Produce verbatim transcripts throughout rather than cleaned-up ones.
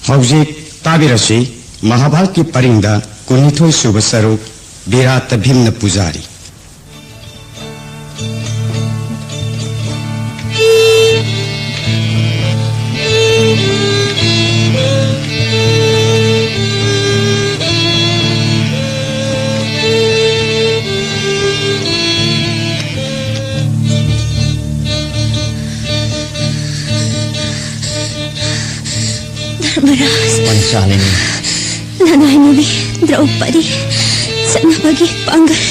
ꯍꯧꯖꯤꯛ ꯇꯥꯕꯤꯔꯁꯤ, ꯃꯍꯥꯚꯥꯔꯠꯀꯤ ꯄꯔꯤꯡꯗ ꯀꯨꯟꯅꯤꯊꯣꯏ ꯁꯨꯕ ꯁꯔꯨꯛ, ꯕꯤꯔꯥꯠꯇ ꯚꯤꯝꯅ ꯄꯨꯖꯥꯔꯤ꯫ ꯙꯔꯃꯔꯥꯖ, ꯄꯟꯆꯥꯂꯤꯅꯤ꯫ ꯅꯅꯥꯏ ꯅꯨꯄꯤ ꯗ꯭ꯔꯧꯄꯗꯤ ꯆꯠꯅꯕꯒꯤ ꯄꯥꯡꯒꯜ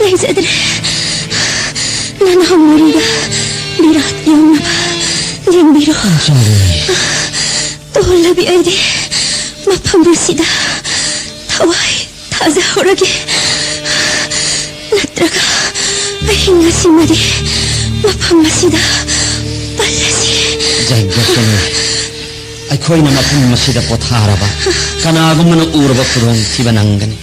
ꯂꯩꯖꯗ꯭ꯔꯦ꯫ ꯅꯅꯥꯎ ꯃꯔꯤꯒ ꯕꯤꯔꯥꯠ ꯌꯧꯅꯕ ꯂꯦꯡꯕꯤꯔꯣ꯫ ꯄꯟꯆꯥꯂꯤꯅꯤ꯫ ꯇꯣꯜꯂꯕꯤ ꯑꯩꯗꯤ ꯃꯐꯝ ꯑꯁꯤꯗ ꯊꯋꯥꯏ ꯊꯥꯖꯍꯧꯔꯒꯦ꯫ ꯅꯠꯇ꯭ꯔꯒ ꯑꯍꯤꯡ ꯑꯁꯤꯃꯗꯤ ꯃꯐꯝ ꯑꯁꯤꯗ ꯄꯜꯂꯁꯤ꯫ ꯖꯒ꯭ꯌꯥꯁꯨꯅꯤ, ꯑꯩꯈꯣꯏꯅ ꯃꯐꯝ ꯑꯁꯤꯗ ꯄꯣꯊꯥꯔꯕ, ꯀꯅꯥꯒꯨꯝꯕꯅ ꯎꯔꯕ ꯈꯨꯗꯣꯡꯊꯤꯕ ꯅꯪꯒꯅꯤ꯫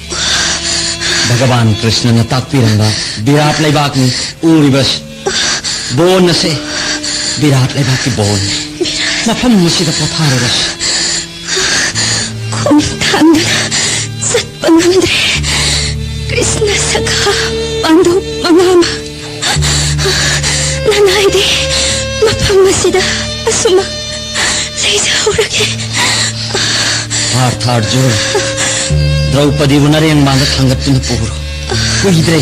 ꯚꯒꯕꯥꯟ ꯀ꯭ꯔꯤꯁꯅꯅ ꯇꯥꯛꯄꯤꯔꯝꯕ ꯕꯤꯔꯥꯠ ꯂꯩꯕꯥꯛꯅꯤ ꯎꯔꯤꯕꯁꯤ꯫ ꯕꯣꯟ ꯑꯁꯦ ꯕꯤꯔꯥꯠ ꯂꯩꯕꯥꯛꯀꯤ ꯕꯣꯟꯅꯤ꯫ ꯃꯐꯝ ꯑꯁꯤꯗ ꯄꯣꯊꯥꯔꯔꯁꯤ꯫ ꯈꯣꯡ ꯊꯥꯡꯗꯨꯅ ꯆꯠꯄ ꯉꯝꯗ꯭ꯔꯦ꯫ ꯀ꯭ꯔꯤꯁꯅ ꯁꯈꯥ ꯄꯥꯟꯗꯧ ꯃꯉꯥ ꯑꯃ ꯅꯅꯥꯏꯗꯤ ꯃꯐꯝ ꯑꯁꯤꯗ ꯑꯁꯨꯃꯛ ꯂꯩꯖꯍꯧꯔꯒꯦ꯫ ꯄꯥꯔꯊ ꯑꯔꯖꯨꯟ, ꯗ꯭ꯔꯧꯄꯗꯤꯕꯨ ꯅꯔꯦꯡꯕꯥꯡꯗ ꯊꯥꯡꯒꯠꯇꯨꯅ ꯄꯨꯔꯣ꯫ ꯀꯨꯏꯗ꯭ꯔꯦ,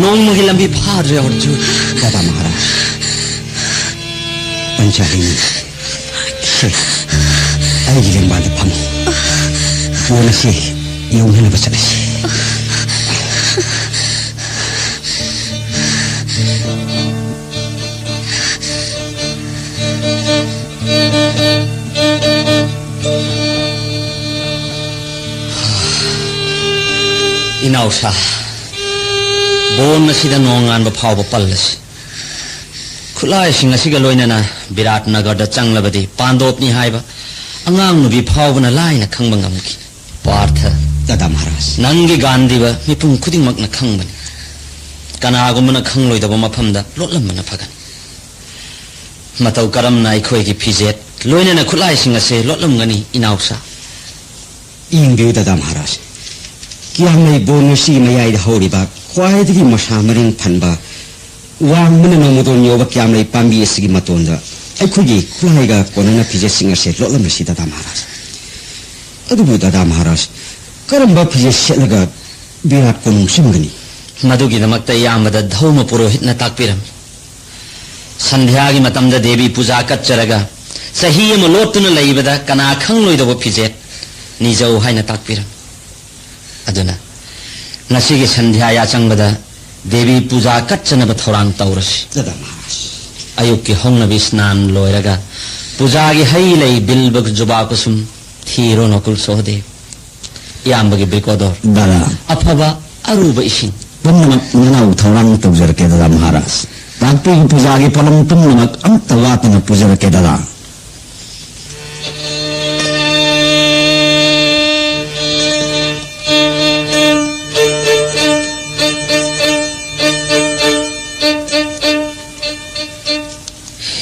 ꯅꯣꯡꯃꯒꯤ ꯂꯝꯕꯤ ꯐꯥꯗ꯭ꯔꯦ ꯑꯔꯖꯨꯟ꯫ ꯗꯥꯗꯥ ꯃꯍꯥꯔꯥꯖ, ꯄꯟꯆꯥꯂꯤꯅꯤ꯫ ꯁꯦ, ꯑꯩꯒꯤ ꯂꯦꯡꯕꯥꯟꯗ ꯐꯝꯃꯨ꯫ ꯕꯣꯟ ꯑꯁꯤ ꯌꯧꯅꯅꯕ ꯆꯠꯂꯁꯤ꯫ ꯏꯅꯥꯎꯁꯥ, ꯕꯣꯟ ꯑꯁꯤꯗ ꯅꯣꯡꯉꯥꯟꯕ ꯐꯥꯎꯕ ꯄꯜꯂꯁꯤ꯫ ꯈꯨꯠꯂꯥꯏꯁꯤꯡ ꯑꯁꯤꯒ ꯂꯣꯏꯅꯅ ꯕꯤꯔꯥꯠ ꯅꯒꯔꯗ ꯆꯪꯂꯕꯗꯤ ꯄꯥꯟꯗꯣꯞꯅꯤ ꯍꯥꯏꯕ ꯑꯉꯥꯡ ꯅꯨꯄꯤ ꯐꯥꯎꯕꯅ ꯂꯥꯏꯅ ꯈꯪꯕ ꯉꯝꯈꯤ꯫ ꯄꯥꯔꯊ, ꯗꯥꯗꯥ ꯃꯍꯥꯔꯥꯖ, ꯅꯪꯒꯤ ꯒꯥꯟꯙꯤꯕ ꯃꯤꯄꯨꯝ ꯈꯨꯗꯤꯡꯃꯛꯅ ꯈꯪꯕꯅꯤ꯫ ꯀꯅꯥꯒꯨꯝꯕꯅ ꯈꯪꯂꯣꯏꯗꯕ ꯃꯐꯝꯗ ꯂꯣꯠꯂꯝꯕꯅ ꯐꯒꯅꯤ꯫ ꯃꯇꯧ ꯀꯔꯝꯅ ꯑꯩꯈꯣꯏꯒꯤ ꯐꯤꯖꯦꯠ ꯂꯣꯏꯅꯅ ꯈꯨꯠꯂꯥꯏꯁꯤꯡ ꯑꯁꯦ ꯂꯣꯠꯂꯝꯒꯅꯤ, ꯏꯅꯥꯎꯆꯥ꯫ ꯌꯦꯡꯕꯤꯌꯨ, ꯗꯗꯥ ꯃꯍꯥꯔꯥꯖ꯫ ꯀꯤꯌꯥꯝꯂꯩ ꯕꯣꯟ ꯑꯁꯤꯒꯤ ꯃꯌꯥꯏꯗ ꯍꯧꯔꯤꯕ ꯈ꯭ꯋꯥꯏꯗꯒꯤ ꯃꯁꯥ ꯃꯔꯦꯡ ꯐꯟꯕ, ꯋꯥꯡꯕꯅ ꯅꯣꯡꯃꯗꯣꯟ ꯌꯧꯕ ꯀꯤꯌꯥꯝꯂꯩ ꯄꯥꯝꯕꯤ ꯑꯁꯤꯒꯤ ꯃꯇꯣꯟꯗ ꯑꯩꯈꯣꯏꯒꯤ ꯈꯨꯠꯂꯥꯏꯒ ꯀꯣꯟꯅꯅ ꯐꯤꯖꯦꯠꯁꯤꯡ ꯑꯁꯦ ꯂꯣꯠꯂꯝꯂꯁꯤ, ꯗꯗꯥ ꯃꯍꯥꯔꯥꯖ꯫ ꯑꯗꯨꯕꯨ, ꯗꯗꯥ ꯃꯍꯥꯔꯥꯖ, ꯀꯔꯝꯕ ꯐꯤꯖꯦꯠ ꯁꯦꯠꯂꯒ ꯕꯤꯔꯥꯠ ꯀꯣꯅꯨꯡ ꯆꯪꯒꯅꯤ? ꯃꯗꯨꯒꯤꯗꯃꯛꯇ ꯏꯌꯥꯝꯕꯗ ꯙꯧꯃ ꯄꯨꯔꯣꯍꯤꯠꯅ ꯇꯥꯛꯄꯤꯔꯝꯃꯤ꯫ ꯁꯟꯙ꯭ꯌꯥꯒꯤ ꯃꯇꯝꯗ ꯗꯦꯕꯤ ꯄꯨꯖꯥ ꯀꯠꯆꯔꯒ ꯆꯍꯤ ꯑꯃ ꯂꯣꯠꯇꯨꯅ ꯂꯩꯕꯗ ꯀꯅꯥ ꯈꯪꯂꯣꯏꯗꯧꯕ ꯐꯤꯖꯦꯠ ꯅꯤꯖꯧ ꯍꯥꯏꯅ ꯇꯥꯛꯄꯤꯔꯝꯃꯤ꯫ ꯑꯗꯨꯅ ꯉꯁꯤꯒꯤ ꯁꯟꯙ꯭ꯌꯥ ꯌꯥꯆꯪꯕꯗ ꯗꯦꯕꯤ ꯄꯨꯖꯥ ꯀꯠꯆꯅꯕ ꯊꯧꯔꯥꯡ ꯇꯧꯔꯁꯤ꯫ ꯗꯗꯥ ꯃꯍꯥꯔꯥꯖ꯫ ꯑꯌꯨꯛꯀꯤ ꯍꯧꯅꯕꯤ ꯁ꯭ꯅꯥꯟ ꯂꯣꯏꯔꯒ ꯄꯨꯖꯥꯒꯤ ꯍꯩ ꯂꯩ ꯕꯤꯜꯕ ꯖꯨꯕꯥ ꯀꯨꯁꯨꯝ ꯊꯤꯔꯣ ꯅꯀꯨꯜ ꯁꯣꯍꯗꯦꯕ꯫ ꯏꯌꯥꯝꯕꯒꯤ ꯕ꯭ꯔꯤꯀꯣꯗꯣꯔ꯫ ꯗꯗꯥ꯫ ꯑꯐꯕ ꯑꯔꯨꯕ ꯏꯁꯤꯡ꯫ ꯄꯨꯝꯅꯃꯛ ꯅꯅꯥꯎ ꯊꯧꯔꯥꯡ ꯇꯧꯖꯔꯛꯀꯦ, ꯗꯗꯥ ꯃꯍꯥꯔꯥꯖ꯫ ꯂꯥꯛꯄꯤꯒꯤ ꯄꯨꯖꯥꯒꯤ ꯄꯣꯠꯂꯝ ꯄꯨꯝꯅꯃꯛ ꯑꯃꯠꯇ ꯋꯥꯠꯇꯅ ꯄꯨꯖꯔꯛꯀꯦ, ꯗꯗꯥ꯫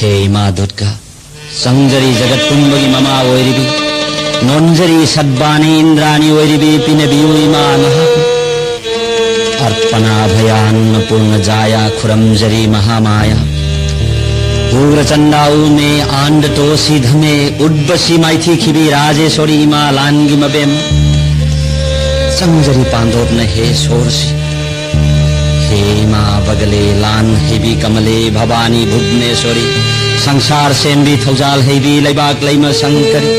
ꯍꯦ ꯏꯃꯥ ꯗꯨꯔꯒꯥ, ꯆꯪꯖꯔꯤ ꯖꯒꯠ ꯄꯨꯝꯕꯒꯤ ꯃꯃꯥ ꯑꯣꯏꯔꯤꯕꯤ, ꯅꯣꯟꯖꯔꯤ ꯁꯠꯕꯥꯅꯤ ꯏꯟꯗ꯭ꯔꯥꯅꯤ ꯑꯣꯏꯔꯤꯕꯤ ꯄꯤꯅꯕꯤꯌꯨ ꯏꯃꯥ ꯅꯍꯥꯛ꯫ ꯑꯔꯄꯅꯥ ꯚꯌꯥꯟꯅꯄꯨꯔꯅ ꯖꯥꯌꯥ ꯈꯨꯔꯝꯖꯔꯤ ꯃꯍꯥꯃꯥꯌꯥ꯫ ꯎꯒ꯭ꯔꯆꯟꯗꯥ ꯎꯃꯦ ꯑꯥꯟꯗ ꯇꯣꯁꯤ ꯙꯃꯦ ꯎꯠꯕꯁꯤ ꯃꯥꯏꯊꯤꯈꯤꯕꯤ ꯔꯥꯖꯦꯁꯣꯔꯤ ꯏꯃꯥ ꯂꯥꯟꯒꯤ ꯃꯕꯦꯝ꯫ ꯆꯪꯖꯔꯤ ꯄꯥꯟꯗꯣꯞꯅ ꯍꯦ ꯁꯣꯔꯁꯤ꯫ ꯍꯦ ꯏꯃꯥ ꯕꯒꯂꯦ ꯂꯥꯟ ꯍꯩꯕꯤ ꯀꯃꯂꯦ ꯚꯕꯥꯅꯤ ꯚꯨꯕꯅꯦꯁꯣꯔꯤ, ꯁꯪꯁꯥꯔ ꯁꯦꯝꯕꯤ ꯊꯧꯖꯥꯜ ꯍꯩꯕꯤ ꯂꯩꯕꯥꯛ ꯂꯩꯃ ꯁꯪꯀꯔꯤ,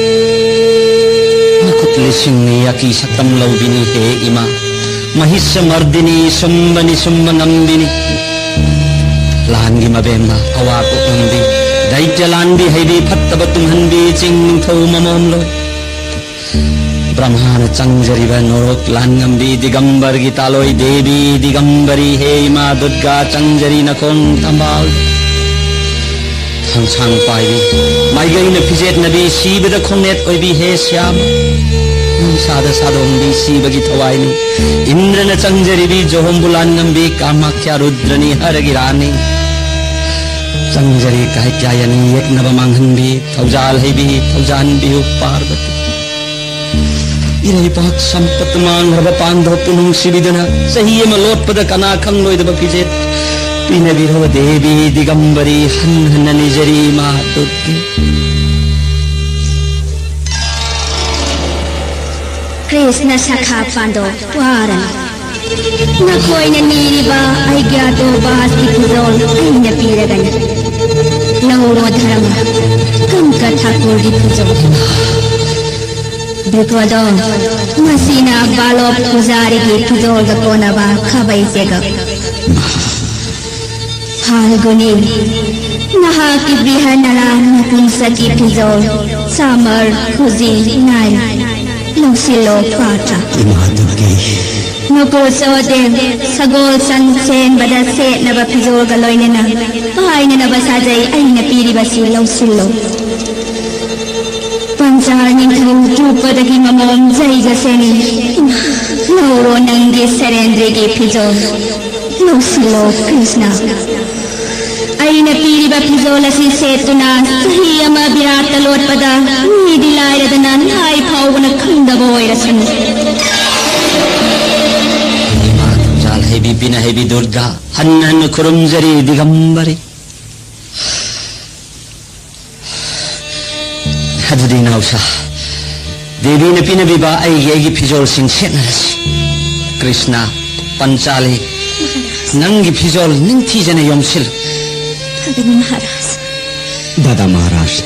ꯃꯈꯨꯠ ꯂꯤꯁꯤꯡꯅꯤ ꯑꯀꯤ ꯁꯛꯇꯝ ꯂꯧꯕꯤꯅꯤ ꯍꯦ ꯏꯃꯥ, ꯃꯍꯤꯁ ꯃꯔꯗꯤꯅꯤ ꯁꯨꯝꯕꯅꯤ ꯁꯨꯝꯕ ꯉꯝꯕꯤꯅꯤ꯫ ꯂꯥꯟꯒꯤ ꯃꯕꯦꯝꯃ ꯑꯋꯥ ꯀꯣꯛꯉꯝꯕꯤ, ꯗꯩꯇ꯭ꯌ ꯂꯥꯟꯕꯤ ꯍꯩꯕꯤ ꯐꯠꯇꯕ ꯇꯨꯝꯍꯟꯕꯤ ꯆꯤꯡ ꯅꯤꯡꯊꯧ ꯃꯃꯣꯝ ꯂꯣꯏ꯫ ꯕ꯭ꯔꯍ꯭ꯃꯥꯅ ꯆꯪꯖꯔꯤꯕ ꯅꯣꯔꯣꯛ ꯂꯥꯟꯉꯝꯕꯤ ꯗꯤꯒꯝꯕꯔꯒꯤ ꯇꯥꯂꯣꯏ ꯗꯦꯕꯤ ꯗꯤꯒꯝꯕꯔꯤ ꯍꯦ ꯏꯃꯥ ꯗꯨꯔꯒꯥ ꯆꯪꯖꯔꯤ ꯅꯈꯣꯡ ꯊꯝꯕꯥꯜ꯫ ꯊꯥꯡꯁꯥꯡ ꯄꯥꯏꯕꯤ ꯃꯥꯏꯒꯩꯅ ꯐꯤꯖꯦꯠꯅꯕꯤ ꯁꯤꯕꯗ ꯈꯣꯡꯅꯦꯠ ꯑꯣꯏꯕꯤ ꯍꯦ ꯁ꯭ꯌꯥꯝ꯫ ꯅꯨꯡꯁꯥꯗ ꯁꯥꯗꯣꯡꯕꯤ ꯁꯤꯕꯒꯤ ꯊꯋꯥꯏꯅꯤ ꯏꯟꯗ꯭ꯔꯅ ꯆꯪꯖꯔꯤꯕꯤ ꯖꯣꯍꯣꯝꯕꯨ ꯂꯥꯟꯉꯝꯕꯤ ꯀꯥꯃꯥꯈ꯭ꯌꯥ ꯔꯨꯗ꯭ꯔꯅꯤ ꯍꯔꯒꯤ ꯔꯥꯅꯤ꯫ ꯇꯝꯖꯔꯤ ꯀꯥꯏ ꯀꯌꯥ ꯌꯥꯅꯤ ꯌꯦꯛꯅꯕ ꯃꯥꯡꯍꯟꯕꯤ, ꯊꯧꯖꯥꯜ ꯍꯩꯕꯤ, ꯊꯧꯖꯥꯟꯕꯤꯌꯨ ꯄꯥꯔꯕꯇꯤ꯫ ꯏꯔꯩꯄꯥꯛ ꯁꯝꯄꯠ ꯃꯥꯡꯈ꯭ꯔꯕ ꯄꯥꯟꯗꯕ ꯄꯨ ꯅꯨꯡꯁꯤꯕꯤꯗꯅ ꯆꯍꯤ ꯑꯃ ꯂꯣꯠꯄꯗ ꯀꯅꯥ ꯈꯪꯂꯣꯏꯗꯕ ꯐꯤꯖꯦꯠ ꯄꯤꯅꯕꯤꯔꯕ ꯗꯦꯕꯤ ꯗꯤꯒꯝꯕꯔꯤ ꯍꯟ ꯍꯟꯅ ꯅꯤꯖꯔꯤ ꯏꯃꯥ ꯗꯨꯔꯒꯦ꯫ ꯀ꯭ꯔꯤꯁꯅ ꯁꯈꯥ ꯄꯥꯟꯗꯣ ꯋꯥꯔꯅꯨ꯫ ꯅꯈꯣꯏꯅ ꯅꯤꯔꯤꯕ ꯑꯩꯒ꯭ꯌꯥꯇꯣ ꯕꯥꯁꯀꯤ ꯐꯤꯖꯣꯜ ꯑꯩꯅ ꯄꯤꯔꯒꯅꯤ꯫ ꯂꯧꯔꯣ ꯙꯔꯃ, ꯀꯪꯀ ꯊꯥꯀꯨꯔꯒꯤ ꯐꯤꯖꯣꯜ꯫ ꯕꯤꯀ꯭ꯔꯣꯗꯣ, ꯃꯁꯤꯅ ꯕꯥꯂꯣꯞ ꯄꯨꯖꯥꯔꯤꯒꯤ ꯐꯤꯖꯣꯜꯒ ꯀꯣꯟꯅꯕ ꯈꯥꯕꯩ ꯆꯦꯒꯞ꯫ ꯐꯥꯜꯒꯨꯅꯤ, ꯅꯍꯥꯛꯀꯤ ꯕ꯭ꯔꯤꯍꯟꯅꯔꯥ ꯅꯄꯨꯟꯁꯛꯀꯤ ꯐꯤꯖꯣꯜ, ꯁꯥꯃꯔ, ꯈꯨꯖꯤ, ꯅꯥꯏ, ꯂꯧꯁꯤꯜꯂꯣ ꯄꯥꯊ꯭ꯔ꯫ ꯏꯃꯥ ꯗꯨꯔꯒꯦ꯫ ꯅꯨꯀꯨ ꯁꯣꯗꯦ, ꯁꯒꯣꯜ ꯁꯟ ꯁꯦꯟꯕꯗ ꯁꯦꯠꯅꯕ ꯐꯤꯖꯣꯜꯒ ꯂꯣꯏꯅꯅ ꯄꯥꯏꯅꯅꯕ ꯁꯥꯖꯩ ꯑꯩꯅ ꯄꯤꯔꯤꯕꯁꯤ ꯂꯧꯁꯤꯜꯂꯣ꯫ ꯄꯟꯆꯥ ꯅꯤꯡꯊꯧ ꯇ꯭ꯔꯨꯄꯗꯒꯤ ꯃꯃꯣꯝ ꯖꯩꯒ ꯁꯦꯅꯤ꯫ ꯂꯧꯔꯣ ꯅꯪꯒꯤ ꯁꯦꯔꯦꯟꯗ꯭ꯔꯤꯒꯤ ꯐꯤꯖꯣꯜ꯫ ꯂꯧꯁꯤꯜꯂꯣ ꯀ꯭ꯔꯤꯁꯅ꯫ ꯑꯩꯅ ꯄꯤꯔꯤꯕ ꯐꯤꯖꯣꯜ ꯑꯁꯤ ꯁꯦꯠꯇꯨꯅ ꯆꯍꯤ ꯑꯃ ꯕꯤꯔꯥꯠꯇ ꯂꯣꯠꯄꯗ ꯃꯤꯗꯤ ꯂꯥꯏꯔꯗꯅ ꯂꯥꯏ ꯐꯥꯎꯕꯅ ꯈꯪꯗꯕ ꯑꯣꯏꯔꯁꯅꯨ꯫ ꯏꯃꯥ ꯊꯧꯖꯥꯜ ꯍꯩꯕꯤ ꯄꯤꯅ ꯍꯩꯕꯤ ꯗꯨꯔꯒꯥ, ꯍꯟꯅ ꯍꯟꯅ ꯈꯨꯔꯨꯝꯖꯔꯤ ꯗꯤꯒꯝꯕꯔꯤ꯫ ꯑꯗꯨꯗꯤ ꯏꯅꯥꯎꯁꯥ, ꯗꯦꯕꯤꯅ ꯄꯤꯅꯕꯤꯕ ꯑꯩꯒꯤ, ꯑꯩꯒꯤ ꯐꯤꯖꯣꯜꯁꯤꯡ ꯁꯦꯠꯅꯔꯁꯤ꯫ ꯀ꯭ꯔꯤꯁꯅ, ꯄꯟꯆꯥꯂꯤ, ꯅꯪꯒꯤ ꯐꯤꯖꯣꯜ ꯅꯤꯡꯊꯤꯖꯅ ꯌꯣꯝꯁꯤꯜꯂꯨ꯫ ꯐꯒꯅꯤ ꯃꯍꯥꯔꯥꯖ꯫ ꯗꯥꯗꯥ ꯃꯍꯥꯔꯥꯖ,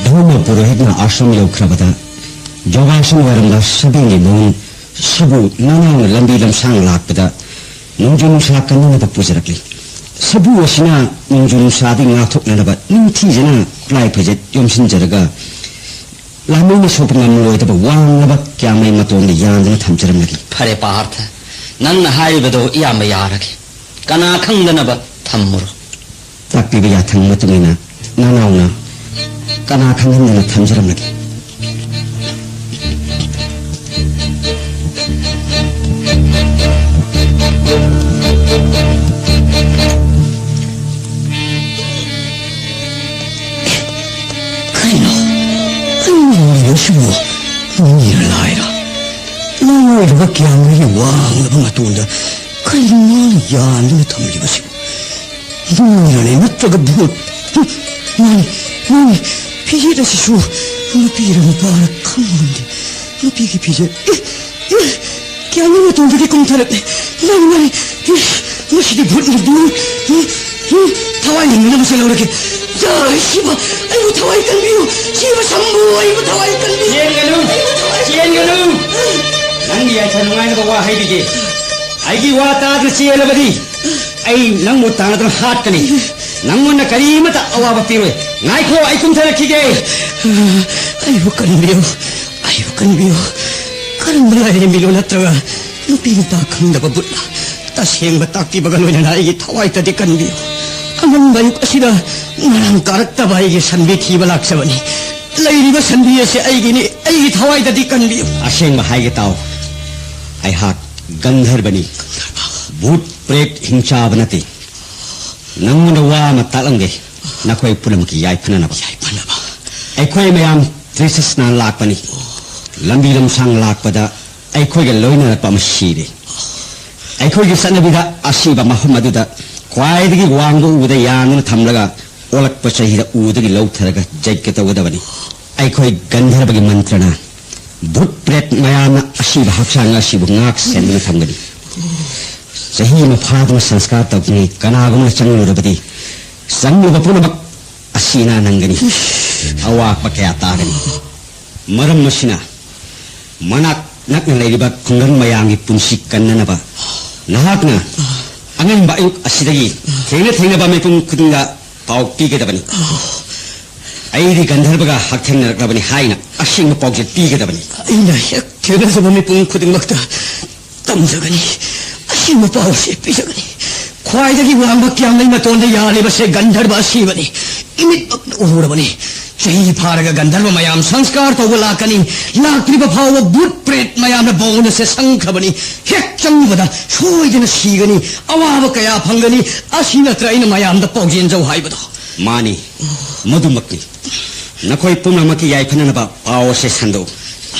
ꯙꯔꯃ ꯄꯨꯔꯣꯍꯤꯠꯅ ꯑꯥꯁ꯭ꯔꯝ ꯌꯧꯈ꯭ꯔꯕꯗ ꯌꯣꯒꯥꯁꯟ ꯋꯥꯏꯔꯝꯗ ꯁꯕꯦꯟꯒꯤ ꯃꯑꯣꯡ ꯁꯕꯨ ꯅꯅꯥꯎꯅ ꯂꯝꯕꯤ ꯂꯝꯁꯥꯡ ꯂꯥꯛꯄꯗ ꯅꯣꯡꯖꯨ ꯅꯨꯡꯁꯥ ꯀꯟꯅꯅꯕ ꯄꯨꯖꯔꯛꯂꯤ꯫ ꯁꯕꯨ ꯑꯁꯤꯅ ꯅꯣꯡꯖꯨ ꯅꯨꯡꯁꯥꯗꯒꯤ ꯉꯥꯛꯊꯣꯛꯅꯅꯕ ꯅꯤꯡꯊꯤꯖꯅ ꯈꯨꯠꯂꯥꯏ ꯐꯩꯖꯦꯠ ꯌꯣꯝꯁꯤꯟꯖꯔꯒ ꯂꯥꯃꯩꯅ ꯁꯣꯛꯄ ꯉꯝꯂꯣꯏꯗꯕ ꯋꯥꯡꯂꯕ ꯀ꯭ꯌꯥꯃꯩ ꯃꯇꯣꯟꯗ ꯌꯥꯟꯗꯨꯅ ꯊꯝꯖꯔꯝꯂꯒꯦ꯫ ꯐꯔꯦ ꯄꯥꯔꯊ, ꯅꯪꯅ ꯍꯥꯏꯔꯤꯕꯗꯣ ꯏꯌꯥꯝꯕ ꯌꯥꯔꯒꯦ꯫ ꯀꯅꯥ ꯈꯪꯗꯅꯕ ꯊꯝꯃꯨꯔꯣ꯫ ꯇꯥꯛꯄꯤꯕ ꯌꯥꯊꯪ ꯃꯇꯨꯡ ꯏꯟꯅ ꯅꯅꯥꯎꯅ ꯀꯅꯥ ꯈꯪꯍꯟꯗꯅ ꯊꯝꯖꯔꯝꯂꯒꯦ꯫ ꯀꯩꯅꯣ? ꯑꯩ ꯎꯔꯤꯕꯁꯤꯕꯨ ꯃꯤꯔ ꯂꯥꯏꯔ? ꯂꯥꯏꯑꯣꯏꯔꯕ ꯀꯌꯥꯝꯒꯤ ꯋꯥꯡꯂꯕ ꯃꯇꯣꯟꯗ ꯀꯩꯅꯣ ꯃꯥꯅ ꯌꯥꯟꯗꯨꯅ ꯊꯝꯂꯤꯕꯁꯤꯕꯨ? ꯃꯤꯔꯅꯦ ꯅꯠꯇ꯭ꯔꯒ ꯚꯨꯠ? ꯃꯥꯅꯤ, ꯃꯥꯅꯤ, ꯐꯤꯖꯦꯠ ꯑꯁꯤꯁꯨ ꯅꯨꯄꯤꯔ ꯅꯨꯄꯥꯔ ꯈꯪꯕ ꯉꯝꯗꯦ꯫ ꯅꯨꯄꯤꯒꯤ ꯐꯤꯖꯦꯠ꯫ ꯑꯦ, ꯑꯦ, ꯀꯌꯥꯝꯒꯤ ꯃꯇꯣꯟꯗꯒꯤ ꯀꯨꯝꯊꯔꯛꯂꯦ꯫ ꯃꯥꯅꯤ, ꯃꯥꯅꯤ꯫ ꯑꯦ, ꯃꯁꯤꯗꯤ ꯚꯨꯠꯅꯤ, ꯚꯨꯠ꯫ ꯎꯝ, ꯎꯝ, ꯊꯋꯥꯏ ꯍꯤꯡꯅꯕꯁꯦ ꯂꯧꯔꯒꯦ꯫ ꯌꯥꯔꯣꯏ, ꯁꯤꯕ꯫ ꯑꯩꯕꯨ ꯊꯋꯥꯏ ꯀꯟꯕꯤꯌꯨ꯫ ꯁꯤꯕ ꯁꯝꯕꯨ, ꯑꯩꯕꯨ ꯊꯋꯥꯏ ꯀꯟꯕꯤꯌꯨ꯫ ꯆꯦꯟꯒꯅꯨ, ꯑꯩꯕꯨ ꯊꯋꯥꯏ ꯆꯦꯟꯒꯅꯨ꯫ ꯅꯪꯒꯤ ꯌꯥꯏꯐ ꯅꯨꯡꯉꯥꯏꯅꯕ ꯋꯥ ꯍꯥꯏꯕꯤꯒꯦ꯫ ꯑꯩꯒꯤ ꯋꯥ ꯇꯥꯗꯨꯅ ꯆꯦꯜꯂꯕꯗꯤ ꯑꯩ ꯅꯪꯕꯨ ꯇꯥꯟꯅꯗꯨꯅ ꯍꯥꯠꯀꯅꯤ꯫ ꯅꯪꯉꯣꯟꯗ ꯀꯔꯤꯃꯇ ꯑꯋꯥꯕ ꯄꯤꯔꯣꯏ꯫ ꯉꯥꯏꯈꯣ, ꯑꯩ ꯀꯨꯝꯊꯔꯛꯈꯤꯒꯦ꯫ ꯑꯩꯕꯨ ꯀꯟꯕꯤꯌꯨ, ꯑꯩꯕꯨ ꯀꯟꯕꯤꯌꯨ꯫ ꯀꯔꯝꯕ ꯂꯥꯏꯔꯦꯝꯕꯤꯅꯣ ꯅꯠꯇ꯭ꯔꯒ ꯅꯨꯄꯤ ꯅꯨꯄꯥ ꯈꯪꯗꯕ ꯕꯨꯠꯂ? ꯇꯁꯦꯡꯕ ꯇꯥꯛꯄꯤꯕꯒ ꯂꯣꯏꯅꯅ ꯑꯩꯒꯤ ꯊꯋꯥꯏꯇꯗꯤ ꯀꯟꯕꯤꯌꯨ꯫ ꯑꯉꯟꯕ ꯑꯌꯨꯛ ꯑꯁꯤꯗ ꯃꯔꯥꯡ ꯀꯥꯔꯛꯇꯕ ꯑꯩꯒꯤ ꯁꯟꯕꯤ ꯊꯤꯕ ꯂꯥꯛꯆꯕꯅꯤ꯫ ꯂꯩꯔꯤꯕ ꯁꯟꯕꯤ ꯑꯁꯤ ꯑꯩꯒꯤꯅꯤ꯫ ꯑꯩꯒꯤ ꯊꯋꯥꯏꯇꯗꯤ ꯀꯟꯕꯤꯌꯨ꯫ ꯑꯁꯦꯡꯕ ꯍꯥꯏꯒꯦ ꯇꯥꯎ, ꯑꯩꯍꯥꯛ ꯒꯟꯙꯔꯕꯅꯤ꯫ ꯚꯨꯠ ꯄ꯭ꯔꯦꯠ ꯍꯤꯡꯆꯥꯕ ꯅꯠꯇꯦ꯫ ꯅꯪꯉꯣꯟꯗ ꯋꯥ ꯑꯃ ꯇꯥꯛꯂꯝꯒꯦ, ꯅꯈꯣꯏ ꯄꯨꯝꯅꯃꯛꯀꯤ ꯌꯥꯏꯐꯅꯅꯕ꯫ ꯌꯥꯏꯐꯅꯕ꯫ ꯑꯩꯈꯣꯏ ꯃꯌꯥꯝ ꯇ꯭ꯔꯤꯁꯁꯅ ꯂꯥꯛꯄꯅꯤ꯫ ꯂꯝꯕꯤ ꯂꯝꯁꯥꯡ ꯂꯥꯛꯄꯗ ꯑꯩꯈꯣꯏꯒ ꯂꯣꯏꯅꯔꯛꯄ ꯑꯃ ꯁꯤꯔꯦ꯫ ꯑꯩꯈꯣꯏꯒꯤ ꯆꯠꯅꯕꯤꯗ ꯑꯁꯤꯕ ꯃꯐꯝ ꯑꯗꯨꯗ ꯈ꯭ꯋꯥꯏꯗꯒꯤ ꯋꯥꯡꯕ ꯎꯗ ꯌꯥꯟꯗꯨꯅ ꯊꯝꯂꯒ ꯑꯣꯜꯂꯛꯄ ꯆꯍꯤꯗ ꯎꯗꯒꯤ ꯂꯧꯊꯔꯒ ꯌꯩꯒ ꯇꯧꯒꯗꯕꯅꯤ꯫ ꯑꯩꯈꯣꯏ ꯒꯟꯙꯔꯕꯒꯤ ꯃꯟꯇ꯭ꯔꯅ ꯚꯨꯠ ꯄ꯭ꯔꯦꯠ ꯃꯌꯥꯝꯅ ꯑꯁꯤꯕ ꯍꯛꯆꯥꯡ ꯑꯁꯤꯕꯨ ꯉꯥꯛ ꯁꯦꯟꯗꯨꯅ ꯊꯝꯒꯅꯤ꯫ ꯆꯍꯤ ꯑꯃ ꯐꯥꯗꯨꯅ ꯁꯪꯁꯀꯥꯔ ꯇꯧꯗ꯭ꯔꯤꯉꯩ ꯀꯅꯥꯒꯨꯝꯕꯅ ꯆꯪꯂꯨꯔꯕꯗꯤ ꯆꯪꯂꯨꯕ ꯄꯨꯝꯅꯃꯛ ꯑꯁꯤ ꯑꯅꯥ ꯅꯪꯒꯅꯤ꯫ ꯑꯋꯥꯕ ꯀꯌꯥ ꯇꯥꯒꯅꯤ꯫ ꯃꯔꯝ ꯑꯁꯤꯅ ꯃꯅꯥꯛ ꯅꯛꯅ ꯂꯩꯔꯤꯕ ꯈꯨꯡꯒꯪ ꯃꯌꯥꯝꯒꯤ ꯄꯨꯟꯁꯤ ꯀꯟꯅꯅꯕ ꯅꯍꯥꯛꯅ ꯑꯉꯟꯕ ꯑꯌꯨꯛ ꯑꯁꯤꯗꯒꯤ ꯊꯦꯡꯅ ꯊꯦꯡꯅꯕ ꯃꯤꯄꯨꯝ ꯈꯨꯗꯤꯡꯗ ꯄꯥꯎ ꯄꯤꯒꯗꯕꯅꯤ꯫ ꯑꯩꯗꯤ ꯒꯟꯙꯔꯕꯒ ꯍꯛꯊꯦꯡꯅꯔꯛꯂꯕꯅꯤ ꯍꯥꯏꯅ ꯑꯁꯦꯡꯕ ꯄꯥꯎꯖꯦꯜ ꯄꯤꯒꯗꯕꯅꯤ꯫ ꯑꯩꯅ ꯍꯦꯛ ꯊꯦꯡꯅꯖꯕ ꯃꯤꯄꯨꯝ ꯈꯨꯗꯤꯡꯃꯛꯇ ꯇꯝꯖꯒꯅꯤ꯫ ꯑꯁꯦꯡꯕ ꯄꯥꯎ ꯑꯁꯤ ꯄꯤꯖꯒꯅꯤ꯫ ꯈ꯭ꯋꯥꯏꯗꯒꯤ ꯋꯥꯡꯕ ꯀꯌꯥꯝꯂꯩ ꯃꯇꯣꯟꯗ ꯌꯥꯜꯂꯤꯕꯁꯦ ꯒꯟꯙꯔꯕ ꯑꯁꯤꯕꯅꯤ꯫ ꯏꯃꯤꯠꯃꯛꯅ ꯎꯔꯕꯅꯤ꯫ ꯆꯍꯤ ꯐꯥꯔꯒ ꯒꯟꯙꯔꯕ ꯃꯌꯥꯝ ꯁꯪꯁꯀꯥꯔ ꯇꯧꯕ ꯂꯥꯛꯀꯅꯤ꯫ ꯂꯥꯛꯇ꯭ꯔꯤꯕ ꯐꯥꯎꯕ ꯚꯨꯠ ꯄ꯭ꯔꯦꯠ ꯃꯌꯥꯝꯅ ꯕꯣꯟ ꯑꯁꯦ ꯁꯪꯈ꯭ꯔꯕꯅꯤ꯫ ꯍꯦꯛ ꯆꯪꯕꯗ ꯁꯣꯏꯗꯅ ꯁꯤꯒꯅꯤ꯫ ꯑꯋꯥꯕ ꯀꯌꯥ ꯐꯪꯒꯅꯤ꯫ ꯑꯁꯤ ꯅꯠꯇ꯭ꯔ ꯑꯩꯅ ꯃꯌꯥꯝꯗ ꯄꯥꯎꯖꯦꯟꯖꯧ ꯍꯥꯏꯕꯗꯣ? ꯃꯥꯅꯤ, ꯃꯗꯨꯃꯛꯅꯤ꯫ ꯅꯈꯣꯏ ꯄꯨꯝꯅꯃꯛꯀꯤ ꯌꯥꯏꯐꯅꯅꯕ ꯄꯥꯎ ꯑꯁꯦ ꯁꯟꯗꯣꯛꯎ꯫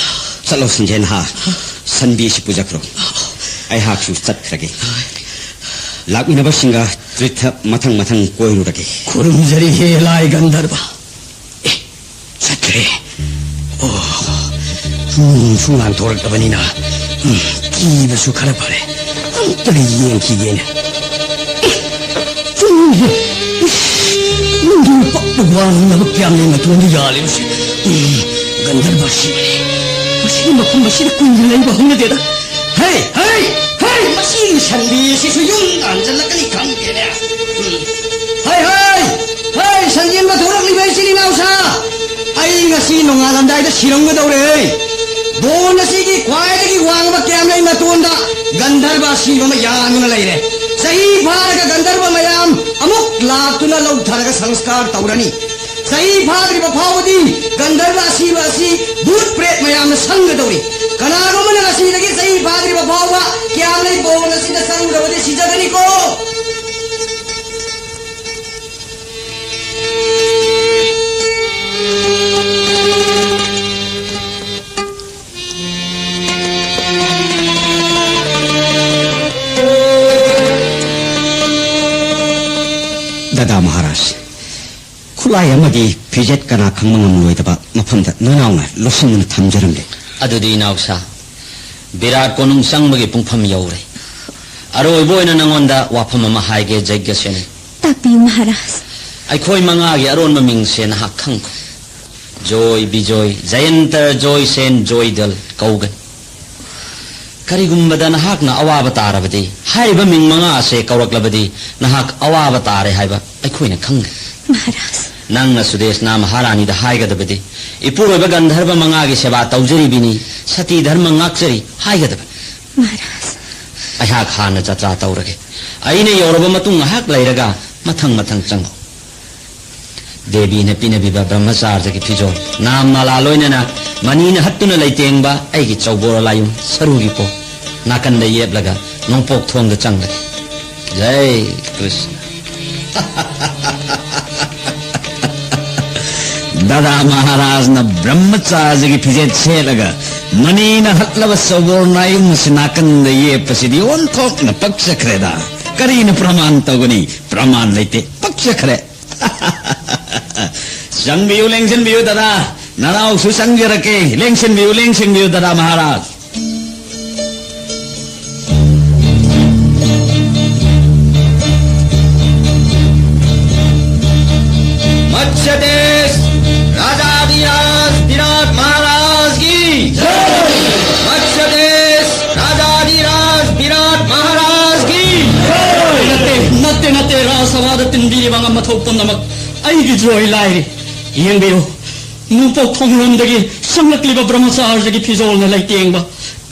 ꯆꯠꯂꯣ, ꯁꯟꯖꯦꯟꯍꯥ, ꯁꯟꯕꯤ ꯑꯁꯤ ꯄꯨꯖꯈ꯭ꯔꯣ꯫ ꯑꯩꯍꯥꯛꯁꯨ ꯆꯠꯈ꯭ꯔꯒꯦ꯫ ꯂꯥꯛꯃꯤꯟꯅꯕꯁꯤꯡꯒ ꯇ꯭ꯔꯤꯊ ꯃꯊꯪ ꯃꯊꯪ ꯀꯣꯏꯔꯨꯔꯒꯦ꯫ ꯈꯨꯔꯨꯝꯖꯔꯤ, ꯍꯦ ꯂꯥꯏ ꯒꯟꯙꯔꯕ꯫ ꯑꯦ, ꯆꯠꯈ꯭ꯔꯦ꯫ ꯑꯣ, ꯅꯣꯡꯁꯨ ꯉꯥꯟꯊꯣꯔꯛꯇꯕꯅꯤꯅ, ꯎꯝ, ꯀꯤꯕꯁꯨ ꯈꯔ ꯐꯔꯦ꯫ ꯑꯝꯇꯒ ꯌꯦꯡꯈꯤꯒꯦꯅꯦ꯫ ꯆꯨꯝꯃꯤꯅꯦ꯫ ꯏꯁ, ꯅꯪꯒꯤ ꯄꯛꯄ ꯋꯥ ꯉꯥꯡꯅꯕ ꯀꯌꯥꯝ ꯂꯩ ꯃꯇꯣꯟꯗ ꯌꯥꯜꯂꯤꯕꯁꯦ? ꯎꯝ, ꯒꯟꯙꯔꯕ ꯁꯤꯕꯅꯦ꯫ ꯃꯁꯤꯒꯤ ꯃꯐꯝ ꯑꯁꯤꯗ ꯀꯨꯏꯅ ꯂꯩꯕ ꯍꯧꯅꯗꯦꯗ꯫ ꯍꯩ, ꯍꯩ, ꯍꯩ! ꯃꯁꯤꯒꯤ ꯁꯟꯕꯤ ꯑꯁꯤꯁꯨ ꯌꯨꯝꯗ ꯍꯟꯖꯜꯂꯛꯀꯅꯤ ꯈꯪꯗꯦꯅꯦ꯫ ꯎꯝ꯫ ꯍꯩ, ꯍꯩ! ꯍꯩ, ꯁꯟꯖꯦꯟꯕ ꯊꯣꯔꯛꯂꯤꯕ ꯏꯆꯤꯜ ꯏꯅꯥꯎꯁꯥ! ꯑꯩ ꯉꯁꯤ ꯅꯣꯡꯉꯥꯜꯂꯝꯗꯥꯏꯗ ꯁꯤꯔꯝꯒꯗꯧꯔꯦ꯫ ꯕꯣꯟ ꯑꯁꯤꯒꯤ ꯈ꯭ꯋꯥꯏꯗꯒꯤ ꯋꯥꯡꯕ ꯀꯌꯥꯝꯂꯩ ꯃꯇꯣꯟꯗ ꯒꯟꯙꯔꯕ ꯑꯁꯤꯕ ꯑꯃ ꯌꯥꯟꯗꯨꯅ ꯂꯩꯔꯦ꯫ ꯆꯍꯤ ꯐꯥꯔꯒ ꯒꯟꯙꯔꯕ ꯃꯌꯥꯝ ꯑꯃꯨꯛ ꯂꯥꯛꯇꯨꯅ ꯂꯧꯊꯔꯒ ꯁꯪꯁꯀꯥꯔ ꯇꯧꯔꯅꯤ꯫ ꯆꯍꯤ ꯐꯥꯗ꯭ꯔꯤꯕ ꯐꯥꯎꯕꯗꯤ ꯒꯟꯙꯔꯕ ꯑꯁꯤꯕ ꯑꯁꯤ ꯚꯨꯠ ꯄ꯭ꯔꯦꯠ ꯃꯌꯥꯝꯅ ꯁꯪꯒꯗꯧꯔꯤ꯫ ꯀꯅꯥꯒꯨꯝꯕꯅ ꯉꯁꯤꯗꯒꯤ ꯆꯍꯤ ꯐꯥꯗ꯭ꯔꯤꯕ ꯐꯥꯎꯕ ꯀꯌꯥꯝꯂꯩ ꯕꯣꯟ ꯑꯁꯤꯗ ꯆꯪꯂꯨꯔꯕꯗꯤ ꯁꯤꯖꯒꯅꯤꯀꯣ꯫ ꯗꯥꯗꯥ ꯃꯍꯥꯔꯥꯖ, ꯈꯨꯠꯂꯥꯏ ꯑꯃꯗꯤ ꯐꯤꯖꯦꯠ ꯀꯅꯥ ꯈꯪꯕ ꯉꯝꯂꯣꯏꯗꯕ ꯃꯐꯝꯗ ꯅꯅꯥꯎꯅ ꯂꯣꯠꯁꯤꯟꯗꯨꯅ ꯊꯝꯖꯔꯝꯂꯦ꯫ ꯑꯗꯨꯗꯤ ꯏꯅꯥꯎꯁꯥ, ꯕꯤꯔꯥꯠ ꯀꯣꯅꯨꯡ ꯆꯪꯕꯒꯤ ꯄꯨꯡꯐꯝ ꯌꯧꯔꯦ꯫ ꯑꯔꯣꯏꯕ ꯑꯣꯏꯅ ꯅꯉꯣꯟꯗ ꯋꯥꯐꯝ ꯑꯃ ꯍꯥꯏꯒꯦ, ꯖꯩꯒ꯭ꯌꯁꯦꯅꯤ꯫ ꯇꯥꯛꯄꯤꯌꯨ, ꯃꯍꯥꯔꯥꯖ꯫ ꯑꯩꯈꯣꯏ ꯃꯉꯥꯒꯤ ꯑꯔꯣꯟꯕ ꯃꯤꯡꯁꯦ ꯅꯍꯥꯛ ꯈꯪꯈꯣ꯫ ꯖꯣꯏ, ꯕꯤꯖꯣꯏ, ꯖꯌꯟꯇ, ꯖꯣꯏꯁꯦꯟ, ꯖꯣꯏꯗꯜ ꯀꯧꯒꯅꯤ꯫ ꯀꯔꯤꯒꯨꯝꯕꯗ ꯅꯍꯥꯛꯅ ꯑꯋꯥꯕ ꯇꯥꯔꯕꯗꯤ, ꯍꯥꯏꯔꯤꯕ ꯃꯤꯡ ꯃꯉꯥ ꯑꯁꯦ ꯀꯧꯔꯛꯂꯕꯗꯤ, ꯅꯍꯥꯛ ꯑꯋꯥꯕ ꯇꯥꯔꯦ ꯍꯥꯏꯕ ꯑꯩꯈꯣꯏꯅ ꯈꯪꯒꯅꯤ꯫ ꯃꯍꯥꯔꯥꯖ꯫ ꯅꯪꯅ ꯁꯨꯗꯦꯁꯅꯥ ꯃꯍꯥꯔꯥꯅꯤꯗ ꯍꯥꯏꯒꯗꯕꯗꯤ, "ꯏꯄꯨꯔꯣꯏꯕ ꯒꯟꯙꯔꯕ ꯃꯉꯥꯒꯤ ꯁꯦꯕꯥ ꯇꯧꯖꯔꯤꯕꯤꯅꯤ, ꯁꯇꯤ ꯙꯔꯃ ꯉꯥꯛꯆꯔꯤ" ꯍꯥꯏꯒꯗꯕꯅꯤ꯫ ꯃꯍꯥꯔꯥꯖ꯫ ꯑꯩꯍꯥꯛ ꯍꯥꯟꯅ ꯖꯇ꯭ꯔꯥ ꯇꯧꯔꯒꯦ꯫ ꯑꯩꯅ ꯌꯧꯔꯕ ꯃꯇꯨꯡ ꯉꯥꯏꯍꯥꯛ ꯂꯩꯔꯒ ꯃꯊꯪ ꯃꯊꯪ ꯆꯪꯉꯨ꯫ ꯗꯦꯕꯤꯅ ꯄꯤꯅꯕꯤꯕ ꯕ꯭ꯔꯍ꯭ꯃꯆꯥꯔꯖꯒꯤ ꯐꯤꯖꯣꯜ, ꯅꯥꯝ ꯃꯥꯂꯥ ꯂꯣꯏꯅꯅ ꯃꯅꯤꯅ ꯍꯠꯇꯨꯅ ꯂꯩꯇꯦꯡꯕ ꯑꯩꯒꯤ ꯆꯧꯕꯣꯔ ꯂꯥꯏꯌꯨꯝ ꯁꯔꯨꯒꯤ ꯄꯣ ꯅꯥꯀꯟꯗ ꯌꯦꯞꯂꯒ ꯅꯣꯡꯄꯣꯛ ꯊꯣꯡꯗ ꯆꯪꯂꯒꯦ꯫ ꯖꯩ ꯀ꯭ꯔꯤꯁꯅ꯫ ꯗꯥꯗꯥ ꯃꯍꯥꯔꯥꯖꯅ ꯕ꯭ꯔꯍ꯭ꯃꯆꯥꯔꯤꯒꯤ ꯐꯤꯖꯦꯠ ꯁꯦꯠꯂꯒ ꯃꯅꯤꯅ ꯍꯠꯂꯕ ꯁꯣꯕꯣꯔꯅꯥꯌꯨꯝ ꯑꯁꯤ ꯅꯥꯀꯟꯗ ꯌꯦꯞꯄꯁꯤꯗꯤ ꯑꯣꯟꯊꯣꯛꯅ ꯄꯛꯆꯈ꯭ꯔꯦꯗ꯫ ꯀꯔꯤꯅ ꯄ꯭ꯔꯃꯥꯟ ꯇꯧꯒꯅꯤ? ꯄ꯭ꯔꯃꯥꯟ ꯂꯩꯇꯦ꯫ ꯄꯛꯆꯈ꯭ꯔꯦ꯫ ꯆꯪꯕꯤꯌꯨ, ꯂꯦꯡꯁꯤꯟꯕꯤꯌꯨ ꯗꯥꯗꯥ꯫ ꯅꯅꯥꯎꯁꯨ ꯆꯪꯖꯔꯛꯀꯦ꯫ ꯂꯦꯡꯁꯤꯟꯕꯤꯌꯨ, ꯂꯦꯡꯁꯤꯟꯕꯤꯌꯨ ꯗꯥꯗꯥ ꯃꯍꯥꯔꯥꯖ꯫ ꯃꯠꯁ꯭ꯌ ꯗꯦꯁ ꯔꯥꯖꯥꯙꯤꯔꯥꯖ ꯕꯤꯔꯥꯠ ꯃꯍꯥꯔꯥꯖ ꯀꯤ ꯖꯌ! ꯃꯠꯁ꯭ꯌ ꯗꯦꯁ ꯔꯥꯖꯥꯙꯤꯔꯥꯖ ꯕꯤꯔꯥꯠ ꯃꯍꯥꯔꯥꯖ ꯀꯤ ꯖꯌ! ꯅꯠꯇꯦ, ꯅꯠꯇꯦ, ꯅꯠꯇꯦ, ꯔꯥꯖ ꯁꯚꯥꯗ ꯇꯤꯟꯕꯤꯔꯤꯕ ꯑꯉꯝ ꯑꯊꯧ ꯄꯨꯝꯅꯃꯛ ꯑꯩꯒꯤ ꯖꯣꯏ ꯂꯥꯏꯔꯤ꯫ ꯌꯦꯡꯕꯤꯌꯨ, ꯅꯣꯡꯄꯣꯛ ꯈꯣꯡꯂꯣꯝꯗꯒꯤ ꯆꯪꯂꯛꯂꯤꯕ ꯕ꯭ꯔꯍ꯭ꯃꯆꯥꯔꯤꯒꯤ ꯐꯤꯖꯣꯜꯅ ꯂꯩꯇꯦꯡꯕ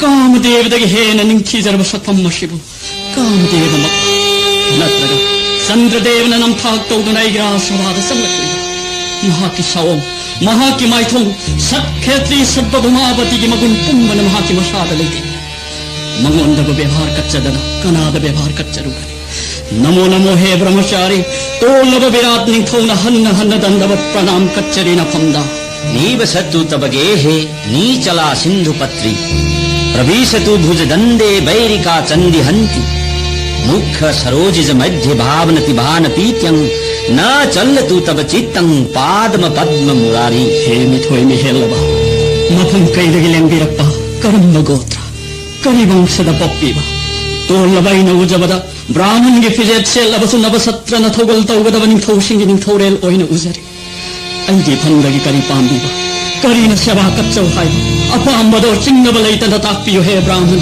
ꯀꯥꯃꯗꯦꯕꯗꯒꯤ ꯍꯦꯟꯅ ꯅꯤꯡꯊꯤꯖꯔꯕ ꯁꯛꯐꯝ ꯑꯁꯤꯕꯨ ꯀꯥꯃꯗꯦꯕꯃꯛ ꯅꯠꯇ꯭ꯔꯒ ꯆꯟꯗ꯭ꯔꯗꯦꯕꯅ ꯅꯝꯊꯥꯛ ꯇꯧꯗꯨꯅ ꯑꯩꯒꯤ ꯔꯥꯖ ꯁꯚꯥꯗ ꯆꯪꯂꯛꯂꯤꯕ ꯃꯍꯥꯛꯀꯤ ꯁꯥꯑꯣꯡ, ꯃꯍꯥꯛꯀꯤ ꯃꯥꯏꯊꯣꯡ, ꯁꯠ ꯈꯦꯇ꯭ꯔꯤ ꯁꯠꯕ ꯎꯃꯥꯄꯇꯤꯒꯤ ꯃꯒꯨꯟ ꯄꯨꯝꯕꯅ ꯃꯍꯥꯛꯀꯤ ꯃꯁꯥꯗ ꯂꯩꯇꯦ꯫ ꯃꯉꯣꯟꯗꯕꯨ ꯕꯦꯕꯥꯔ ꯀꯠꯆꯗꯅ ꯀꯅꯥꯗ ꯕꯦꯕꯥꯔ ꯀꯠꯆꯔꯨꯒꯅꯤ? ꯅꯃꯣ ꯅꯃꯣ ꯍꯦ ꯕ꯭ꯔꯍ꯭ꯃꯆꯥꯔꯤ, ꯇꯣꯜꯂꯕ ꯕꯤꯔꯥꯠ ꯅꯤꯡꯊꯧꯅ ꯍꯟꯅ ꯍꯟꯅ ꯗꯟꯗꯕꯠ ꯄ꯭ꯔꯅꯥꯝ ꯀꯠꯆꯔꯤ ꯅꯐꯝꯗ꯫ ꯅꯤꯕꯁꯠꯇꯨ ꯇꯕ ꯒꯦꯍꯦ ꯅꯤꯆꯂꯥ ꯁꯤꯟꯙꯨ ꯄꯠꯇ꯭ꯔꯤ, ꯄ꯭ꯔꯕꯤꯁꯇꯨ ꯚꯨꯖ ꯗꯟꯗꯦ ꯕꯩꯔꯤꯀꯥ ꯆꯟꯗꯤ ꯍꯟꯇꯤ, ꯃꯨꯈ ꯁꯔꯣꯖꯤꯖ ꯃꯙ꯭ꯌ ꯚꯥꯕꯅ ꯇꯤꯚꯥꯅ ꯄꯤꯇ꯭ꯌꯪ, ꯅ ꯆꯜꯂꯇꯨ ꯇꯕ ꯆꯤꯠꯇꯪ ꯄꯥꯗꯃ ꯄꯗ꯭ꯃ ꯃꯨꯔꯥꯔꯤ꯫ ꯍꯦ ꯃꯤꯊꯣꯏ ꯃꯤꯍꯦꯜꯂꯕ, ꯃꯐꯝ ꯀꯩꯗꯒꯤ ꯂꯦꯡꯕꯤꯔꯛꯄ, ꯀꯔꯝꯕ ꯒꯣꯇ꯭ꯔ, ꯀꯔꯤ ꯋꯪꯁꯗ ꯄꯣꯛꯄꯤꯕ? ꯇꯣꯜꯂꯕ ꯑꯩꯅ ꯎꯖꯕꯗ ꯕ꯭ꯔꯥꯍꯃꯟꯒꯤ ꯐꯤꯖꯦꯠ ꯁꯦꯠꯂꯕꯁꯨ ꯅꯕꯁꯇ꯭ꯔꯅ ꯊꯧꯒꯜ ꯇꯧꯒꯗꯕ ꯅꯤꯡꯊꯧꯁꯤꯡꯒꯤ ꯅꯤꯡꯊꯧꯔꯦꯜ ꯑꯣꯏꯅ ꯎꯖꯔꯤ꯫ ꯑꯩꯒꯤ ꯏꯐꯝꯗꯒꯤ ꯀꯔꯤ ꯄꯥꯝꯕꯤꯕ? ꯀꯔꯤꯅ ꯁꯦꯕꯥ ꯀꯠꯆꯧ ꯍꯥꯏꯕ? ꯑꯄꯥꯝꯕꯗꯣ ꯆꯤꯡꯅꯕ ꯂꯩꯇꯅ ꯇꯥꯛꯄꯤꯌꯨ ꯍꯦ ꯕ꯭ꯔꯥꯍꯃꯟ꯫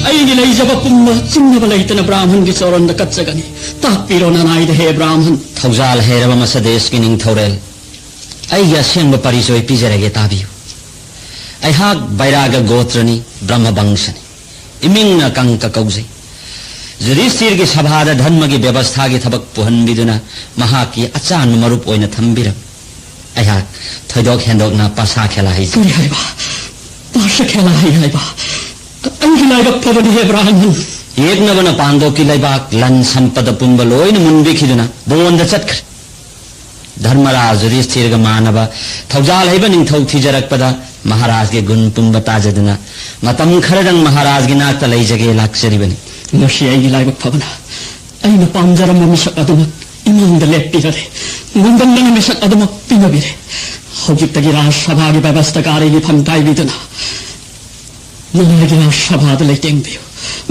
ꯑꯩꯒꯤ ꯂꯩꯖꯕ ꯄꯨꯝꯕ ꯆꯤꯡꯅꯕ ꯂꯩꯇꯅ ꯕ꯭ꯔꯥꯍꯃꯟꯒꯤ ꯆꯣꯔꯟꯗ ꯀꯠꯆꯒꯅꯤ꯫ ꯇꯥꯛꯄꯤꯔꯣ ꯅꯅꯥꯏꯗ ꯍꯦ ꯕ꯭ꯔꯥꯍꯃꯟ꯫ ꯊꯧꯖꯥꯜ ꯍꯩꯔꯕ ꯃꯁ ꯗꯦꯁꯀꯤ ꯅꯤꯡꯊꯧꯔꯦꯜ, ꯑꯩꯒꯤ ꯑꯁꯦꯡꯕ ꯄꯔꯤꯆꯣꯏ ꯄꯤꯖꯔꯒꯦ, ꯇꯥꯕꯤꯌꯨ꯫ ꯑꯩꯍꯥꯛ ꯕꯩꯔꯥꯒ ꯒꯣꯇ꯭ꯔꯅꯤ, ꯕ꯭ꯔꯍ꯭ꯃ ꯕꯪꯁꯅꯤ꯫ ꯏꯃꯤꯡꯅ ꯀꯪꯀ ꯀꯧꯖꯩ꯫ ꯌꯨꯙꯤꯁꯊꯤꯔꯒꯤ ꯁꯚꯥꯗ ꯙꯔꯃꯒꯤ ꯕꯦꯕꯁꯊꯥꯒꯤ ꯊꯕꯛ ꯄꯨꯍꯟꯕꯤꯗꯨꯅ ꯃꯍꯥꯛꯀꯤ ꯑꯆꯥꯟꯕ ꯃꯔꯨꯞ ꯑꯣꯏꯅ ꯊꯝꯕꯤꯔꯝꯃꯤ꯫ ꯑꯩꯍꯥꯛ ꯊꯣꯏꯗꯣꯛ ꯍꯦꯟꯗꯣꯛꯅ ꯄꯥꯁꯥ ꯈꯦꯂꯥ ꯍꯩꯖꯩ꯫ ꯀꯔꯤ ꯍꯥꯏꯕ? ꯄꯥꯁꯥ ꯈꯦꯂꯥ ꯍꯩ ꯍꯥꯏꯕ? ꯑꯩꯒꯤ ꯂꯥꯏꯕꯛ ꯐꯕꯅꯤ ꯍꯦ ꯕ꯭ꯔꯥꯍꯃꯟ꯫ ꯌꯦꯛꯅꯕꯅ ꯄꯥꯡꯒꯣꯛꯀꯤ ꯂꯩꯕꯥꯛ ꯂꯟ ꯁꯝꯄꯗ ꯄꯨꯝꯕ ꯂꯣꯏꯅ ꯃꯨꯟꯕꯤꯈꯤꯗꯨꯅ ꯕꯣꯟꯗ ꯆꯠꯈ꯭ꯔꯦ꯫ ꯙꯔꯃꯔꯥꯖ ꯌꯨꯙꯤꯁꯊꯤꯔꯒ ꯃꯥꯟꯅꯕ ꯊꯧꯖꯥꯜ ꯍꯩꯕ ꯅꯤꯡꯊꯧ ꯊꯤꯖꯔꯛꯄꯗ ꯃꯍꯥꯔꯥꯖꯒꯤ ꯒꯨꯟ ꯄꯨꯝꯕ ꯇꯥꯖꯗꯨꯅ ꯃꯇꯝ ꯈꯔꯗꯪ ꯃꯍꯥꯔꯥꯖꯒꯤ ꯅꯥꯛꯇ ꯂꯩꯖꯒꯦ ꯂꯥꯛꯆꯔꯤꯕꯅꯤ꯫ ꯉꯁꯤ ꯑꯩꯒꯤ ꯂꯥꯏꯕꯛ ꯐꯕꯅ ꯑꯩꯅ ꯄꯥꯝꯖꯔꯝꯕ ꯃꯤꯁꯛ ꯑꯗꯨꯃꯛ ꯏꯃꯥꯡꯗ ꯂꯦꯞꯄꯤꯔꯔꯦ꯫ ꯉꯝꯗꯝꯗꯅ ꯃꯤꯁꯛ ꯑꯗꯨꯃꯛ ꯄꯤꯅꯕꯤꯔꯦ꯫ ꯍꯧꯖꯤꯛꯇꯒꯤ ꯔꯥꯖ ꯁꯚꯥꯒꯤ ꯕꯦꯕꯁꯊꯥ ꯒꯥꯔꯤꯒꯤ ꯐꯝ ꯀꯥꯏꯕꯤꯗꯨꯅ ꯅꯅꯥꯏꯒꯤ ꯔꯥꯖ ꯁꯚꯥꯗ ꯂꯩꯇꯦꯡꯕꯤꯌꯨ꯫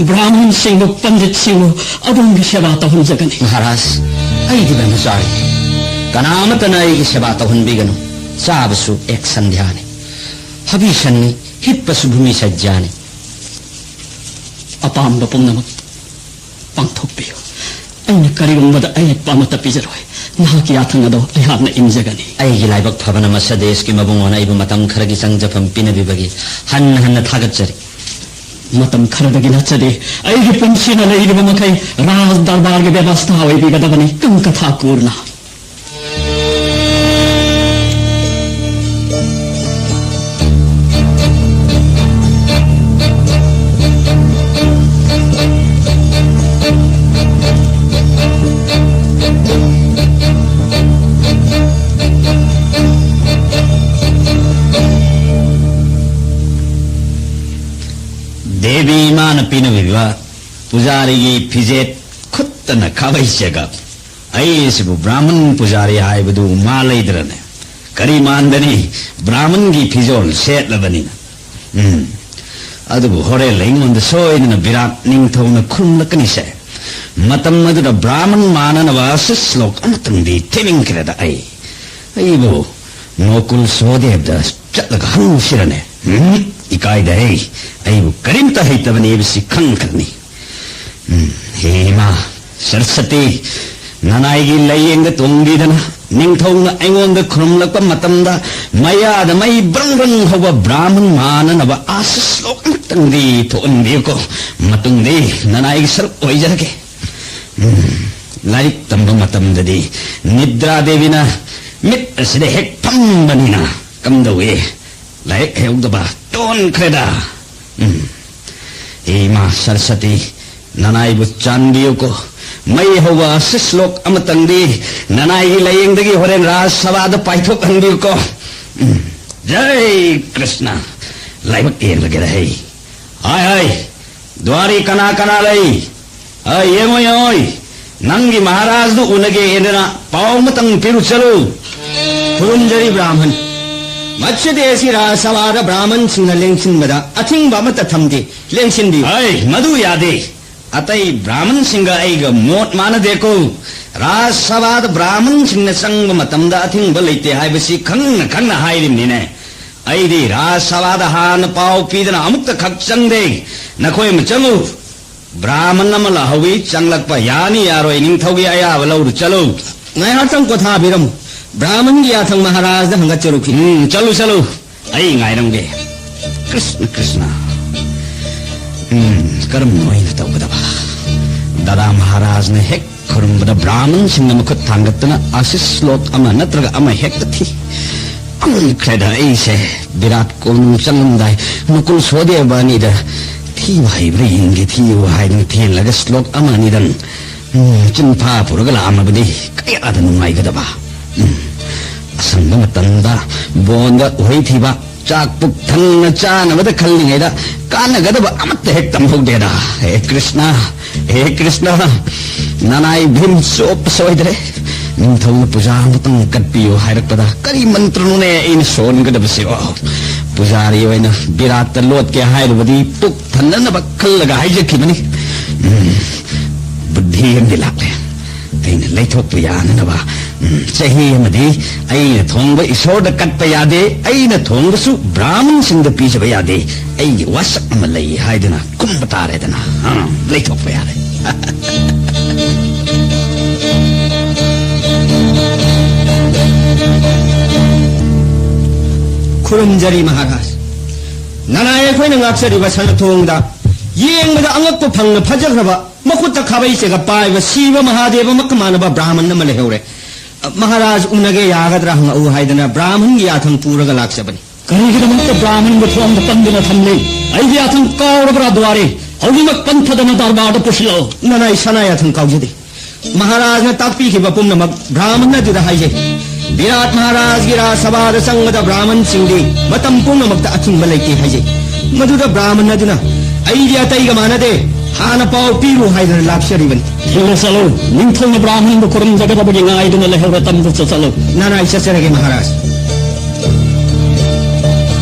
ꯕ꯭ꯔꯥꯍꯃꯟꯁꯤꯡꯕꯨ, ꯄꯟꯗꯤꯠꯁꯤꯡꯕꯨ ꯑꯗꯣꯝꯒꯤ ꯁꯦꯕꯥ ꯇꯧꯍꯟꯖꯒꯅꯤ꯫ ꯃꯍꯥꯔꯥꯖ, ꯑꯩꯗꯤ ꯕ꯭ꯔꯍꯃꯆꯥꯔꯤ꯫ ꯀꯅꯥ ꯑꯃꯠꯇꯅ ꯑꯩꯒꯤ ꯁꯦꯕꯥ ꯇꯧꯍꯟꯕꯤꯒꯅꯨ꯫ ꯆꯥꯕꯁꯨ ꯑꯦꯛ ꯁꯟꯙ꯭ꯌꯥꯅꯤ, ꯍꯕꯤ ꯁꯟꯅꯤ, ꯍꯤꯞꯄꯁꯨ ꯚꯨꯃꯤ ꯁꯩꯖ꯭ꯌꯥꯅꯤ꯫ ꯑꯄꯥꯝꯕ ꯄꯨꯝꯅꯃꯛ ꯄꯥꯡꯊꯣꯛꯄꯤꯌꯨ꯫ ꯑꯩꯅ ꯀꯔꯤꯒꯨꯝꯕꯗ ꯑꯌꯦꯠꯄ ꯑꯃꯠꯇ ꯄꯤꯖꯔꯣꯏ꯫ ꯅꯍꯥꯛꯀꯤ ꯌꯥꯊꯪ ꯑꯗꯣ ꯑꯩꯍꯥꯛꯅ ꯏꯟꯖꯒꯅꯤ꯫ ꯑꯩꯒꯤ ꯂꯥꯏꯕꯛ ꯐꯕꯅ ꯃꯁꯥ ꯗꯦꯁꯀꯤ ꯃꯕꯨꯡꯉꯣꯅ ꯑꯩꯕꯨ ꯃꯇꯝ ꯈꯔꯒꯤ ꯆꯪꯖꯐꯝ ꯄꯤꯅꯕꯤꯕꯒꯤ ꯍꯟꯅ ꯍꯟꯅ ꯊꯥꯒꯠꯆꯔꯤ꯫ ꯃꯇꯝ ꯈꯔꯗꯒꯤ ꯅꯠꯆꯗꯦ꯫ ꯑꯩꯒꯤ ꯄꯨꯟꯁꯤꯅ ꯂꯩꯔꯤꯕ ꯃꯈꯩ ꯔꯥꯖ ꯗꯔꯕꯥꯔꯒꯤ ꯕꯦꯕꯁꯊꯥ ꯑꯣꯏꯕꯤꯒꯗꯕꯅꯤ꯫ ꯀꯪꯀꯊꯥ ꯀꯨꯔꯅ꯫ ꯗꯦꯕꯤ ꯏꯃꯥꯅ ꯄꯤꯅꯕꯤꯕ ꯄꯨꯖꯥꯔꯤꯒꯤ ꯐꯤꯖꯦꯠ ꯈꯨꯠꯇꯅ ꯈꯥꯕꯩ ꯆꯦꯒꯞ꯫ ꯑꯩꯁꯤꯕꯨ ꯕ꯭ꯔꯥꯍꯃꯟ ꯄꯨꯖꯥꯔꯤ ꯍꯥꯏꯕꯗꯨ ꯃꯥ ꯂꯩꯗ꯭ꯔꯅꯦ? ꯀꯔꯤ ꯃꯥꯟꯗꯅꯤ, ꯕ꯭ꯔꯥꯍꯃꯟꯒꯤ ꯐꯤꯖꯣꯜ ꯁꯦꯠꯂꯕꯅꯤꯅ꯫ ꯎꯝ, ꯑꯗꯨꯕꯨ ꯍꯣꯔꯦꯟ ꯑꯩꯉꯣꯟꯗ ꯁꯣꯏꯗꯅ ꯕꯤꯔꯥꯠ ꯅꯤꯡꯊꯧꯅ ꯈꯨꯔꯨꯝꯂꯛꯀꯅꯤꯁꯦ꯫ ꯃꯇꯝ ꯑꯗꯨꯗ ꯕ꯭ꯔꯥꯍꯃꯟ ꯃꯥꯟꯅꯅꯕ ꯑꯁꯤꯁ ꯂꯣꯛ ꯑꯃꯇꯪꯗꯤ ꯊꯦꯝꯅꯤꯡꯈ꯭ꯔꯦꯗ ꯑꯩ꯫ ꯑꯩꯕꯨ ꯅꯣꯀꯨꯜ ꯁꯣꯍꯗꯦꯕꯗ ꯆꯠꯂꯒ ꯍꯪꯉꯨꯁꯤꯔꯅꯦ? ꯎꯝ, ꯏꯀꯥꯏꯗ ꯍꯦ꯫ ꯑꯩꯕꯨ ꯀꯔꯤꯝꯇ ꯍꯩꯇꯕꯅꯤ ꯍꯥꯏꯕꯁꯤ ꯈꯪꯈ꯭ꯔꯅꯤ꯫ ꯎꯝ, ꯍꯦ ꯏꯃꯥ ꯁꯔꯁꯇꯤ, ꯅꯅꯥꯏꯒꯤ ꯂꯥꯏꯌꯦꯡꯗ ꯇꯣꯡꯕꯤꯗꯅ ꯅꯤꯡꯊꯧꯅ ꯑꯩꯉꯣꯟꯗ ꯈꯨꯔꯨꯝꯂꯛꯄ ꯃꯇꯝꯗ ꯃꯌꯥꯗ ꯃꯩ ꯕ꯭ꯔꯪ ꯕ꯭ꯔꯪ ꯍꯧꯕ ꯕ꯭ꯔꯥꯍꯃꯟ ꯃꯥꯟꯅꯅꯕ ꯑꯥꯁꯤꯁ ꯂꯣꯛ ꯑꯃꯇꯪꯗꯤ ꯊꯣꯛꯍꯟꯕꯤꯌꯨꯀꯣ꯫ ꯃꯇꯨꯡꯗꯤ ꯅꯅꯥꯏꯒꯤ ꯁꯔꯨꯛ ꯑꯣꯏꯖꯔꯒꯦ꯫ ꯎꯝ, ꯂꯥꯏꯔꯤꯛ ꯇꯝꯕ ꯃꯇꯝꯗꯗꯤ ꯅꯤꯗ꯭ꯔꯥ ꯗꯦꯕꯤꯅ ꯃꯤꯠ ꯑꯁꯤꯗ ꯍꯦꯛ ꯐꯝꯕꯅꯤꯅ ꯀꯝꯗꯧꯏ? ꯂꯥꯏꯔꯤꯛ ꯍꯩꯍꯧꯗꯕ ꯇꯣꯟꯈ꯭ꯔꯦꯗ꯫ ꯎꯝ꯫ ꯍꯦ ꯏꯃꯥ ꯁꯔꯁꯇꯤ, ꯅꯅꯥꯏꯕꯨ ꯆꯥꯟꯕꯤꯌꯨꯀꯣ꯫ ꯃꯩ ꯍꯧꯕ ꯑꯁꯤꯁ ꯂꯣꯛ ꯑꯃꯇꯪꯗꯤ ꯅꯅꯥꯏꯒꯤ ꯂꯥꯏꯌꯦꯡꯗꯒꯤ ꯍꯣꯔꯦꯟ ꯔꯥꯖ ꯁꯚꯥꯗ ꯄꯥꯏꯊꯣꯛꯍꯟꯕꯤꯌꯨꯀꯣ꯫ ꯎꯝ꯫ ꯖꯩ ꯀ꯭ꯔꯤꯁꯅ꯫ ꯂꯥꯏꯕꯛ ꯌꯦꯡꯂꯒꯦꯗ ꯍꯩ꯫ ꯍꯥꯏ ꯍꯥꯏ꯫ ꯗ꯭ꯋꯥꯔꯤ ꯀꯅꯥ ꯀꯅꯥ ꯂꯩ? ꯍꯥꯏ, ꯌꯦꯡꯉꯣ ꯌꯦꯡꯉꯣ꯫ ꯅꯪꯒꯤ ꯃꯍꯥꯔꯥꯖꯗꯨ ꯎꯅꯒꯦ ꯍꯥꯏꯗꯅ ꯄꯥꯎ ꯑꯃꯇꯪ ꯄꯤꯔꯨ ꯆꯠꯂꯨ꯫ ꯈꯨꯔꯨꯝꯖꯔꯤ ꯕ꯭ꯔꯥꯍꯃꯟ꯫ ꯃꯁꯤꯗꯤ ꯑꯁꯤ ꯔꯥꯖ ꯁꯚꯥꯗ ꯕ꯭ꯔꯥꯍꯃꯟꯁꯤꯡꯅ ꯂꯦꯡꯁꯤꯟꯕꯗ ꯑꯊꯤꯡꯕ ꯑꯃꯠꯇ ꯊꯝꯗꯦ꯫ ꯂꯦꯡꯁꯤꯟꯕꯤꯌꯨ꯫ ꯍꯥꯏ, ꯃꯗꯨ ꯌꯥꯗꯦ꯫ ꯑꯇꯩ ꯕ꯭ꯔꯥꯍꯃꯟꯁꯤꯡꯒ ꯑꯩꯒ ꯃꯣꯠ ꯃꯥꯟꯅꯗꯦꯀꯣ꯫ ꯔꯥꯖ ꯁꯚꯥꯗ ꯕ꯭ꯔꯥꯍꯃꯟꯁꯤꯡꯅ ꯆꯪꯕ ꯃꯇꯝꯗ ꯑꯊꯤꯡꯕ ꯂꯩꯇꯦ ꯍꯥꯏꯕꯁꯤ ꯈꯪꯅ ꯈꯪꯅ ꯍꯥꯏꯔꯤꯕꯅꯤꯅꯦ꯫ ꯑꯩꯗꯤ ꯔꯥꯖ ꯁꯚꯥꯗ ꯍꯥꯟꯅ ꯄꯥꯎ ꯄꯤꯗꯅ ꯑꯃꯨꯛꯇ ꯈꯛ ꯆꯪꯗꯦ꯫ ꯅꯈꯣꯏ ꯑꯃ ꯆꯪꯉꯨ꯫ ꯕ꯭ꯔꯥꯍꯃꯟ ꯑꯃ ꯂꯥꯛꯍꯧꯏ, ꯆꯪꯂꯛꯄ ꯌꯥꯅꯤ ꯌꯥꯔꯣꯏ ꯅꯤꯡꯊꯧꯒꯤ ꯑꯌꯥꯕ ꯂꯧꯔꯨ ꯆꯠꯂꯨ꯫ ꯉꯥꯏꯍꯥꯛꯇꯪ ꯄꯣꯊꯥꯕꯤꯔꯝꯃꯨ꯫ ꯕ꯭ꯔꯥꯍꯃꯟꯒꯤ ꯌꯥꯊꯪ ꯃꯍꯥꯔꯥꯖꯗ ꯍꯪꯒꯠꯆꯔꯨꯈꯤ꯫ ꯎꯝ, ꯆꯠꯂꯨ ꯆꯠꯂꯨ꯫ ꯑꯩ ꯉꯥꯏꯔꯝꯒꯦ꯫ ꯀ꯭ꯔꯤꯁꯅ, ꯀ꯭ꯔꯤꯁꯅ꯫ ꯎꯝ, ꯀꯔꯝꯅ ꯑꯩꯅ ꯇꯧꯒꯗꯕ? ꯗꯥꯗꯥ ꯃꯍꯥꯔꯥꯖꯅ ꯍꯦꯛ ꯈꯨꯔꯨꯝꯕꯗ ꯕ꯭ꯔꯥꯍꯃꯟꯁꯤꯡꯅ ꯃꯈꯨꯠ ꯊꯥꯡꯒꯠꯇꯨꯅ ꯑꯥꯁꯤꯁ ꯂꯣꯛ ꯑꯃ ꯅꯠꯇ꯭ꯔꯒ ꯑꯃ ꯍꯦꯛꯇ ꯊꯤ꯫ ꯈꯪꯈ꯭ꯔꯦꯗ ꯑꯩꯁꯦ꯫ ꯚꯤꯔꯥꯠ ꯀꯣꯅꯨꯡ ꯆꯪꯂꯝꯗꯥꯏ ꯅꯀꯨꯜ ꯁꯣꯗꯦꯕ ꯑꯅꯤꯗ ꯊꯤꯕ ꯍꯩꯕ꯭ꯔꯥ ꯌꯦꯡꯒꯦ ꯊꯤꯌꯨ ꯍꯥꯏꯗꯨꯅ ꯊꯤꯍꯜꯂꯒ ꯁ꯭ꯂꯣꯛ ꯑꯃ ꯑꯅꯤꯗꯪ, ꯎꯝ, ꯆꯤꯟꯐꯥ ꯄꯨꯔꯒ ꯂꯥꯛꯑꯝꯃꯕꯗꯤ ꯀꯌꯥꯗ ꯅꯨꯡꯉꯥꯏꯒꯗꯕ꯫ ꯎꯝ, ꯑꯁꯪꯕ ꯃꯇꯝꯗ ꯕꯣꯟꯗ ꯎꯍꯩ ꯊꯤꯕ, ꯆꯥꯛ ꯄꯨꯛ ꯊꯟꯅ ꯆꯥꯅꯕꯗ ꯈꯜꯂꯤꯉꯩꯗ ꯀꯥꯟꯅꯒꯗꯕ ꯑꯃꯠꯇ ꯍꯦꯛ ꯇꯝꯍꯧꯗꯦꯗ꯫ ꯍꯦ ꯀ꯭ꯔꯤꯁꯅ, ꯍꯦ ꯀ꯭ꯔꯤꯁꯅ, ꯅꯅꯥꯏ ꯚꯤꯝ ꯆꯣꯞꯄ ꯁꯣꯏꯗ꯭ꯔꯦ꯫ ꯅꯤꯡꯊꯧꯅ ꯄꯨꯖꯥ ꯑꯃꯇꯪ ꯀꯠꯄꯤꯌꯨ ꯍꯥꯏꯔꯛꯄꯗ ꯀꯔꯤ ꯃꯟꯇ꯭ꯔꯅꯣꯅꯦ ꯑꯩꯅ ꯁꯣꯟꯒꯗꯕꯁꯤꯕꯣ? ꯄꯨꯖꯥꯔꯤ ꯑꯣꯏꯅ ꯕꯤꯔꯥꯠꯇ ꯂꯣꯠꯀꯦ ꯍꯥꯏꯔꯨꯕꯗꯤ ꯄꯨꯛ ꯊꯟꯅꯅꯕ ꯈꯜꯂꯒ ꯍꯥꯏꯖꯈꯤꯕꯅꯤ꯫ ꯎꯝ, ꯕꯨꯗꯙꯤ ꯑꯃꯗꯤ ꯂꯥꯛꯂꯦ꯫ ꯑꯩꯅ ꯂꯩꯊꯣꯛꯄ ꯌꯥꯅꯅꯕ, ꯎꯝ, ꯆꯍꯤ ꯑꯃꯗꯤ ꯑꯩꯅ ꯊꯣꯡꯕ ꯏꯁꯣꯔꯗ ꯀꯠꯄ ꯌꯥꯗꯦ, ꯑꯩꯅ ꯊꯣꯡꯕꯁꯨ ꯕ꯭ꯔꯥꯍꯃꯟꯁꯤꯡꯗ ꯄꯤꯖꯕ ꯌꯥꯗꯦ꯫ ꯑꯩꯒꯤ ꯋꯥꯁꯛ ꯑꯃ ꯂꯩ ꯍꯥꯏꯗꯨꯅ ꯀꯨꯝꯕ ꯇꯥꯔꯦꯗꯅ꯫ ꯑ, ꯂꯩꯊꯣꯛꯄ ꯌꯥꯔꯦ꯫ ꯈꯨꯔꯨꯝꯖꯔꯤ ꯃꯍꯥꯔꯥꯖ꯫ ꯅꯅꯥꯏ ꯑꯩꯈꯣꯏꯅ ꯉꯥꯛꯆꯔꯤꯕ ꯁꯅꯥꯊꯣꯡꯗ ꯌꯦꯡꯕꯗ ꯑꯉꯛꯄ ꯐꯪꯅ ꯐꯖꯈ꯭ꯔꯕ, ꯃꯈꯨꯠꯇ ꯈꯥꯕꯩ ꯆꯦꯒꯞ ꯄꯥꯏꯕ ꯁꯤꯕ ꯃꯍꯥꯗꯦꯕꯃꯛꯀ ꯃꯥꯟꯅꯕ ꯕ꯭ꯔꯥꯍꯃꯟ ꯑꯃ ꯂꯩꯍꯧꯔꯦ꯫ ꯃꯍꯥꯔꯥꯖ ꯎꯅꯒꯦ ꯌꯥꯒꯗ꯭ꯔꯥ ꯍꯪꯉꯛꯎ ꯍꯥꯏꯗꯅ ꯕ꯭ꯔꯥꯍꯃꯟꯒꯤ ꯌꯥꯊꯪ ꯄꯨꯔꯒ ꯂꯥꯛꯆꯕꯅꯤ꯫ ꯀꯔꯤꯒꯤꯗꯃꯛꯇ ꯕ꯭ꯔꯥꯍꯃꯟꯕꯨ ꯊꯣꯡꯗ ꯄꯟꯗꯨꯅ ꯊꯝꯂꯤ? ꯑꯩꯒꯤ ꯌꯥꯊꯪ ꯀꯥꯎꯔꯕ꯭ꯔꯥ ꯗ꯭ꯋꯥꯔꯤ? ꯍꯧꯖꯤꯛꯃꯛ ꯄꯟꯊꯗꯅ ꯗꯔꯕꯥꯔꯗ ꯄꯨꯁꯤꯜꯂꯛꯑꯣ꯫ ꯅꯅꯥꯏ ꯁꯅꯥ ꯌꯥꯊꯪ ꯀꯥꯎꯖꯗꯦ꯫ ꯃꯍꯥꯔꯥꯖꯅ ꯇꯥꯛꯄꯤꯈꯤꯕ ꯄꯨꯝꯅꯃꯛ ꯕ꯭ꯔꯥꯍꯃꯟ ꯑꯗꯨꯗ ꯍꯥꯏꯖꯩ꯫ ꯕꯤꯔꯥꯠ ꯃꯍꯥꯔꯥꯖꯒꯤ ꯔꯥꯖꯁꯚꯥꯗ ꯆꯪꯕꯗ ꯕ꯭ꯔꯥꯍꯃꯟꯁꯤꯡꯗꯤ ꯃꯇꯝ ꯄꯨꯝꯅꯃꯛꯇ ꯑꯊꯤꯡꯕ ꯂꯩꯇꯦ ꯍꯥꯏꯖꯩ꯫ ꯃꯗꯨꯗ ꯕ꯭ꯔꯥꯍꯃꯟ ꯑꯗꯨꯅ "ꯑꯩꯗꯤ ꯑꯇꯩꯒ ꯃꯥꯟꯅꯗꯦ, ꯍꯥꯟꯅ ꯄꯥꯎ ꯄꯤꯔꯨ" ꯍꯥꯏꯗꯨꯅ ꯂꯥꯛꯆꯔꯤꯕꯅꯤ꯫ ꯊꯤꯜꯂ ꯆꯠꯂꯨ꯫ ꯅꯤꯡꯊꯧꯅ ꯕ꯭ꯔꯥꯍꯃꯟꯕꯨ ꯈꯨꯔꯨꯝꯖꯒꯗꯕꯒꯤ ꯉꯥꯏꯗꯨꯅ ꯂꯩꯍꯧꯔꯦ꯫ ꯇꯝꯗꯨ ꯆꯠꯂꯨ꯫ ꯅꯅꯥꯏ ꯆꯠꯆꯔꯒꯦ ꯃꯍꯥꯔꯥꯖ꯫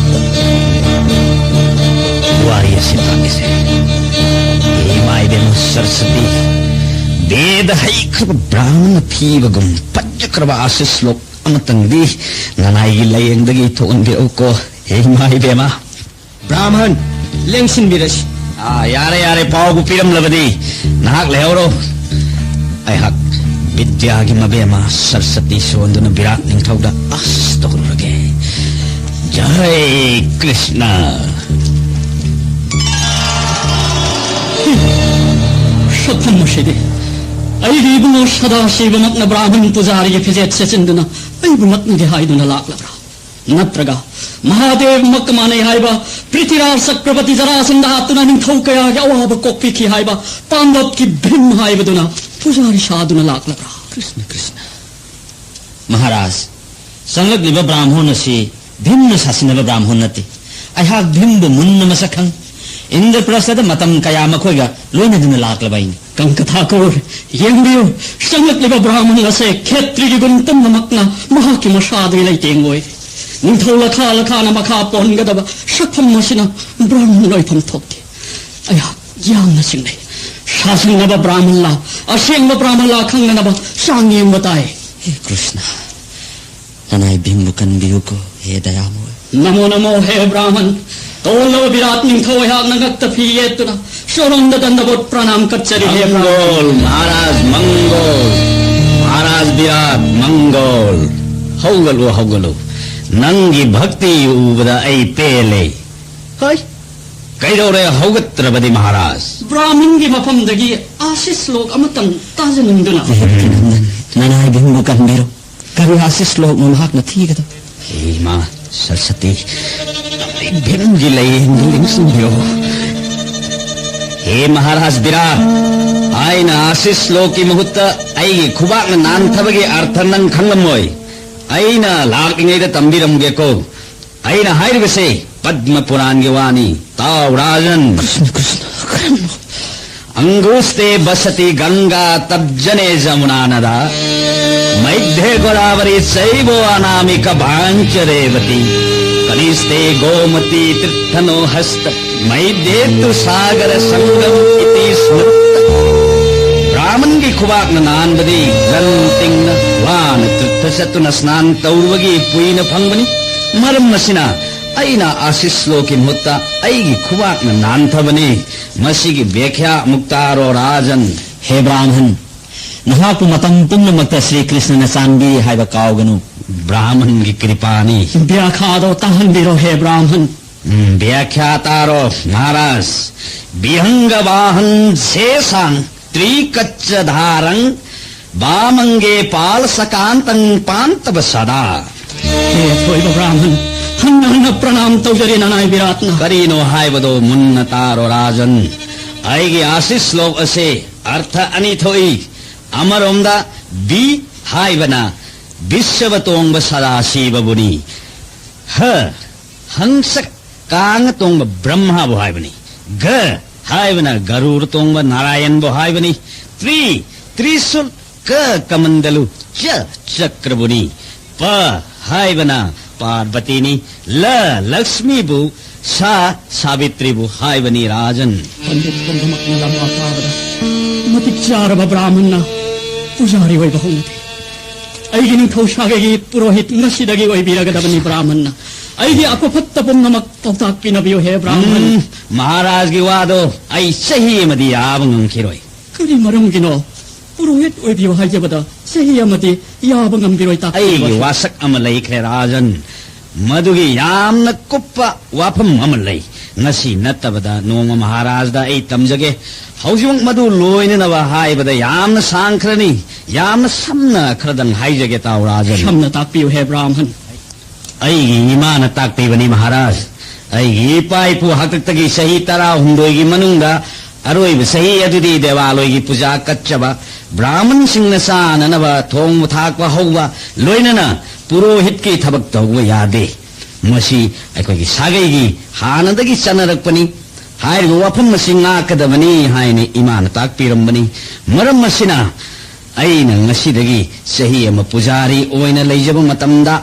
ꯋꯥꯔꯤ ꯑꯁꯤ ꯇꯥꯛꯂꯤꯁꯦ꯫ ꯏꯃꯥ ꯏꯕꯦꯝꯃ ꯁꯔꯁꯇꯤ, ꯕꯦꯗ ꯍꯩꯈ꯭ꯔꯕ ꯕ꯭ꯔꯥꯍꯃꯟꯅ ꯊꯤꯕꯒꯨꯝ ꯄꯟꯖꯈ꯭ꯔꯕ ꯑꯥꯁꯤꯁ ꯂꯣꯛ ꯑꯃꯇꯪꯗꯤ ꯅꯅꯥꯏꯒꯤ ꯂꯥꯏꯌꯦꯡꯗꯒꯤ ꯊꯣꯛꯍꯟꯕꯤꯔꯛꯎꯀꯣ꯫ ꯏꯃꯥ ꯏꯕꯦꯝꯃ꯫ ꯕ꯭ꯔꯥꯍꯃꯟ, ꯂꯦꯡꯁꯤꯟꯕꯤꯔꯁꯤ꯫ ꯑꯥ, ꯌꯥꯔꯦ, ꯌꯥꯔꯦ, ꯄꯥꯎꯕꯨ ꯄꯤꯔꯝꯂꯕꯗꯤ ꯅꯍꯥꯛ ꯂꯩꯍꯧꯔꯣ꯫ ꯑꯩꯍꯥꯛ ꯕꯤꯗ꯭ꯌꯥꯒꯤ ꯃꯕꯦꯝꯃ ꯁꯔꯁꯇꯤ ꯁꯣꯟꯗꯨꯅ ꯕꯤꯔꯥꯠ ꯅꯤꯡꯊꯧꯗ ꯑꯁ ꯇꯧꯔꯨꯔꯒꯦ꯫ ꯖꯥꯏ ꯀ꯭ꯔꯤꯁꯅ꯫ ꯁꯛꯐꯝ ꯑꯁꯤꯗꯤ ꯑꯩꯒꯤ ꯏꯕꯨꯡꯉꯣ ꯁꯗꯥꯁꯤꯕꯃꯛꯅ ꯕ꯭ꯔꯥꯍꯃꯟ ꯄꯨꯖꯥꯔꯤꯒꯤ ꯐꯤꯖꯦꯠ ꯁꯦꯠꯆꯤꯟꯗꯨꯅ ꯑꯩꯕꯨ ꯂꯛꯅꯒꯦ ꯍꯥꯏꯗꯨꯅ ꯂꯥꯛꯂꯕ꯭ꯔꯥ? ꯅꯠꯇ꯭ꯔꯒ ꯃꯍꯥꯗꯦꯕꯃꯛꯀ ꯃꯥꯟꯅꯩ ꯍꯥꯏꯕ ꯄ꯭ꯔꯤꯊꯤꯔꯥꯖ ꯆꯀ꯭ꯔꯕꯇꯤ ꯖꯔꯥꯁꯟꯗ ꯍꯥꯠꯇꯨꯅ ꯅꯤꯡꯊꯧ ꯀꯌꯥꯒꯤ ꯑꯋꯥꯕ ꯀꯣꯛꯄꯤꯈꯤ ꯍꯥꯏꯕ ꯄꯥꯟꯗꯞꯀꯤ ꯚꯤꯝ ꯍꯥꯏꯕꯗꯨꯅ ꯄꯨꯖꯥꯔꯤ ꯁꯥꯗꯨꯅ ꯂꯥꯛꯂꯕ꯭ꯔꯥ? ꯀ꯭ꯔꯤꯁꯅ, ꯀ꯭ꯔꯤꯁꯅ꯫ ꯃꯍꯥꯔꯥꯖ, ꯆꯪꯂꯛꯂꯤꯕ ꯕ꯭ꯔꯥꯍꯃꯣꯟ ꯑꯁꯤ ꯚꯤꯝꯅ ꯁꯥꯁꯤꯟꯅꯕ ꯕ꯭ꯔꯥꯍꯃꯣꯟ ꯅꯠꯇꯦ꯫ ꯑꯩꯍꯥꯛ ꯚꯤꯝꯕꯨ ꯃꯨꯟꯅ ꯃꯁꯛ ꯈꯪ꯫ ꯏꯟꯗ꯭ꯔꯄ꯭ꯔꯁꯊꯗ ꯃꯇꯝ ꯀꯌꯥ ꯃꯈꯣꯏꯒ ꯂꯣꯏꯅꯗꯨꯅ ꯂꯥꯛꯂꯕ ꯑꯩꯅꯤ꯫ ꯀꯪꯀꯊꯥꯀꯨꯔ, ꯌꯦꯡꯕꯤꯌꯨ, ꯆꯪꯂꯛꯂꯤꯕ ꯕ꯭ꯔꯥꯍꯃꯟ ꯑꯁꯦ ꯈꯦꯇ꯭ꯔꯤꯒꯤ ꯒꯨꯟ ꯄꯨꯝꯅꯃꯛꯅ ꯃꯍꯥꯛꯀꯤ ꯃꯁꯥꯗꯒꯤ ꯂꯩꯇꯦꯡ ꯑꯣꯏ꯫ ꯅꯤꯡꯊꯧ ꯂꯈꯥ ꯂꯈꯥꯅ ꯃꯈꯥ ꯄꯣꯟꯒꯗꯕ ꯁꯛꯐꯝ ꯑꯁꯤꯅ ꯕ꯭ꯔꯥꯍꯃꯟ ꯑꯣꯏꯐꯝ ꯊꯣꯛꯇꯦ꯫ ꯑꯩꯍꯥꯛ ꯌꯥꯝꯅ ꯆꯤꯡꯅꯩ꯫ ꯁꯥꯁꯤꯡꯅꯕ ꯕ꯭ꯔꯥꯍꯃꯟꯂꯥ, ꯑꯁꯦꯡꯕ ꯕ꯭ꯔꯥꯍꯃꯟꯂꯥ ꯈꯪꯅꯅꯕ ꯆꯥꯡ ꯌꯦꯡꯕ ꯇꯥꯏ꯫ ꯍꯦ ꯀ꯭ꯔꯤꯁꯅ, ꯅꯅꯥꯏ ꯚꯤꯝꯕꯨ ꯀꯟꯕꯤꯌꯨꯀꯣ, ꯍꯦ ꯗꯌꯥꯃꯣꯏ꯫ ꯅꯃꯣ ꯅꯃꯣ, ꯍꯦ ꯕ꯭ꯔꯥꯍꯃꯟ꯫ ꯇꯣꯜꯂꯕ ꯕꯤꯔꯥꯠ ꯅꯤꯡꯊꯧ ꯑꯩꯍꯥꯛꯅ ꯉꯛꯇ ꯐꯤ ꯌꯦꯠꯇꯨꯅ ꯁꯣꯔꯣꯝꯗ ꯗꯟꯗꯕꯣꯠ ꯄ꯭ꯔꯅꯥꯝ ꯀꯠꯆꯔꯤ, ꯍꯦ ꯕ꯭ꯔꯥꯍꯃꯟ꯫ ꯃꯪꯒꯣꯜ, ꯃꯍꯥꯔꯥꯖ ꯃꯪꯒꯣꯜ, ꯃꯍꯥꯔꯥꯖ ꯕꯤꯔꯥꯠ ꯃꯪꯒꯣꯜ꯫ ꯍꯧꯒꯠꯂꯨ, ꯍꯧꯒꯠꯂꯨ꯫ ꯅꯪꯒꯤ ꯚꯛꯇꯤ ꯎꯕꯗ ꯑꯩ ꯄꯦꯜꯂꯦ꯫ ꯍꯣꯏ꯫ ꯀꯩꯗꯧꯔꯦ ꯍꯧꯒꯠꯇ꯭ꯔꯕꯗꯤ ꯃꯍꯥꯔꯥꯖ? ꯕ꯭ꯔꯥꯍꯃꯟꯒꯤ ꯃꯐꯝꯗꯒꯤ ꯑꯥꯁꯤꯁ ꯂꯣꯛ ꯑꯃꯇꯪ ꯇꯥꯖꯅꯤꯡꯗꯨꯅ꯫ ꯅꯅꯥꯏ ꯚꯤꯝꯕꯨ ꯀꯟꯕꯤꯔꯣ꯫ ꯀꯔꯤ ꯑꯥꯁꯤꯁ ꯂꯣꯛꯅꯣ ꯃꯍꯥꯛꯅ ꯊꯤꯒꯗꯕ? ꯍꯦ ꯏꯃꯥ ꯁꯔꯁꯇꯤ, ꯚꯤꯝꯒꯤ ꯂꯥꯏꯌꯦꯡꯗꯨ ꯂꯦꯡꯁꯤꯟꯕꯤꯔꯣ꯫ ꯍꯦ ꯃꯍꯥꯔꯥꯖ ꯕꯤꯔꯥꯠ, ꯑꯩꯅ ꯑꯥꯁꯤꯁ ꯂꯣꯛꯀꯤ ꯃꯍꯨꯠꯇ ꯑꯩꯒꯤ ꯈꯨꯕꯥꯛꯅ ꯅꯥꯟꯊꯕꯒꯤ ꯑꯔꯊ ꯅꯪ ꯈꯪꯂꯝꯃꯣꯏ꯫ ꯑꯩꯅ ꯂꯥꯛꯂꯤꯉꯩꯗ ꯇꯝꯕꯤꯔꯝꯒꯦꯀꯣ꯫ ꯑꯩꯅ ꯍꯥꯏꯔꯤꯕꯁꯦ ꯄꯗꯃ ꯄꯨꯔꯥꯟꯒꯤ ꯋꯥꯅꯤ꯫ ꯇꯥꯎ ꯔꯥꯖꯟ꯫ ꯀ꯭ꯔꯤꯁꯅ, ꯀ꯭ꯔꯤꯁꯅ, ꯀꯔꯝꯕ? ꯑꯪꯒꯨꯁꯇꯦ ꯕꯁꯇꯤ ꯒꯪꯒꯥ ꯇꯞꯖꯅꯦ ꯖꯃꯨꯅꯥ ꯅꯗꯥ, ꯃꯩꯙ꯭ꯌꯦ ꯒꯣꯗꯥꯋꯔꯤ ꯆꯩꯕꯣ ꯑꯅꯥꯃꯤꯀ ꯚꯥꯟꯆ ꯔꯦꯋꯇꯤ, ꯀꯅꯤꯁꯇꯦ ꯒꯣꯃꯇꯤ ꯇꯤꯔꯊꯅꯣ ꯍꯁ꯭ꯇ, ꯃꯩꯙ꯭ꯌꯦ ꯇꯨ ꯁꯥꯒꯔ ꯁꯪꯒꯝ ꯏꯇꯤ ꯁ꯭ꯃ꯭ꯔꯤꯇ꯫ ꯕ꯭ꯔꯥꯍꯃꯟꯒꯤ ꯈꯨꯕꯥꯛꯅ ꯅꯥꯟꯕꯗꯤ ꯂꯟ ꯇꯤꯡꯅ ꯋꯥꯅ ꯇꯤꯔꯊ ꯆꯠꯇꯨꯅ ꯁ꯭ꯅꯥꯟ ꯇꯧꯔꯨꯕꯒꯤ ꯄꯨꯏꯅ ꯐꯪꯕꯅꯤ꯫ ꯃꯔꯝ ꯑꯁꯤꯅ ꯑꯩꯅ ꯑꯥꯁꯤꯁ ꯂꯣꯛꯀꯤ ꯃꯍꯨꯠꯇ ꯑꯩꯒꯤ ꯈꯨꯕꯥꯛꯅ ꯅꯥꯟꯊꯕꯅꯤ꯫ ꯃꯁꯤꯒꯤ ꯕ꯭ꯌꯥꯈ꯭ꯌꯥ ꯑꯃꯨꯛ ꯇꯥꯔꯣ ꯔꯥꯖꯟ꯫ ꯍꯦ ꯕ꯭ꯔꯥꯍꯃꯟ, ꯅꯍꯥꯛꯄꯨ ꯃꯇꯝ ꯄꯨꯝꯅꯃꯛꯇ ꯁ꯭ꯔꯤ ꯀ꯭ꯔꯤꯁꯅꯅ ꯆꯥꯟꯕꯤ ꯍꯥꯏꯕ ꯀꯥꯎꯒꯅꯨ꯫ ꯕ꯭ꯔꯥꯍꯃꯟꯒꯤ ꯀ꯭ꯔꯤꯄꯥꯅꯤ꯫ ꯕ꯭ꯌꯥꯈ꯭ꯌꯥꯗꯣ ꯇꯥꯍꯟꯕꯤꯔꯣ ꯍꯦ ꯕ꯭ꯔꯥꯍꯃꯟ꯫ ꯎꯝ, ꯕ꯭ꯌꯥꯈ꯭ꯌꯥ ꯇꯥꯔꯣ ꯃꯍꯥꯔꯥꯖ꯫ ꯕꯤꯍꯪꯒ ꯕꯥꯍꯟ ꯁꯦꯁꯥꯡ ꯇ꯭ꯔꯤꯀꯠꯆ ꯙꯥꯔꯪ ꯕꯥꯃꯪꯒꯦ ꯄꯥꯜ ꯁꯀꯥꯟꯇꯪ ꯄꯥꯟꯇꯕ ꯁꯗꯥ꯫ ꯍꯦ ꯑꯊꯣꯏꯕ ꯕ꯭ꯔꯥꯍꯃꯟ, ꯍꯟꯅ ꯍꯟꯅ ꯄ꯭ꯔꯅꯥꯝ ꯇꯧꯖꯔꯤ ꯅꯅꯥꯏ ꯕꯤꯔꯥꯠꯅ꯫ ꯀꯔꯤꯅꯣ ꯍꯥꯏꯕꯗꯣ ꯃꯨꯟꯅ ꯇꯥꯔꯣ ꯔꯥꯖꯟ꯫ ꯑꯩꯒꯤ ꯑꯥꯁꯤꯁ ꯂꯣꯛ ꯑꯁꯦ ꯑꯔꯊ ꯑꯅꯤ ꯊꯣꯛꯏ꯫ ꯑꯃꯔꯣꯝꯗ ꯕꯤ ꯍꯥꯏꯕꯅ ꯕꯤꯁ꯭ꯋ ꯇꯣꯡꯕ ꯁꯗꯥꯁꯤꯕꯕꯨꯅꯤ꯫ ꯍ ꯍꯪꯁ ꯀꯥꯡ ꯇꯣꯡꯕ ꯕ꯭ꯔꯍ꯭ꯃꯕꯨ ꯍꯥꯏꯕꯅꯤ꯫ ꯒ ꯍꯥꯏꯕꯅ ꯒꯔꯨꯔ ꯇꯣꯡꯕ ꯅꯥꯔꯥꯌꯟꯕꯨ ꯍꯥꯏꯕꯅꯤ꯫ ꯇ꯭ꯔꯤ, ꯇ꯭ꯔꯤꯁꯨꯜ, ꯀ ꯀꯃꯟꯗꯂꯨ, ꯆ ꯆꯀ꯭ꯔꯕꯨꯅꯤ꯫ ꯄ ꯍꯥꯏꯕꯅ ꯄꯥꯔꯕꯇꯤꯅꯤ꯫ ꯂ ꯂꯛꯁꯃꯤꯕꯨ, ꯁ ꯁꯥꯕꯤꯇ꯭ꯔꯤꯕꯨ ꯍꯥꯏꯕꯅꯤ ꯔꯥꯖꯟ꯫ ꯄꯟꯗꯤꯠ ꯄꯨꯝꯅꯃꯛꯅ ꯂꯝꯕꯥ ꯄꯥꯕꯗ ꯃꯇꯤꯛ ꯆꯥꯔꯕ ꯕ꯭ꯔꯥꯍꯃꯟꯅ ꯄꯨꯖꯥꯔꯤ ꯑꯣꯏꯕ ꯍꯧꯅꯗꯦ꯫ ꯑꯩꯒꯤ ꯅꯤꯡꯊꯧ ꯁꯥꯒꯩꯒꯤ ꯄꯨꯔꯣꯍꯤꯠ ꯉꯁꯤꯗꯒꯤ ꯑꯣꯏꯕꯤꯔꯒꯗꯕꯅꯤ ꯕ꯭ꯔꯥꯍꯃꯟꯅ꯫ ꯑꯩꯒꯤ ꯑꯐ ꯐꯠꯇ ꯄꯨꯝꯅꯃꯛ ꯄꯥꯎꯇꯥꯛ ꯄꯤꯅꯕꯤꯌꯨ ꯍꯦ ꯕ꯭ꯔꯥꯍꯃꯟ꯫ ꯎꯝ, ꯃꯍꯥꯔꯥꯖꯒꯤ ꯋꯥꯗꯣ ꯑꯩ ꯆꯍꯤ ꯑꯃꯗꯤ ꯌꯥꯕ ꯉꯝꯈꯤꯔꯣꯏ꯫ ꯀꯔꯤ ꯃꯔꯝꯒꯤꯅꯣ? ꯄꯨꯔꯣꯍꯤꯠ ꯑꯣꯏꯕꯤꯌꯨ ꯍꯥꯏꯖꯕꯗ ꯆꯍꯤ ꯑꯃꯗꯤ ꯌꯥꯕ ꯉꯝꯕꯤꯔꯣꯏ, ꯇꯥꯛꯄꯤꯌꯨ꯫ ꯑꯩꯒꯤ ꯋꯥꯁꯛ ꯑꯃ ꯂꯩꯈ꯭ꯔꯦ ꯔꯥꯖꯟ꯫ ꯃꯗꯨꯒꯤ ꯌꯥꯝꯅ ꯀꯨꯞꯄ ꯋꯥꯐꯝ ꯑꯃ ꯂꯩ꯫ ꯉꯁꯤ ꯅꯠꯇꯕꯗ ꯅꯣꯡꯃ ꯃꯍꯥꯔꯥꯖꯗ ꯑꯩ ꯇꯝꯖꯒꯦ꯫ ꯍꯧꯖꯤꯛꯃꯛ ꯃꯗꯨ ꯂꯣꯏꯅꯅꯕ ꯍꯥꯏꯕꯗ ꯌꯥꯝꯅ ꯁꯥꯡꯈ꯭ꯔꯅꯤ꯫ ꯌꯥꯝꯅ ꯁꯝꯅ ꯈꯔꯗꯪ ꯍꯥꯏꯖꯒꯦ ꯇꯥꯎ ꯔꯥꯖꯟ꯫ ꯁꯝꯅ ꯇꯥꯛꯄꯤꯌꯨ ꯍꯦ ꯕ꯭ꯔꯥꯍꯃꯟ꯫ ꯑꯩꯒꯤ ꯏꯃꯥꯅ ꯇꯥꯛꯄꯤꯕꯅꯤ ꯃꯍꯥꯔꯥꯖ꯫ ꯑꯩꯒꯤ ꯏꯄꯥ ꯏꯄꯨ ꯍꯥꯛꯇꯛꯇꯒꯤ ꯆꯍꯤ ꯇꯔꯥꯍꯨꯝꯗꯣꯏꯒꯤ ꯃꯅꯨꯡꯗ ꯑꯔꯣꯏꯕ ꯆꯍꯤ ꯑꯗꯨꯗꯤ ꯗꯦꯋꯥꯂꯣꯏꯒꯤ ꯄꯨꯖꯥ ꯀꯠꯆꯕ, ꯕ꯭ꯔꯥꯍꯃꯟꯁꯤꯡꯅ ꯆꯥꯅꯅꯕ ꯊꯣꯡꯕ ꯊꯥꯛꯄ ꯍꯧꯕ, ꯂꯣꯏꯅꯅ ꯄꯨꯔꯣꯍꯤꯠꯀꯤ ꯊꯕꯛ ꯇꯧꯕ ꯌꯥꯗꯦ꯫ ꯃꯁꯤ ꯑꯩꯈꯣꯏꯒꯤ ꯁꯥꯒꯩꯒꯤ ꯍꯥꯟꯅꯗꯒꯤ ꯆꯠꯅꯔꯛꯄꯅꯤ꯫ ꯍꯥꯏꯔꯤꯕ ꯋꯥꯐꯝ ꯑꯁꯤ ꯉꯥꯛꯀꯗꯕꯅꯤ ꯍꯥꯏꯅ ꯏꯃꯥꯅ ꯇꯥꯛꯄꯤꯔꯝꯕꯅꯤ꯫ ꯃꯔꯝ ꯑꯁꯤꯅ ꯑꯩꯅ ꯉꯁꯤꯗꯒꯤ ꯆꯍꯤ ꯑꯃ ꯄꯨꯖꯥꯔꯤ ꯑꯣꯏꯅ ꯂꯩꯖꯕ ꯃꯇꯝꯗ,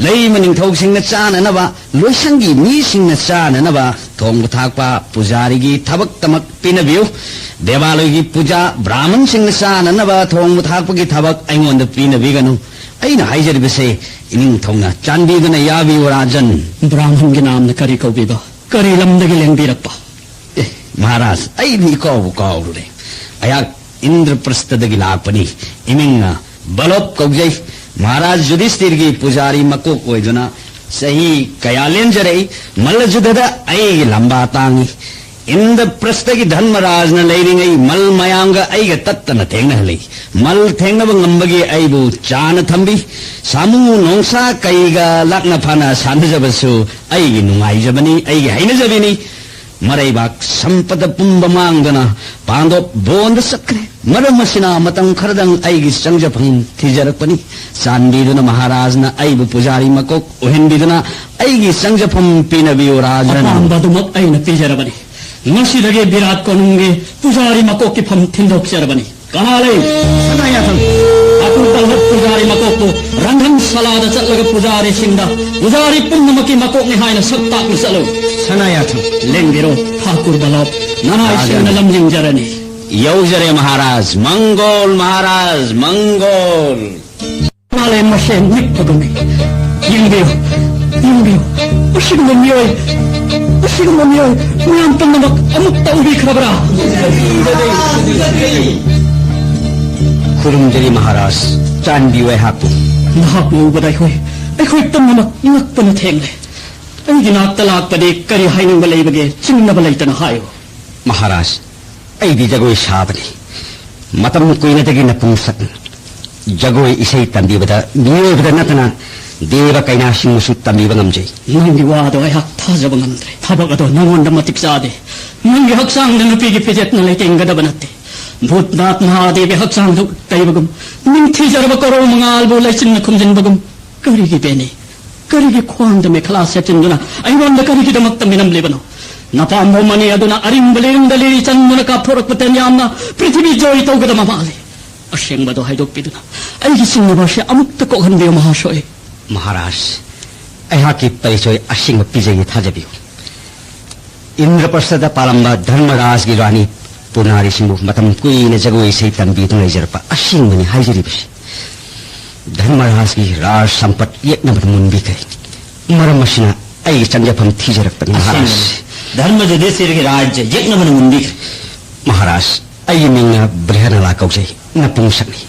ꯂꯩꯃ ꯅꯤꯡꯊꯧꯁꯤꯡꯅ ꯆꯥꯅꯅꯕ, ꯂꯣꯏꯁꯪꯒꯤ ꯃꯤꯁꯤꯡꯅ ꯆꯥꯅꯅꯕ ꯊꯣꯡꯕ ꯊꯥꯛꯄ, ꯄꯨꯖꯥꯔꯤꯒꯤ ꯊꯕꯛꯇꯃꯛ ꯄꯤꯅꯕꯤꯌꯨ꯫ ꯗꯦꯋꯥꯂꯣꯏꯒꯤ ꯄꯨꯖꯥ, ꯕ꯭ꯔꯥꯍꯃꯟꯁꯤꯡꯅ ꯆꯥꯅꯅꯕ ꯊꯣꯡꯕ ꯊꯥꯛꯄꯒꯤ ꯊꯕꯛ ꯑꯩꯉꯣꯟꯗ ꯄꯤꯅꯕꯤꯒꯅꯨ꯫ ꯑꯩꯅ ꯍꯥꯏꯖꯔꯤꯕꯁꯦ ꯏꯅꯤꯡꯊꯧꯅ ꯆꯥꯟꯕꯤꯗꯨꯅ ꯌꯥꯕꯤꯌꯨ, ꯔꯥꯖꯟ꯫ ꯕ꯭ꯔꯥꯍꯃꯟꯒꯤ ꯅꯥꯝꯅ ꯀꯔꯤ ꯀꯧꯕꯤꯕ? ꯀꯔꯤ ꯂꯝꯗꯒꯤ ꯂꯦꯡꯕꯤꯔꯛꯄ? ꯑꯦ, ꯃꯍꯥꯔꯥꯖ, ꯑꯩꯗꯤ ꯏꯀꯥꯎꯕꯨ ꯀꯥꯎꯔꯨꯔꯦ꯫ ꯑꯩꯍꯥꯛ ꯏꯟꯗ꯭ꯔꯄ꯭ꯔꯁꯊꯗꯒꯤ ꯂꯥꯛꯄꯅꯤ꯫ ꯏꯃꯤꯡꯅ ꯕꯂꯣꯞ ꯀꯧꯖꯩ꯫ ꯃꯍꯥꯔꯥꯖ ꯌꯨꯙꯤꯁꯊꯤꯔꯒꯤ ꯄꯨꯖꯥꯔꯤ ꯃꯀꯣꯛ ꯑꯣꯏꯗꯨꯅ ꯆꯍꯤ ꯀꯌꯥ ꯂꯦꯟꯖꯔꯛꯏ꯫ ꯃꯜꯂ ꯖꯨꯗꯗ ꯑꯩꯒꯤ ꯂꯝꯕꯥ ꯇꯥꯡꯏ꯫ ꯏꯟꯗ꯭ꯔꯄ꯭ꯔꯁꯊꯒꯤ ꯙꯔꯃꯔꯥꯖꯅ ꯂꯩꯔꯤꯉꯩ ꯃꯜ ꯃꯌꯥꯝꯒ ꯑꯩꯒ ꯇꯠꯇꯅ ꯊꯦꯡꯅꯍꯜꯂꯤ꯫ ꯃꯜ ꯊꯦꯡꯅꯕ ꯉꯝꯕꯒꯤ ꯑꯩꯕꯨ ꯆꯥꯅ ꯊꯝꯕꯤ꯫ ꯁꯥꯃꯨ ꯅꯣꯡꯁꯥ ꯀꯩꯒ ꯂꯥꯛꯅ ꯐꯥꯅ ꯁꯥꯟꯅꯖꯕꯁꯨ ꯑꯩꯒꯤ ꯅꯨꯡꯉꯥꯏꯖꯕꯅꯤ, ꯑꯩꯒꯤ ꯍꯩꯅꯖꯕꯤꯅꯤ꯫ ꯃꯔꯩꯕꯥꯛ ꯁꯝꯄꯗ ꯄꯨꯝꯕ ꯃꯥꯡꯗꯅ ꯄꯥꯟꯗꯣꯞ ꯕꯣꯟꯗ ꯆꯠꯈ꯭ꯔꯦ꯫ ꯃꯔꯝ ꯑꯁꯤꯅ ꯃꯇꯝ ꯈꯔꯗꯪ ꯑꯩꯒꯤ ꯆꯪꯖꯐꯝ ꯊꯤꯖꯔꯛꯄꯅꯤ꯫ ꯆꯥꯟꯕꯤꯗꯨꯅ ꯃꯍꯥꯔꯥꯖꯅ ꯑꯩꯕꯨ ꯄꯨꯖꯥꯔꯤ ꯃꯀꯣꯛ ꯑꯣꯏꯍꯟꯕꯤꯗꯨꯅ ꯑꯩꯒꯤ ꯆꯪꯖꯐꯝ ꯄꯤꯅꯕꯤꯌꯨ, ꯔꯥꯖꯟ꯫ ꯑꯄꯥꯝꯕ ꯑꯗꯨꯃꯛ ꯑꯩꯅ ꯄꯤꯖꯔꯕꯅꯤ꯫ ꯉꯁꯤꯗꯒꯤ ꯕꯤꯔꯥꯠ ꯀꯣꯅꯨꯡꯒꯤ ꯄꯨꯖꯥꯔꯤ ꯃꯀꯣꯛꯀꯤ ꯐꯝ ꯊꯤꯟꯗꯣꯛꯆꯔꯕꯅꯤ꯫ ꯀꯅꯥ ꯂꯩ? ꯁꯅꯥꯌꯥꯊꯪ꯫ ꯑꯀꯨꯄ ꯂꯣꯞ ꯄꯨꯖꯥꯔꯤ ꯃꯀꯣꯛꯄꯨ ꯔꯟꯙꯟ ꯁꯂꯥꯗ ꯆꯠꯂꯒ ꯄꯨꯖꯥꯔꯤꯁꯤꯡꯗ, ꯄꯨꯖꯥꯔꯤ ꯄꯨꯝꯅꯃꯛꯀꯤ ꯃꯀꯣꯛꯅꯤ ꯍꯥꯏꯅ ꯁꯛ ꯇꯥꯛꯅ ꯆꯠꯂꯨ꯫ ꯁꯅꯥꯌꯥꯊꯪ꯫ ꯂꯦꯡꯕꯤꯔꯣ, ꯊꯥꯀꯨꯔ ꯕꯂꯣꯞ꯫ ꯅꯅꯥꯏꯁꯤꯡꯅ ꯂꯝ ꯌꯦꯡꯖꯔꯅꯤ꯫ ꯌꯧꯖꯔꯦ ꯃꯍꯥꯔꯥꯖ꯫ ꯃꯪꯒꯣꯜ ꯃꯍꯥꯔꯥꯖ, ꯃꯪꯒꯣꯜ꯫ ꯃꯥꯂꯦꯝ ꯃꯁꯦ ꯅꯤꯛꯄꯒꯨꯝꯃꯤ꯫ ꯌꯦꯡꯕꯤꯌꯨ, ꯌꯦꯡꯕꯤꯌꯨ꯫ ꯑꯁꯤꯒꯨꯝꯕ ꯃꯤꯑꯣꯏ, ꯑꯁꯤꯒꯨꯝꯕ ꯃꯤꯑꯣꯏ ꯃꯌꯥꯝ ꯄꯨꯝꯅꯃꯛ ꯑꯃꯨꯛꯇ ꯎꯕꯤꯈ꯭ꯔꯕ꯭ꯔꯥ? ꯈꯨꯔꯨꯝꯖꯔꯤ ꯃꯍꯥꯔꯥꯖ, ꯆꯥꯟꯕꯤꯌꯨ ꯑꯩꯍꯥꯛꯄꯨ꯫ ꯅꯍꯥꯛꯄꯨ ꯎꯕꯗ ꯑꯩꯈꯣꯏ, ꯑꯩꯈꯣꯏ ꯄꯨꯝꯅꯃꯛ ꯉꯛꯄꯅ ꯊꯦꯡꯂꯦ꯫ ꯑꯩꯒꯤ ꯅꯥꯛꯇ ꯂꯥꯛꯄꯗꯤ ꯀꯔꯤ ꯍꯥꯏꯅꯤꯡꯕ ꯂꯩꯕꯒꯦ? ꯆꯤꯡꯅꯕ ꯂꯩꯇꯅ ꯍꯥꯏꯌꯨ꯫ ꯃꯍꯥꯔꯥꯖ, ꯑꯩꯗꯤ ꯖꯒꯣꯏ ꯁꯥꯕꯅꯤ꯫ ꯃꯇꯝ ꯀꯨꯏꯅꯗꯒꯤ ꯅꯄꯨꯡꯁꯛ ꯖꯒꯣꯏ ꯏꯁꯩ ꯇꯝꯕꯤꯕꯗ ꯃꯤꯑꯣꯏꯕꯗ ꯅꯠꯇꯅ ꯗꯦꯕ ꯀꯩꯅꯥꯁꯤꯡꯕꯨꯁꯨ ꯇꯝꯕꯤꯕ ꯉꯝꯖꯩ꯫ ꯅꯪꯒꯤ ꯋꯥꯗꯣ ꯑꯩꯍꯥꯛ ꯊꯥꯖꯕ ꯉꯝꯗ꯭ꯔꯦ꯫ ꯊꯕꯛ ꯑꯗꯣ ꯅꯉꯣꯟꯗ ꯃꯇꯤꯛ ꯆꯥꯗꯦ꯫ ꯅꯪꯒꯤ ꯍꯛꯆꯥꯡꯗ ꯅꯨꯄꯤꯒꯤ ꯐꯤꯖꯦꯠꯅ ꯂꯩꯇꯦꯡꯒꯗꯕ ꯅꯠꯇꯦ꯫ ꯚꯨꯠꯅꯥꯊ ꯃꯍꯥꯗꯦꯕꯤ ꯍꯛꯆꯥꯡꯗ ꯂꯩꯕꯒꯨꯝ, ꯅꯤꯡꯊꯤꯖꯔꯕ ꯀꯣꯔꯧ ꯃꯉꯥꯜꯕꯨ ꯂꯩꯆꯤꯟꯅ ꯈꯨꯝꯖꯤꯟꯕꯒꯨꯝ, ꯀꯔꯤꯒꯤ ꯕꯦꯅꯤ? ꯀꯔꯤꯒꯤ ꯈ꯭ꯋꯥꯡꯗ ꯃꯦꯈꯂꯥ ꯁꯦꯠꯆꯤꯟꯗꯨꯅ ꯑꯩꯉꯣꯟꯗ ꯀꯔꯤꯒꯤꯗꯃꯛꯇ ꯃꯤꯅꯝꯂꯤꯕꯅꯣ? ꯅꯄꯥꯝꯕꯣꯝ ꯑꯅꯤ ꯑꯗꯨꯅ ꯑꯔꯤꯡꯕ ꯂꯩꯔꯨꯡꯗ ꯂꯤꯔꯤ ꯆꯪꯗꯨꯅ ꯀꯥꯞꯊꯣꯔꯛꯄ ꯇꯟꯖꯥ ꯑꯃꯅ ꯄ꯭ꯔꯤꯊꯤꯕꯤ ꯖꯣꯏ ꯇꯧꯒꯗꯕ ꯃꯥꯜꯂꯤ꯫ ꯑꯁꯦꯡꯕꯗꯣ ꯍꯥꯏꯗꯣꯛꯄꯤꯗꯨꯅ ꯑꯩꯒꯤ ꯆꯤꯡꯅꯕ ꯑꯁꯤ ꯑꯃꯨꯛꯇ ꯀꯣꯛꯍꯟꯕꯤꯌꯨ, ꯃꯍꯥꯁꯣꯏ꯫ ꯃꯍꯥꯔꯥꯖ, ꯑꯩꯍꯥꯛꯀꯤ ꯄꯔꯤꯆꯣꯏ ꯑꯁꯦꯡꯕ ꯄꯤꯖꯒꯦ, ꯊꯥꯖꯕꯤꯌꯨ꯫ ꯏꯟꯗ꯭ꯔꯄ꯭ꯔꯁꯊꯗ ꯄꯥꯜꯂꯝꯕ ꯙꯔꯃꯔꯥꯖꯒꯤ ꯔꯥꯅꯤ ꯄꯨꯅꯥꯔꯤꯁꯤꯡꯕꯨ ꯃꯇꯝ ꯀꯨꯏꯅ ꯖꯒꯣꯏ ꯏꯁꯩ ꯇꯝꯕꯤꯗꯨꯅ ꯂꯩꯖꯔꯛꯄ ꯑꯁꯦꯡꯕꯅꯤ ꯍꯥꯏꯖꯔꯤꯕꯁꯤ꯫ ꯙꯔꯃꯔꯥꯖꯒꯤ ꯔꯥꯖ ꯁꯝꯄꯠ ꯌꯦꯛꯅꯕꯗ ꯃꯨꯟꯕꯤꯈ꯭ꯔꯦ꯫ ꯃꯔꯝ ꯑꯁꯤꯅ ꯑꯩꯒꯤ ꯆꯪꯖꯐꯝ ꯊꯤꯖꯔꯛꯄꯅꯤ, ꯃꯍꯥꯔꯥꯖ꯫ ꯑꯁꯦꯡꯕꯅꯤ꯫ ꯙꯔꯃ ꯌꯨꯙꯤꯁꯊꯤꯔꯒꯤ ꯔꯥꯖ꯭ꯌ ꯌꯦꯛꯅꯕꯅ ꯃꯨꯟꯕꯤꯈ꯭ꯔꯦ꯫ ꯃꯍꯥꯔꯥꯖ, ꯑꯩꯒꯤ ꯃꯤꯡꯅ ꯕ꯭ꯔꯤꯍꯅꯂꯥ ꯀꯧꯖꯩ꯫ ꯅꯄꯨꯡꯁꯛꯅꯤ꯫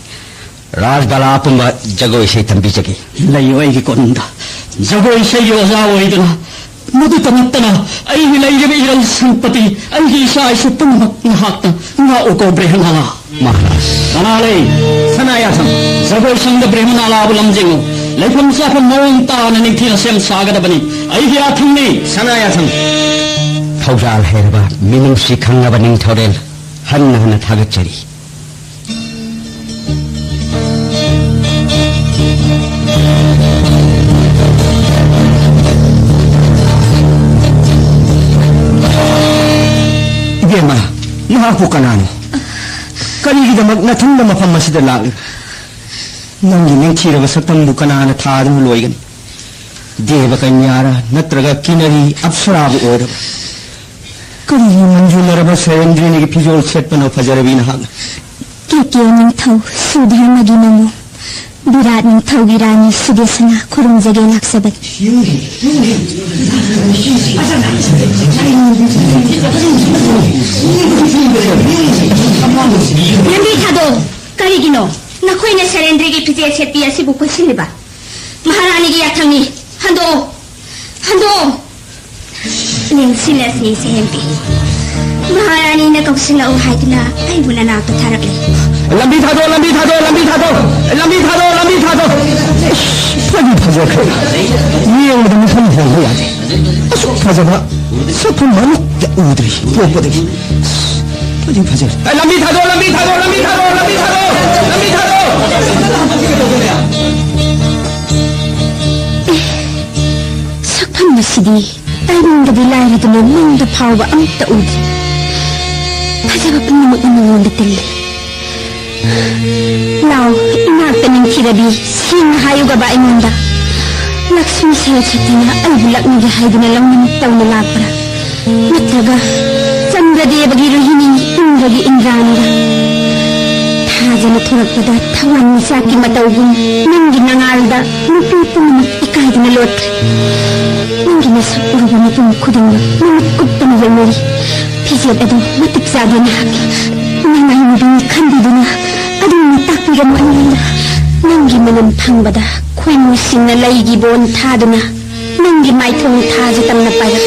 ꯔꯥꯖꯕꯥꯂꯥ ꯄꯨꯝꯕ ꯖꯒꯣꯏ ꯏꯁꯩ ꯇꯝꯕꯤꯖꯒꯦ꯫ ꯂꯩꯌꯨ ꯑꯩꯒꯤ ꯀꯣꯅꯨꯡꯗ꯫ ꯖꯒꯣꯏ ꯏꯁꯩꯒꯤ ꯑꯣꯖꯥ ꯑꯣꯏꯗꯨꯅ, ꯃꯗꯨꯇ ꯅꯠꯇꯅ ꯑꯩꯒꯤ ꯂꯩꯔꯤꯕ ꯏꯔꯜ ꯁꯝꯄꯇꯤ, ꯑꯩꯒꯤ ꯏꯆꯥ ꯏꯁꯨ ꯄꯨꯝꯅꯃꯛ ꯅꯍꯥꯛꯅ ꯉꯥꯛꯎꯀꯣ, ꯕ꯭ꯔꯤꯍꯅꯂꯥ꯫ ꯃꯍꯥꯔꯥꯖ꯫ ꯀꯅꯥ ꯂꯩ? ꯁꯅꯥ ꯌꯥꯊꯪ꯫ ꯖꯒꯣꯏ ꯁꯪꯗ ꯕ꯭ꯔꯤꯍꯅꯂꯥꯕꯨ ꯂꯝꯖꯤꯡꯉꯨ꯫ ꯂꯩꯐꯝ ꯆꯥꯐꯝ ꯃꯑꯣꯡ ꯇꯥꯅ ꯅꯤꯡꯊꯤꯅ ꯁꯦꯝ ꯁꯥꯒꯗꯕꯅꯤ꯫ ꯑꯩꯒꯤ ꯌꯥꯊꯪꯅꯤ꯫ ꯁꯅꯥ ꯌꯥꯊꯪ꯫ ꯊꯧꯖꯥꯜ ꯍꯩꯔꯕ, ꯃꯤꯅꯨꯡꯁꯤ ꯈꯪꯂꯕ ꯅꯤꯡꯊꯧꯔꯦꯜ, ꯍꯟꯅ ꯍꯟꯅ ꯊꯥꯒꯠꯆꯔꯤ꯫ ꯏꯕꯦꯝꯃ, ꯅꯍꯥꯛꯄꯨ ꯀꯅꯥꯅꯣ? ꯀꯔꯤꯒꯤꯗꯃꯛ ꯅꯊꯟꯗ ꯃꯐꯝ ꯑꯁꯤꯗ ꯂꯥꯛꯂꯤꯕ? ꯅꯪꯒꯤ ꯅꯤꯡꯊꯤꯔꯕ ꯁꯛꯇꯝꯕꯨ ꯀꯅꯥꯅ ꯊꯥꯗꯨꯅ ꯂꯣꯏꯒꯅꯤ? ꯗꯦꯕ ꯀꯟꯌꯥꯔꯥ, ꯅꯠꯇ꯭ꯔꯒ ꯀꯤꯅꯔꯤ ꯑꯞꯁꯔꯥꯕꯨ ꯑꯣꯏꯔꯕ? ꯀꯔꯤꯒꯤ ꯃꯟꯖꯨꯂꯔꯕ ꯁꯦꯔꯦꯟꯗ꯭ꯔꯤꯅꯤꯒꯤ ꯐꯤꯖꯣꯜ ꯁꯦꯠꯄꯅꯣ, ꯐꯖꯔꯕꯤ ꯅꯍꯥꯛꯅ? ꯀꯦꯀꯦ ꯅꯤꯡꯊꯧ ꯁꯨꯙꯔꯃꯒꯤ ꯃꯃꯣꯝ, ꯕꯤꯔꯥꯠ ꯅꯤꯡꯊꯧꯒꯤ ꯔꯥꯅꯤ ꯁꯨꯗꯦꯁꯅꯥ ꯈꯨꯔꯨꯝꯖꯒꯦ ꯂꯥꯛꯆꯕꯅꯤ꯫ ꯂꯝꯕꯤ ꯊꯥꯗꯣꯛꯑꯣ꯫ ꯀꯔꯤꯒꯤꯅꯣ ꯅꯈꯣꯏꯅ ꯁꯦꯔꯦꯟꯗ꯭ꯔꯤꯒꯤ ꯐꯤꯖꯦꯠ ꯁꯦꯠꯄꯤ ꯑꯁꯤꯕꯨ ꯀꯣꯏꯁꯤꯜꯂꯤꯕ? ꯃꯍꯥꯔꯥꯅꯤꯒꯤ ꯌꯥꯊꯪꯅꯤ꯫ ꯍꯟꯗꯣꯛꯑꯣ! ꯍꯟꯗꯣꯛꯑꯣ! ꯂꯦꯡꯁꯤꯜꯂꯁꯤ, ꯁꯦꯝꯕꯤ꯫ ꯃꯍꯥꯔꯥꯅꯤꯅ ꯀꯧꯁꯤꯜꯂꯛꯎ ꯍꯥꯏꯗꯨꯅ ꯑꯩꯕꯨ ꯅꯅꯥꯛꯇ ꯊꯥꯔꯛꯂꯦ꯫ ꯂꯝꯕꯤ ꯊꯥꯗꯣꯛ, ꯂꯝꯕꯤ ꯊꯥꯗꯣꯛ, ꯂꯝꯕꯤ ꯊꯥꯗꯣꯛ, ꯂꯝꯕꯤ ꯊꯥꯗꯣꯛ, ꯂꯝꯕꯤ ꯊꯥꯗꯣꯛ꯫ ꯏꯁ, ꯐꯗꯤ ꯐꯖꯈ꯭ꯔꯦ꯫ ꯌꯦꯡꯕꯗ ꯃꯐꯝ ꯍꯣꯡꯕ ꯌꯥꯗꯦ꯫ ꯑꯁꯨꯛ ꯐꯖꯕ ꯁꯛꯐꯝ ꯑꯃꯠꯇ ꯎꯗ꯭ꯔꯤ ꯄꯣꯛꯄꯗꯒꯤ꯫ ꯐꯗꯤ ꯐꯖꯈ꯭ꯔꯦ꯫ ꯑꯦ, ꯂꯝꯕꯤ ꯊꯥꯗꯣꯛ, ꯂꯝꯕꯤ ꯊꯥꯗꯣꯛ, ꯂꯝꯕꯤ ꯊꯥꯗꯣꯛ, ꯂꯝꯕꯤ ꯊꯥꯗꯣꯛ, ꯂꯝꯕꯤ ꯊꯥꯗꯣꯛ꯫ ꯁꯛꯐꯝ ꯑꯁꯤꯗꯤ ꯇꯥꯏꯕꯪꯗꯗꯤ ꯂꯥꯏꯔꯗꯅ ꯃꯪꯗ ꯐꯥꯎꯕ ꯑꯃꯠꯇ ꯎꯗ꯭ꯔꯤ꯫ ꯐꯖꯕ ꯄꯨꯝꯅꯃꯛꯅ ꯃꯉꯣꯟꯗ ꯇꯤꯜꯂꯤ꯫ ꯂꯥꯎ, ꯏꯅꯥꯛꯇ ꯅꯤꯡꯊꯤꯔꯕꯤ, ꯁꯦꯡꯅ ꯍꯥꯏꯌꯨꯒꯕ ꯑꯩꯉꯣꯟꯗ꯫ ꯂꯛꯁꯃꯤ ꯁꯔꯁꯇꯤꯅ ꯑꯩꯕꯨ ꯂꯛꯅꯒꯦ ꯍꯥꯏꯗꯨꯅ ꯂꯧꯅꯝ ꯇꯧꯅ ꯂꯥꯛꯄ꯭ꯔꯥ? ꯅꯠꯇ꯭ꯔꯒ ꯆꯟꯗ꯭ꯔꯗꯦꯕꯒꯤ ꯔꯣꯍꯤꯅꯤ, ꯏꯟꯗ꯭ꯔꯒꯤ ꯏꯟꯗ꯭ꯔꯥꯅꯤꯔꯥ? ꯊꯥꯖꯅ ꯊꯣꯔꯛꯄꯗ ꯊꯋꯥꯟꯃꯤꯆꯥꯛꯀꯤ ꯃꯇꯧꯒꯨꯝ ꯅꯪꯒꯤ ꯅꯉꯥꯜꯗ ꯅꯨꯄꯤ ꯄꯨꯝꯅꯃꯛ ꯏꯀꯥꯏꯗꯨꯅ ꯂꯣꯠꯈ꯭ꯔꯦ꯫ ꯅꯪꯒꯤ ꯅꯁꯛ ꯎꯔꯨꯕ ꯃꯤꯄꯨꯝ ꯈꯨꯗꯤꯡꯃꯛ ꯃꯃꯤꯠ ꯀꯨꯞꯇꯅ ꯌꯦꯡꯅꯔꯤ꯫ ꯐꯤꯖꯦꯠ ꯑꯗꯨ ꯃꯇꯤꯛ ꯆꯥꯗꯦ ꯅꯍꯥꯛꯀꯤ꯫ ꯅꯪ ꯑꯩ ꯅꯨꯄꯤꯅꯤ ꯈꯟꯕꯤꯗꯨꯅ ꯑꯗꯨꯝꯅ ꯇꯥꯛꯄꯤꯔꯝꯃꯨ ꯑꯩꯉꯣꯟꯗ꯫ ꯅꯪꯒꯤ ꯃꯅꯝ ꯐꯪꯕꯗ ꯈꯣꯏꯃꯨꯁꯤꯡꯅ ꯂꯩꯒꯤ ꯕꯣꯟ ꯊꯥꯗꯨꯅ ꯅꯪꯒꯤ ꯃꯥꯏꯊꯣꯡ ꯊꯥꯖ ꯇꯝꯅ ꯄꯥꯏꯔꯛ꯫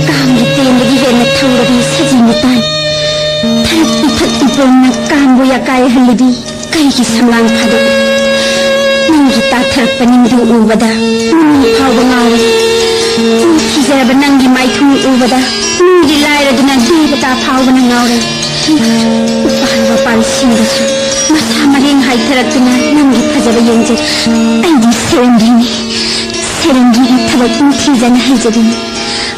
ꯀꯥꯡꯒꯤ ꯇꯦꯟꯗꯒꯤ ꯍꯦꯟꯅ ꯊꯧꯔꯕꯤ ꯁꯖꯤ ꯃꯤꯇꯥꯟ꯫ ꯊꯔꯛ ꯏꯊꯛ ꯏꯄꯣꯝꯅ ꯀꯥꯡꯕꯨ ꯌꯥꯀꯥꯏꯍꯜꯂꯤꯕꯤ ꯀꯩꯒꯤ ꯁꯝꯂꯥꯡ ꯐꯥꯗꯣꯛꯏ? ꯅꯪꯒꯤ ꯇꯥꯊꯔꯛꯄ ꯅꯤꯡꯗꯨ ꯎꯕꯗ ꯃꯤꯅꯨꯡ ꯐꯥꯎꯕ ꯉꯥꯎꯔꯦ꯫ ꯅꯤꯡꯊꯤꯖꯔꯕ ꯅꯪꯒꯤ ꯃꯥꯏꯊꯣꯡ ꯎꯕꯗ ꯃꯤꯒꯤ ꯂꯥꯏꯔꯗꯨꯅ ꯗꯦꯕꯇꯥ ꯐꯥꯎꯕꯅ ꯉꯥꯎꯔꯦ꯫ ꯎꯄꯥꯜ ꯋꯥꯄꯥꯜꯁꯤꯡꯗꯁꯨ ꯃꯁꯥ ꯃꯔꯦꯡ ꯍꯥꯏꯊꯔꯛꯇꯨꯅ ꯅꯪꯒꯤ ꯐꯖꯕ ꯌꯦꯡꯖꯩ꯫ ꯑꯩꯗꯤ ꯁꯦꯔꯦꯟꯗ꯭ꯔꯤꯅꯤ꯫ ꯁꯦꯔꯦꯟꯗ꯭ꯔꯤꯒꯤ ꯊꯕꯛ ꯅꯤꯡꯊꯤꯖꯅ ꯍꯩꯖꯕꯤꯅꯤ꯫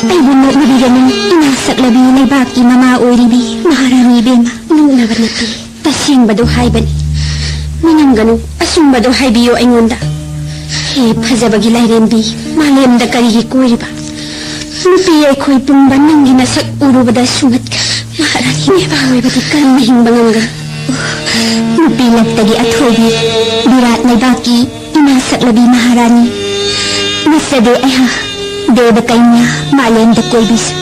ꯑꯩꯕꯨ ꯅꯣꯛꯅꯕꯤꯒꯅꯨ, ꯏꯅꯥ ꯁꯛꯂꯕꯤ ꯂꯩꯕꯥꯛꯀꯤ ꯃꯃꯥ ꯑꯣꯏꯔꯤꯕꯤ ꯃꯍꯥꯔꯥꯅꯤ ꯏꯕꯦꯝꯃ꯫ ꯅꯣꯛꯅꯕ ꯅꯠꯇꯦ, ꯇꯁꯦꯡꯕꯗꯨ ꯍꯥꯏꯕꯅꯤ꯫ ꯃꯤꯅꯝꯒꯅꯨ, ꯑꯆꯨꯝꯕꯗꯨ ꯍꯥꯏꯕꯤꯌꯨ ꯑꯩꯉꯣꯟꯗ꯫ ꯍꯦ ꯐꯖꯕꯒꯤ ꯂꯥꯏꯔꯦꯝꯕꯤ, ꯃꯥꯂꯦꯝꯗ ꯀꯔꯤꯒꯤ ꯀꯣꯏꯔꯤꯕ? ꯅꯨꯄꯤ ꯑꯩꯈꯣꯏ ꯄꯨꯝꯕ ꯅꯪꯒꯤ ꯅꯁꯛ ꯎꯔꯨꯕꯗ ꯁꯨꯡꯍꯠꯈ꯭ꯔꯦ꯫ ꯃꯍꯥꯔꯥꯅꯤ ꯃꯤꯄꯥ ꯑꯣꯏꯕꯗꯤ ꯀꯔꯝꯅ ꯍꯤꯡꯕ ꯉꯝꯒꯅꯤ? ꯅꯨꯄꯤ ꯂꯛꯇꯒꯤ ꯑꯊꯣꯏꯕꯤ, ꯕꯤꯔꯥꯠ ꯂꯩꯕꯥꯛꯀꯤ ꯏꯃꯥ ꯁꯛꯂꯕꯤ ꯃꯍꯥꯔꯥꯅꯤ꯫ ꯅꯠꯆꯗꯦ ꯑꯩꯍꯥꯛ, ꯗꯦꯕ ꯀꯩꯅ꯭ꯌꯥ, ꯃꯥꯂꯦꯝꯗ ꯀꯣꯏꯕꯤꯁꯨ꯫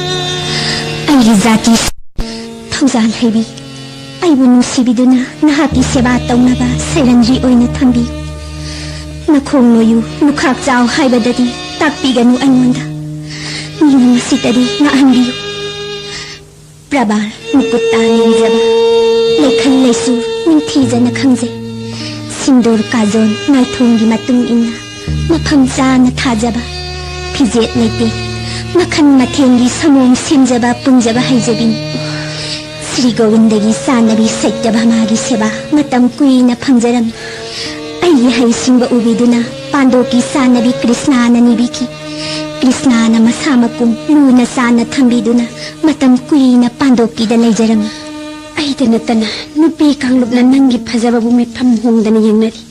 ꯑꯩꯒꯤ ꯖꯥꯇꯤ ꯊꯧꯖꯥꯜ ꯍꯩꯕꯤ, ꯑꯩꯕꯨ ꯅꯨꯡꯁꯤꯕꯤꯗꯨꯅ ꯅꯍꯥꯛꯀꯤ ꯁꯦꯕꯥ ꯇꯧꯅꯕ ꯁꯩꯔꯟꯖꯤ ꯑꯣꯏꯅ ꯊꯝꯕꯤꯌꯨ꯫ ꯅꯈꯣꯡ ꯅꯣꯏꯌꯨ, ꯂꯨꯈꯥꯛ ꯆꯥꯎ ꯍꯥꯏꯕꯗꯗꯤ ꯇꯥꯛꯄꯤꯒꯅꯨ ꯑꯩꯉꯣꯟꯗ꯫ ꯃꯤꯅꯨꯡ ꯑꯁꯤꯇꯗꯤ ꯉꯥꯛꯍꯟꯕꯤꯌꯨ꯫ ꯄ꯭ꯔꯕꯥꯜ ꯃꯨꯀꯨꯠꯇ ꯅꯤꯡꯖꯕ, ꯂꯩꯈꯜ ꯂꯩꯆꯨ ꯅꯤꯡꯊꯤꯖꯅ ꯈꯪꯖꯩ꯫ ꯁꯤꯟꯗꯨꯔ ꯀꯥꯖꯣꯜ ꯅꯥꯏꯊꯣꯡꯒꯤ ꯃꯇꯨꯡ ꯏꯟꯅ ꯃꯐꯝ ꯆꯥꯅ ꯊꯥꯖꯕ, ꯐꯤꯖꯦꯠ ꯂꯩꯇꯦꯡ ꯃꯈꯜ ꯃꯊꯦꯜꯒꯤ ꯁꯪꯒꯣꯝ ꯁꯦꯝꯖꯕ ꯄꯨꯟꯖꯕ ꯍꯩꯖꯕꯤꯅꯤ꯫ ꯁ꯭ꯔꯤ ꯒꯣꯕꯤꯟꯗꯒꯤ ꯆꯥꯟꯅꯕꯤ ꯁꯩꯇꯚꯃꯥꯒꯤ ꯁꯦꯕꯥ ꯃꯇꯝ ꯀꯨꯏꯅ ꯐꯪꯖꯔꯝꯃꯤ꯫ ꯑꯩꯒꯤ ꯍꯩꯁꯤꯡꯕ ꯎꯕꯤꯗꯨꯅ ꯄꯥꯟꯗꯣꯞꯀꯤ ꯆꯥꯟꯅꯕꯤ ꯀ꯭ꯔꯤꯁꯅꯥꯅ ꯅꯤꯕꯤꯈꯤ꯫ ꯀ꯭ꯔꯤꯁꯅꯥꯅ ꯃꯁꯥ ꯃꯀꯨꯝ ꯂꯨꯅ ꯆꯥꯟꯅ ꯊꯝꯕꯤꯗꯨꯅ ꯃꯇꯝ ꯀꯨꯏꯅ ꯄꯥꯟꯗꯣꯞꯀꯤꯗ ꯂꯩꯖꯔꯝꯃꯤ꯫ ꯑꯩꯗ ꯅꯠꯇꯅ ꯅꯨꯄꯤ ꯀꯥꯡꯂꯨꯞꯅ ꯅꯪꯒꯤ ꯐꯖꯕꯕꯨ ꯃꯤꯠꯐꯝ ꯍꯣꯡꯗꯅ ꯌꯦꯡꯅꯔꯤ꯫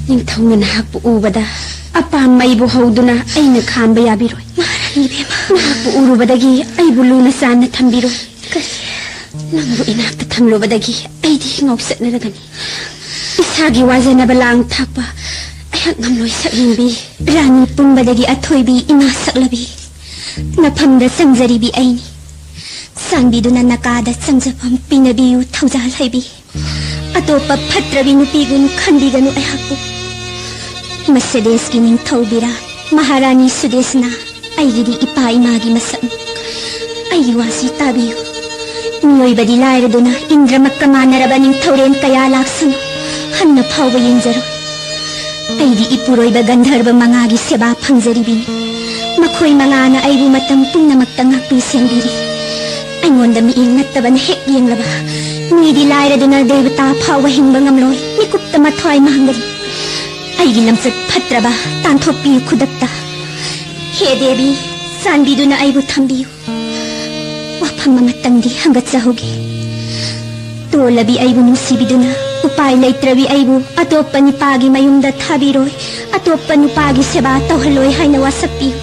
ꯅꯤꯡꯊꯧꯅ ꯅꯍꯥꯛꯄꯨ ꯎꯕꯗ ꯑꯄꯥꯝ ꯃꯩꯕꯨ ꯍꯧꯗꯨꯅ ꯑꯩꯅ ꯈꯥꯝꯕ ꯌꯥꯕꯤꯔꯣꯏ꯫ ꯃꯍꯥꯔꯥꯅꯤ ꯏꯕꯦꯝꯃ꯫ ꯅꯍꯥꯛꯄꯨ ꯎꯔꯨꯕꯗꯒꯤ ꯑꯩꯕꯨ ꯂꯨꯅ ꯆꯥꯟꯅ ꯊꯝꯕꯤꯔꯣꯏ꯫ ꯀꯔꯤ? ꯅꯪꯕꯨ ꯏꯅꯥꯛꯇ ꯊꯝꯂꯨꯕꯗꯒꯤ ꯑꯩꯗꯤ ꯉꯥꯎꯆꯠꯅꯔꯒꯅꯤ꯫ ꯏꯁꯥꯒꯤ ꯋꯥꯖꯅꯕ ꯂꯥꯡ ꯊꯥꯛꯄ ꯑꯩꯍꯥꯛ ꯉꯝꯂꯣꯏ ꯁꯛꯍꯦꯟꯕꯤ꯫ ꯔꯥꯅꯤ ꯄꯨꯝꯕꯗꯒꯤ ꯑꯊꯣꯏꯕꯤ ꯏꯃꯥ ꯁꯛꯂꯕꯤ꯫ ꯅꯐꯝꯗ ꯆꯪꯖꯔꯤꯕꯤ ꯑꯩꯅꯤ꯫ ꯆꯥꯟꯕꯤꯗꯨꯅ ꯅꯀꯥꯗ ꯆꯪꯖꯐꯝ ꯄꯤꯅꯕꯤꯌꯨ ꯊꯧꯖꯥꯜ ꯍꯩꯕꯤ꯫ ꯑꯇꯣꯞꯄ ꯐꯠꯇ꯭ꯔꯕꯤ ꯅꯨꯄꯤꯒꯨꯝ ꯈꯟꯕꯤꯒꯅꯨ ꯑꯩꯍꯥꯛꯄꯨ꯫ ꯃꯁꯦꯗꯦꯁꯀꯤ ꯅꯤꯡꯊꯧ ꯕꯤꯔꯥꯠ, ꯃꯍꯥꯔꯥꯅꯤ ꯁꯨꯗꯦꯁꯅꯥ, ꯑꯩꯒꯤꯗꯤ ꯏꯄꯥ ꯏꯃꯥꯒꯤ ꯃꯁꯛꯅꯤ꯫ ꯑꯩꯒꯤ ꯋꯥꯁꯤ ꯇꯥꯕꯤꯌꯨ꯫ ꯃꯤꯑꯣꯏꯕꯗꯤ ꯂꯥꯏꯔꯗꯨꯅ ꯏꯟꯗ꯭ꯔꯃꯛꯀ ꯃꯥꯟꯅꯔꯕ ꯅꯤꯡꯊꯧꯔꯦꯟ ꯀꯌꯥ ꯂꯥꯛꯁꯅꯨ, ꯍꯟꯅ ꯐꯥꯎꯕ ꯌꯦꯡꯖꯔꯣꯏ꯫ ꯑꯩꯗꯤ ꯏꯄꯨꯔꯣꯏꯕ ꯒꯟꯙꯔꯕ ꯃꯉꯥꯒꯤ ꯁꯦꯕꯥ ꯐꯪꯖꯔꯤꯕꯤꯅꯤ꯫ ꯃꯈꯣꯏ ꯃꯉꯥꯅ ꯑꯩꯕꯨ ꯃꯇꯝ ꯄꯨꯝꯅꯃꯛꯇ ꯉꯥꯛꯄꯤ ꯁꯦꯟꯕꯤꯔꯤ꯫ ꯑꯩꯉꯣꯟꯗ ꯃꯤꯠꯌꯦꯡ ꯅꯠꯇꯕꯅ ꯍꯦꯛ ꯌꯦꯡꯂꯕ, ꯃꯤꯗꯤ ꯂꯥꯏꯔꯗꯨꯅ ꯗꯦꯕꯇꯥ ꯐꯥꯎꯕ ꯍꯤꯡꯕ ꯉꯝꯂꯣꯏ, ꯃꯤꯀꯨꯞꯇ ꯃꯊ꯭ꯋꯥꯏ ꯃꯥꯡꯒꯅꯤ꯫ ꯑꯩꯒꯤ ꯂꯝꯆꯠ ꯐꯠꯇ꯭ꯔꯕ ꯇꯥꯟꯊꯣꯛꯄꯤꯌꯨ ꯈꯨꯗꯛꯇ꯫ ꯍꯦ ꯗꯦꯕꯤ, ꯆꯥꯟꯕꯤꯗꯨꯅ ꯑꯩꯕꯨ ꯊꯝꯕꯤꯌꯨ꯫ ꯋꯥꯐꯝ ꯑꯃꯇꯪꯗꯤ ꯍꯪꯒꯠꯆꯍꯧꯒꯦ꯫ ꯇꯣꯜꯂꯕꯤ ꯑꯩꯕꯨ ꯅꯨꯡꯁꯤꯕꯤꯗꯨꯅ ꯎꯄꯥꯏ ꯂꯩꯇ꯭ꯔꯕꯤ ꯑꯩꯕꯨ ꯑꯇꯣꯞꯄ ꯅꯨꯄꯥꯒꯤ ꯃꯌꯨꯝꯗ ꯊꯥꯕꯤꯔꯣꯏ, ꯑꯇꯣꯞꯄ ꯅꯨꯄꯥꯒꯤ ꯁꯦꯕꯥ ꯇꯧꯍꯜꯂꯣꯏ ꯍꯥꯏꯅ ꯋꯥꯁꯛꯄꯤꯌꯨ꯫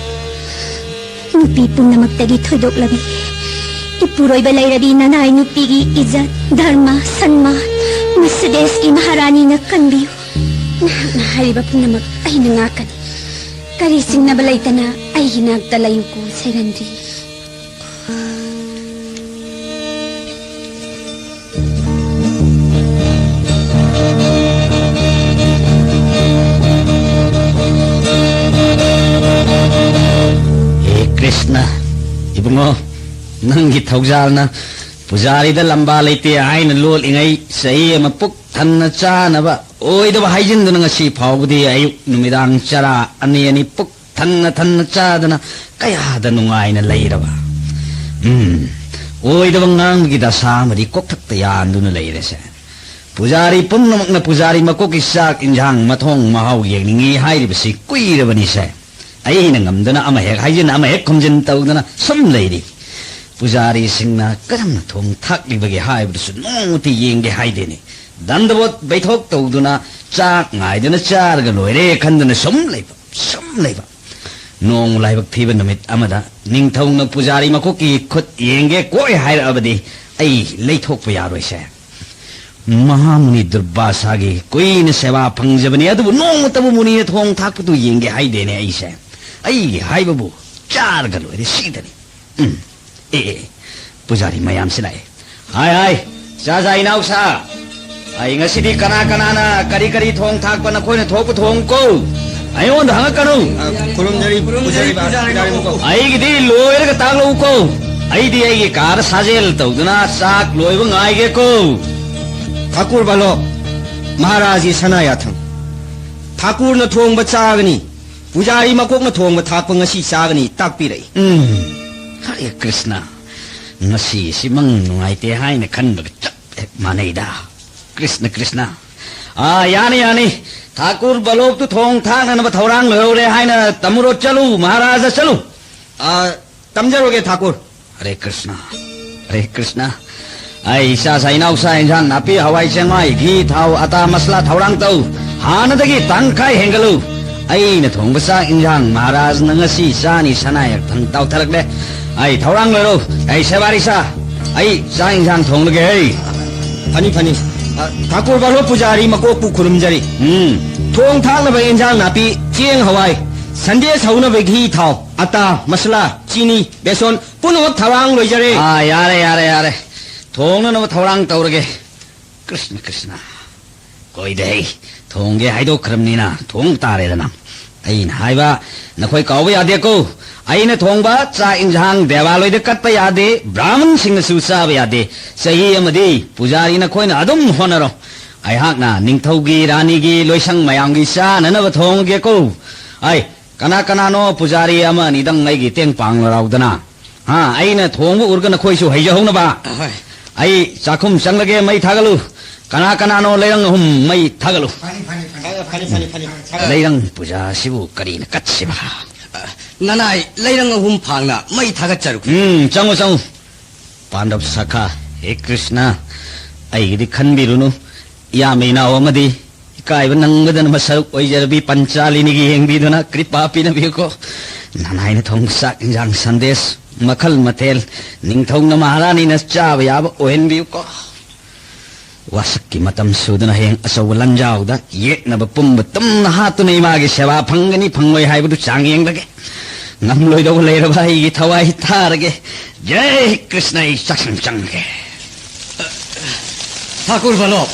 ꯅꯨꯄꯤ ꯄꯨꯝꯅꯃꯛꯇꯒꯤ ꯊꯣꯏꯗꯣꯛꯂꯕꯤ ꯏꯄꯨꯔꯣꯏꯕ ꯂꯩꯔꯕꯤ ꯅꯅꯥꯏ ꯅꯨꯄꯤꯒꯤ ꯏꯖꯠ, ꯙꯔꯃ, ꯁꯟꯃꯥꯟ ꯃꯁꯤꯗꯦꯁꯀꯤ ꯃꯍꯥꯔꯥꯅꯤꯅ ꯀꯟꯕꯤꯌꯨ꯫ ꯅꯍꯥꯛꯅ ꯍꯥꯏꯔꯤꯕ ꯄꯨꯝꯅꯃꯛ ꯑꯩꯅ ꯉꯥꯛꯀꯅꯤ꯫ ꯀꯔꯤ ꯆꯤꯡꯅꯕ ꯂꯩꯇꯅ ꯑꯩꯒꯤ ꯅꯥꯛꯇ ꯂꯩꯌꯨꯀꯣ ꯁꯩꯔꯟꯗ꯭ꯔꯤ꯫ ꯍꯦ ꯀ꯭ꯔꯤꯁꯅ, ꯏꯕꯨꯡꯉꯣ, ꯅꯪꯒꯤ ꯊꯧꯖꯥꯜꯅ ꯄꯨꯖꯥꯔꯤꯗ ꯂꯝꯕꯥ ꯂꯩꯇꯦ ꯍꯥꯏꯅ ꯂꯣꯠꯂꯤꯉꯩ ꯆꯍꯤ ꯑꯃ ꯄꯨꯛ ꯊꯟꯅ ꯆꯥꯅꯕ ꯑꯣꯏꯗꯕ ꯍꯥꯏꯖꯤꯟꯗꯨꯅ ꯉꯁꯤ ꯐꯥꯎꯕꯗꯤ ꯑꯌꯨꯛ ꯅꯨꯃꯤꯗꯥꯡ ꯆꯔꯥ ꯑꯅꯤ ꯑꯅꯤ ꯄꯨꯛ ꯊꯟꯅ ꯊꯟꯅ ꯆꯥꯗꯅ ꯀꯌꯥꯗ ꯅꯨꯡꯉꯥꯏꯅ ꯂꯩꯔꯕ꯫ ꯎꯝ, ꯑꯣꯏꯗꯕ ꯉꯥꯡꯕꯒꯤ ꯗꯁꯥ ꯑꯃꯗꯤ ꯀꯣꯛꯊꯛꯇ ꯌꯥꯟꯗꯨꯅ ꯂꯩꯔꯦꯁꯦ꯫ ꯄꯨꯖꯥꯔꯤ ꯄꯨꯝꯅꯃꯛꯅ ꯄꯨꯖꯥꯔꯤ ꯃꯀꯣꯛꯀꯤ ꯆꯥꯛ ꯏꯟꯖꯥꯡ ꯃꯊꯣꯡ ꯃꯍꯥꯎ ꯌꯦꯡꯅꯤꯡꯏ ꯍꯥꯏꯔꯤꯕꯁꯤ ꯀꯨꯏꯔꯕꯅꯤꯁꯦ꯫ ꯑꯩꯅ ꯉꯝꯗꯅ ꯑꯃ ꯍꯦꯛ ꯍꯥꯏꯖꯤꯟ ꯑꯃ ꯍꯦꯛ ꯈꯨꯝꯖꯤꯟ ꯇꯧꯗꯅ ꯁꯨꯝ ꯂꯩꯔꯤ꯫ ꯄꯨꯖꯥꯔꯤꯁꯤꯡꯅ ꯀꯔꯝꯅ ꯊꯣꯡ ꯊꯥꯛꯂꯤꯕꯒꯦ ꯍꯥꯏꯕꯗꯨꯁꯨ ꯅꯣꯡꯃꯇ ꯌꯦꯡꯒꯦ ꯍꯥꯏꯗꯦꯅꯦ꯫ ꯗꯟꯗꯕꯣꯠ ꯕꯩꯊꯣꯛ ꯇꯧꯗꯨꯅ ꯆꯥꯛ ꯉꯥꯏꯗꯨꯅ ꯆꯥꯔꯒ ꯂꯣꯏꯔꯦ ꯈꯟꯗꯨꯅ ꯁꯨꯝ ꯂꯩꯕ, ꯁꯨꯝ ꯂꯩꯕ꯫ ꯅꯣꯡꯃ ꯂꯥꯏꯕꯛ ꯊꯤꯕ ꯅꯨꯃꯤꯠ ꯑꯃꯗ ꯅꯤꯡꯊꯧꯅ ꯄꯨꯖꯥꯔꯤ ꯃꯀꯣꯛꯀꯤ ꯈꯨꯠ ꯌꯦꯡꯒꯦ ꯀꯣꯏ ꯍꯥꯏꯔꯛꯑꯕꯗꯤ ꯑꯩ ꯂꯩꯊꯣꯛꯄ ꯌꯥꯔꯣꯏꯁꯦ꯫ ꯃꯍꯥꯃꯨꯅꯤ ꯗꯨꯔꯕꯥꯁꯥꯒꯤ ꯀꯨꯏꯅ ꯁꯦꯕꯥ ꯐꯪꯖꯕꯅꯤ, ꯑꯗꯨꯕꯨ ꯅꯣꯡꯃꯇꯕꯨ ꯃꯨꯅꯤꯅ ꯊꯣꯡ ꯊꯥꯛꯄꯗꯨ ꯌꯦꯡꯒꯦ ꯍꯥꯏꯗꯦꯅꯦ ꯑꯩꯁꯦ꯫ ꯑꯩꯒꯤ ꯍꯥꯏꯕꯕꯨ ꯆꯥꯔꯒ ꯂꯣꯏꯔꯦ, ꯁꯤꯗꯅꯤ꯫ ꯎꯝ꯫ ꯑꯦ, ꯑꯦ, ꯑꯦ, ꯄꯨꯖꯥꯔꯤ ꯃꯌꯥꯝꯁꯤ ꯂꯥꯛꯑꯦ꯫ ꯍꯥꯏ, ꯍꯥꯏ, ꯆꯥ ꯆꯥ ꯏꯅꯥꯎꯁꯥ꯫ ꯑꯩ ꯉꯁꯤꯗꯤ ꯀꯅꯥ ꯀꯅꯥꯅ ꯀꯔꯤ ꯀꯔꯤ ꯊꯣꯡ ꯊꯥꯛꯄ ꯅꯈꯣꯏꯅ ꯊꯣꯛꯄ ꯊꯣꯡꯀꯣ꯫ ꯑꯩꯉꯣꯟꯗ ꯍꯪꯉꯛꯀꯅꯨ꯫ ꯑ, ꯈꯨꯔꯨꯝꯖꯔꯤ, ꯄꯨꯖꯥꯔꯤ ꯕꯥ-, ꯄꯨꯖꯥꯔꯤ ꯃꯀꯣꯛ꯫ ꯑꯩꯒꯤꯗꯤ ꯂꯣꯏꯔꯒ ꯇꯥꯛꯂꯛꯎꯀꯣ꯫ ꯑꯩꯗꯤ ꯑꯩꯒꯤ ꯀꯥꯗ ꯁꯥꯖꯦꯜ ꯇꯧꯗꯨꯅ ꯆꯥꯛ ꯂꯣꯏꯕ ꯉꯥꯏꯒꯦꯀꯣ꯫ ꯊꯥꯀꯨꯔ ꯕꯥꯂꯣ, ꯃꯍꯥꯔꯥꯖꯒꯤ ꯁꯅꯥ ꯌꯥꯊꯪ꯫ ꯊꯥꯀꯨꯔꯅ ꯊꯣꯡꯕ ꯆꯥꯒꯅꯤ, ꯄꯨꯖꯥꯔꯤ ꯃꯀꯣꯛꯅ ꯊꯣꯡꯕ ꯊꯥꯛꯄ ꯉꯁꯤ ꯆꯥꯒꯅꯤ ꯇꯥꯛꯄꯤꯔꯛꯏ꯫ ꯎꯝ, ꯍꯔꯦ ꯀ꯭ꯔꯤꯁꯅ, ꯉꯁꯤ ꯑꯁꯤ ꯃꯪ ꯅꯨꯡꯉꯥꯏꯇꯦ ꯍꯥꯏꯅ ꯈꯟꯕꯒ ꯆꯞ ꯍꯦꯛ ꯃꯥꯟꯅꯩꯗ꯫ ꯀ꯭ꯔꯤꯁꯅ, ꯀ꯭ꯔꯤꯁꯅ꯫ ꯑꯥ, ꯌꯥꯅꯤ, ꯌꯥꯅꯤ꯫ ꯊꯥꯀꯨꯔ ꯕꯥꯂꯣꯛꯇꯨ ꯊꯣꯡ ꯊꯥꯛꯅꯅꯕ ꯊꯧꯔꯥꯡ ꯂꯣꯏꯍꯧꯔꯦ ꯍꯥꯏꯅ ꯇꯝꯃꯨꯔꯣ, ꯆꯠꯂꯨ, ꯃꯍꯥꯔꯥꯖꯥ, ꯆꯠꯂꯨ꯫ ꯑꯥ, ꯇꯝꯖꯔꯨꯒꯦ, ꯊꯥꯀꯨꯔ꯫ ꯍꯔꯦ ꯀ꯭ꯔꯤꯁꯅ, ꯍꯔꯦ ꯀ꯭ꯔꯤꯁꯅ꯫ ꯑꯩ ꯏꯆꯥꯁꯥ ꯏꯅꯥꯎꯁꯥ ꯏꯟꯖꯥꯡ ꯅꯥꯄꯤ, ꯍꯋꯥꯏ ꯆꯦꯡꯋꯥꯏ, ꯘꯤ, ꯊꯥꯎ, ꯑꯇꯥ, ꯃꯁꯂꯥ ꯊꯧꯔꯥꯡ ꯇꯧ꯫ ꯍꯥꯟꯅꯗꯒꯤ ꯇꯪꯈꯥꯏ ꯍꯦꯟꯒꯠꯂꯨ꯫ ꯑꯩꯅ ꯊꯣꯡꯕ ꯆꯥꯛ ꯏꯟꯖꯥꯡ ꯃꯍꯥꯔꯥꯖꯅ ꯉꯁꯤ ꯆꯥꯅꯤ ꯁꯅꯥ ꯌꯥꯊꯪ ꯇꯥꯎꯊꯔꯛꯂꯦ꯫ ꯑꯩ ꯊꯧꯔꯥꯡ ꯂꯣꯏꯔꯣ꯫ ꯑꯩ ꯁꯦꯕꯥꯔꯤꯁꯥ, ꯑꯩ ꯆꯥꯛ ꯏꯟꯖꯥꯡ ꯊꯣꯡꯂꯒꯦ ꯍꯩ꯫ ꯐꯅꯤ, ꯐꯅꯤ꯫ ꯑ, ꯊꯥꯀꯨꯔ ꯕꯥꯂꯣ ꯄꯨꯖꯥꯔꯤ ꯃꯀꯣꯛꯄꯨ ꯈꯨꯔꯨꯝꯖꯔꯤ꯫ ꯎꯝ꯫ ꯊꯣꯡ ꯊꯥꯛꯅꯕ ꯏꯟꯖꯥꯡ ꯅꯥꯄꯤ, ꯆꯦꯡ ꯍꯋꯥꯏ, ꯁꯟꯗꯦꯁ ꯍꯧꯅꯕ ꯘꯤ ꯊꯥꯎ, ꯑꯇꯥ, ꯃꯁꯂꯥ, ꯆꯤꯅꯤ, ꯕꯦꯁꯣꯟ, ꯄꯨꯝꯅꯃꯛ ꯊꯧꯔꯥꯡ ꯂꯣꯏꯖꯔꯦ꯫ ꯑꯥ, ꯌꯥꯔꯦ, ꯌꯥꯔꯦ, ꯌꯥꯔꯦ꯫ ꯊꯣꯡꯅꯅꯕ ꯊꯧꯔꯥꯡ ꯇꯧꯔꯒꯦ꯫ ꯀ꯭ꯔꯤꯁꯅ, ꯀ꯭ꯔꯤꯁꯅ꯫ ꯀꯣꯏꯗꯦ, ꯊꯣꯡꯒꯦ ꯍꯥꯏꯗꯣꯛꯈ꯭ꯔꯕꯅꯤꯅ ꯊꯣꯡ ꯇꯥꯔꯦꯗꯅ꯫ ꯑꯩꯅ ꯍꯥꯏꯕ ꯅꯈꯣꯏ ꯀꯥꯎꯕ ꯌꯥꯗꯦꯀꯣ꯫ ꯑꯩꯅ ꯊꯣꯡꯕ ꯆꯥꯛ ꯏꯟꯁꯥꯡ ꯗꯦꯋꯥꯂꯣꯏꯗ ꯀꯠꯄ ꯌꯥꯗꯦ, ꯕ꯭ꯔꯥꯍꯃꯟꯁꯤꯡꯅꯁꯨ ꯆꯥꯕ ꯌꯥꯗꯦ꯫ ꯆꯍꯤ ꯑꯃꯗꯤ ꯄꯨꯖꯥꯔꯤ ꯅꯈꯣꯏꯅ ꯑꯗꯨꯝ ꯍꯣꯠꯅꯔꯣ꯫ ꯑꯩꯍꯥꯛꯅ ꯅꯤꯡꯊꯧꯒꯤ ꯔꯥꯅꯤꯒꯤ ꯂꯣꯏꯁꯪ ꯃꯌꯥꯝꯒꯤ ꯆꯥꯅꯅꯕ ꯊꯣꯡꯉꯒꯦꯀꯣ꯫ ꯑꯩ, ꯀꯅꯥ ꯀꯅꯥꯅꯣ ꯄꯨꯖꯥꯔꯤ ꯑꯃ ꯑꯅꯤꯗꯪ ꯑꯩꯒꯤ ꯇꯦꯡ ꯄꯥꯡꯂ ꯂꯥꯎꯗꯅ? ꯍꯥ, ꯑꯩꯅ ꯊꯣꯡꯕ ꯎꯔꯒ ꯅꯈꯣꯏꯁꯨ ꯍꯩꯖꯍꯧꯅꯕ꯫ ꯑꯍꯣꯏ꯫ ꯑꯩ ꯆꯥꯛꯈꯨꯝ ꯆꯪꯂꯒꯦ, ꯃꯩ ꯊꯥꯒꯠꯂꯨ꯫ ꯀꯅꯥ ꯀꯅꯥꯅꯣ ꯂꯩꯔꯪ ꯑꯍꯨꯝ ꯃꯩ ꯊꯥꯒꯠꯂꯨ꯫ ꯐꯅꯤ, ꯐꯅꯤ, ꯐꯅꯤ, ꯐꯅꯤ꯫ ꯐꯅꯤ, ꯐꯅꯤ, ꯐꯅꯤ, ꯐꯅꯤ꯫ ꯂꯩꯔꯪ ꯄꯨꯖꯥꯁꯤꯕꯨ ꯀꯔꯤꯅ ꯀꯠꯁꯤꯕ? ꯑ, ꯅꯅꯥꯏ ꯂꯩꯔꯪ ꯑꯍꯨꯝ ꯐꯥꯡꯅ ꯃꯩ ꯊꯥꯒꯠꯆꯔꯨ꯫ ꯎꯝ, ꯆꯪꯉꯨ, ꯆꯪꯉꯨ꯫ ꯄꯥꯟꯗꯕ ꯁꯈꯥ, ꯍꯦ ꯀ꯭ꯔꯤꯁꯅ, ꯑꯩꯒꯤꯗꯤ ꯈꯟꯕꯤꯔꯨꯅꯨ꯫ ꯏꯌꯥꯝꯕ ꯏꯅꯥꯎ ꯑꯃꯗꯤ ꯏꯀꯥꯏꯕ ꯅꯪꯕꯗꯅ ꯃꯁꯔꯨꯛ ꯑꯣꯏꯖꯔꯕꯤ ꯄꯟꯆꯥꯂꯤꯅꯤꯒꯤ ꯌꯦꯡꯕꯤꯗꯨꯅ ꯀ꯭ꯔꯤꯄꯥ ꯄꯤꯅꯕꯤꯌꯨꯀꯣ꯫ ꯅꯅꯥꯏꯅ ꯊꯣꯡꯕ ꯆꯥꯛ ꯏꯟꯖꯥꯡ ꯁꯟꯗꯦꯁ ꯃꯈꯜ ꯃꯊꯦꯜ ꯅꯤꯡꯊꯧꯅ ꯃꯍꯥꯔꯥꯅꯤꯅ ꯆꯥꯕ ꯌꯥꯕ ꯑꯣꯏꯍꯟꯕꯤꯌꯨꯀꯣ꯫ ꯋꯥꯁꯛꯀꯤ ꯃꯇꯝ ꯁꯨꯗꯅ ꯍꯌꯦꯡ ꯑꯆꯧꯕ ꯂꯟꯖꯥꯎꯗ ꯌꯦꯛꯅꯕ ꯄꯨꯝꯕ ꯇꯨꯝꯅ ꯍꯥꯠꯇꯨꯅ ꯏꯃꯥꯒꯤ ꯁꯦꯕꯥ ꯐꯪꯒꯅꯤ ꯐꯪꯂꯣꯏ ꯍꯥꯏꯕꯗꯨ ꯆꯥꯡ ꯌꯦꯡꯂꯒꯦ꯫ ꯉꯝꯂꯣꯏꯗꯧꯕ ꯂꯩꯔꯕ ꯑꯩꯒꯤ ꯊꯋꯥꯏ ꯊꯥꯔꯒꯦ꯫ ꯖꯩ ꯀ꯭ꯔꯤꯁꯅ, ꯑꯩ ꯆꯥꯛꯁꯪ ꯆꯪꯒꯦ꯫ ꯊꯥꯀꯨꯔ ꯕꯂꯣꯞ,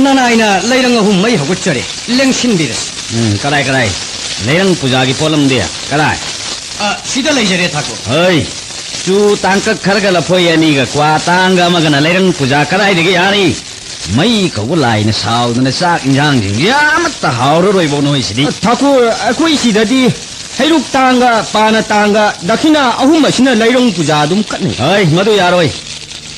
ꯅꯅꯥꯏꯅ ꯂꯩꯔꯪ ꯑꯍꯨꯝ ꯃꯩ ꯍꯧꯒꯠꯆꯔꯦ, ꯂꯦꯡꯁꯤꯟꯕꯤꯔꯦ꯫ ꯎꯝ, ꯀꯗꯥꯏ, ꯀꯗꯥꯏ? ꯂꯩꯔꯪ ꯄꯨꯖꯥꯒꯤ ꯄꯣꯠꯂꯝꯗꯤ ꯀꯗꯥꯏ? ꯑ, ꯁꯤꯗ ꯂꯩꯖꯔꯦ, ꯊꯥꯀꯨꯔ꯫ ꯍꯣꯏ, ꯆꯨ ꯇꯥꯡꯀꯛ ꯈꯔꯒ ꯂꯐꯣꯏ ꯑꯅꯤꯒ ꯀ꯭ꯋꯥ ꯇꯥꯡꯒ ꯑꯃꯒꯅ ꯂꯩꯔꯪ ꯄꯨꯖꯥ ꯀꯗꯥꯏꯗꯒꯤ ꯌꯥꯔꯤ? ꯃꯩ ꯀꯧꯕ ꯂꯥꯏꯅ ꯁꯥꯎꯗꯅ ꯆꯥꯛ ꯏꯟꯖꯥꯡꯁꯤꯡꯁꯦ ꯑꯃꯠꯇ ꯍꯥꯎꯔꯔꯣꯏꯕꯣ ꯅꯣꯏꯁꯤꯗꯤ꯫ ꯊꯥꯀꯨꯔ, ꯑꯩꯈꯣꯏ ꯁꯤꯗꯗꯤ ꯍꯩꯔꯨꯛ ꯇꯥꯡꯒ, ꯄꯥꯅ ꯇꯥꯡꯒ, ꯗꯈꯤꯅꯥ ꯑꯍꯨꯝ ꯑꯁꯤꯅ ꯂꯩꯔꯪ ꯄꯨꯖꯥ ꯑꯗꯨꯝ ꯀꯠꯅꯩ꯫ ꯍꯣꯏ, ꯃꯗꯨ ꯌꯥꯔꯣꯏ꯫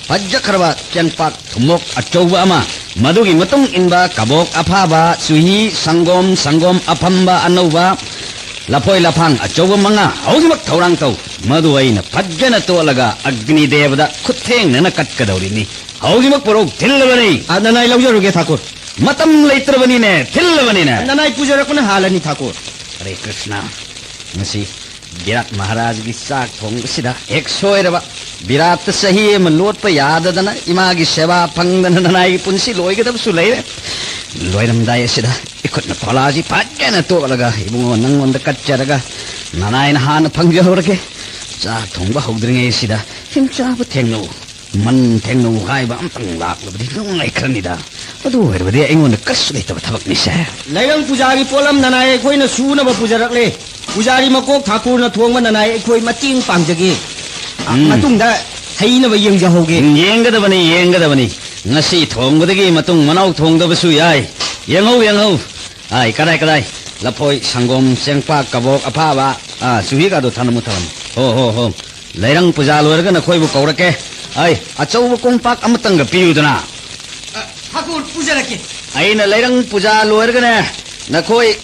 ꯐꯖꯈ꯭ꯔꯕ ꯆꯦꯡꯄꯥꯛ ꯊꯨꯝꯃꯣꯛ ꯑꯆꯧꯕ ꯑꯃ, ꯃꯗꯨꯒꯤ ꯃꯇꯨꯡ ꯏꯟꯕ ꯀꯕꯣꯛ ꯑꯐꯥꯕ, ꯆꯨꯍꯤ, ꯁꯪꯒꯣꯝ, ꯁꯪꯒꯣꯝ ꯑꯐꯝꯕ ꯑꯅꯧꯕ, ꯂꯐꯣꯏ ꯂꯐꯥꯡ ꯑꯆꯧꯕ ꯃꯉꯥ ꯍꯧꯖꯤꯛꯃꯛ ꯊꯧꯔꯥꯡ ꯇꯧ꯫ ꯃꯗꯨ ꯑꯩꯅ ꯐꯖꯅ ꯇꯣꯠꯂꯒ ꯑꯒꯅꯤ ꯗꯦꯕꯗ ꯈꯨꯠꯊꯦꯡꯅꯅ ꯀꯠꯀꯗꯧꯔꯤꯅꯤ꯫ ꯍꯧꯖꯤꯛꯃꯛ ꯄꯨꯔꯛ, ꯊꯤꯜꯂꯕꯅꯤ꯫ ꯑ, ꯅꯅꯥꯏ ꯂꯧꯖꯔꯨꯒꯦ, ꯊꯥꯀꯨꯔ꯫ ꯃꯇꯝ ꯂꯩꯇ꯭ꯔꯕꯅꯤꯅꯦ, ꯊꯤꯜꯂꯕꯅꯤꯅꯦ꯫ ꯅꯅꯥꯏ ꯄꯨꯖꯔꯛꯄꯅ ꯍꯥꯜꯂꯅꯤ, ꯊꯥꯀꯨꯔ꯫ ꯍꯔꯦ ꯀ꯭ꯔꯤꯁꯅ, ꯉꯁꯤ ꯕꯤꯔꯥꯠ ꯃꯍꯥꯔꯥꯖꯒꯤ ꯆꯥꯛ ꯊꯣꯡꯕꯁꯤꯗ ꯍꯦꯛ ꯁꯣꯏꯔꯕ, ꯕꯤꯔꯥꯠꯇ ꯆꯍꯤ ꯑꯃ ꯂꯣꯠꯄ ꯌꯥꯗꯗꯅ ꯏꯃꯥꯒꯤ ꯁꯦꯕꯥ ꯐꯪꯗꯅ ꯅꯅꯥꯏꯒꯤ ꯄꯨꯟꯁꯤ ꯂꯣꯏꯒꯗꯕꯁꯨ ꯂꯩꯔꯦ꯫ ꯂꯣꯏꯔꯝꯗꯥꯏ ꯑꯁꯤꯗ ꯏꯈꯨꯠꯅ ꯐꯣꯂꯥꯁꯤ ꯐꯖꯅ ꯇꯣꯠꯂꯒ ꯏꯕꯨꯡꯉꯣ ꯅꯪꯉꯣꯟꯗ ꯀꯠꯆꯔꯒ ꯅꯅꯥꯏꯅ ꯍꯥꯟꯅ ꯐꯪꯖꯍꯧꯔꯒꯦ꯫ ꯆꯥꯛ ꯊꯣꯡꯕ ꯍꯧꯗ꯭ꯔꯤꯉꯩꯁꯤꯗ ꯍꯤꯡꯆꯥꯕ ꯊꯦꯡꯅꯧ, ꯃꯟ ꯊꯦꯡꯅꯧ ꯍꯥꯏꯕ ꯑꯝꯇꯪ ꯂꯥꯛꯂꯕꯗꯤ ꯅꯨꯡꯉꯥꯏꯈ꯭ꯔꯅꯤꯗ꯫ ꯑꯗꯨ ꯑꯣꯏꯔꯕꯗꯤ ꯑꯩꯉꯣꯟꯗ ꯀꯔꯤꯁꯨ ꯂꯩꯇꯕ ꯊꯕꯛꯅꯤꯁꯦ꯫ ꯂꯩꯔꯪ ꯄꯨꯖꯥꯒꯤ ꯄꯣꯠꯂꯝ ꯅꯅꯥꯏ ꯑꯩꯈꯣꯏꯅ ꯁꯨꯅꯕ ꯄꯨꯖꯔꯛꯂꯦ꯫ ꯄꯨꯖꯥꯔꯤ ꯃꯀꯣꯛ ꯊꯥꯀꯨꯔꯅ ꯊꯣꯡꯕ ꯅꯅꯥꯏ ꯑꯩꯈꯣꯏ ꯃꯇꯦꯡ ꯄꯥꯡꯖꯒꯦ꯫ ꯑ, ꯎꯝ꯫ ꯃꯇꯨꯡꯗ ꯍꯩꯅꯕ ꯌꯦꯡꯖꯍꯧꯒꯦ꯫ ꯎꯝ, ꯌꯦꯡꯒꯗꯕꯅꯤ, ꯌꯦꯡꯒꯗꯕꯅꯤ꯫ ꯉꯁꯤ ꯊꯣꯡꯕꯗꯒꯤ ꯃꯇꯨꯡ ꯃꯅꯥꯎ ꯊꯣꯡꯗꯕꯁꯨ ꯌꯥꯏ꯫ ꯌꯦꯡꯍꯧ, ꯌꯦꯡꯍꯧ꯫ ꯑꯥꯏ, ꯀꯗꯥꯏ, ꯀꯗꯥꯏ? ꯂꯐꯣꯏ, ꯁꯪꯒꯣꯝ, ꯆꯦꯡꯄꯥꯛ, ꯀꯕꯣꯛ, ꯑꯐꯥꯕ꯫ ꯑꯥ, ꯆꯨꯍꯤꯒꯗꯣ ꯊꯅꯝꯃꯨ, ꯊꯅꯝꯃꯨ꯫ ꯍꯣ, ꯍꯣ, ꯍꯣ꯫ ꯂꯩꯔꯪ ꯄꯨꯖꯥ ꯂꯣꯏꯔꯒ ꯅꯈꯣꯏꯕꯨ ꯀꯧꯔꯛꯀꯦ꯫ ꯑꯥꯏ, ꯑꯆꯧꯕ ꯀꯣꯝꯄꯥꯛ ꯑꯃꯇꯪꯒ ꯄꯤꯌꯨꯗꯅ꯫ ꯑ, ꯍꯥꯀꯨꯝ ꯄꯨꯖꯔꯛꯀꯦ꯫ ꯑꯩꯅ ꯂꯩꯔꯪ ꯄꯨꯖꯥ ꯂꯣꯏꯔꯒꯅꯦ, ꯅꯈꯣꯏ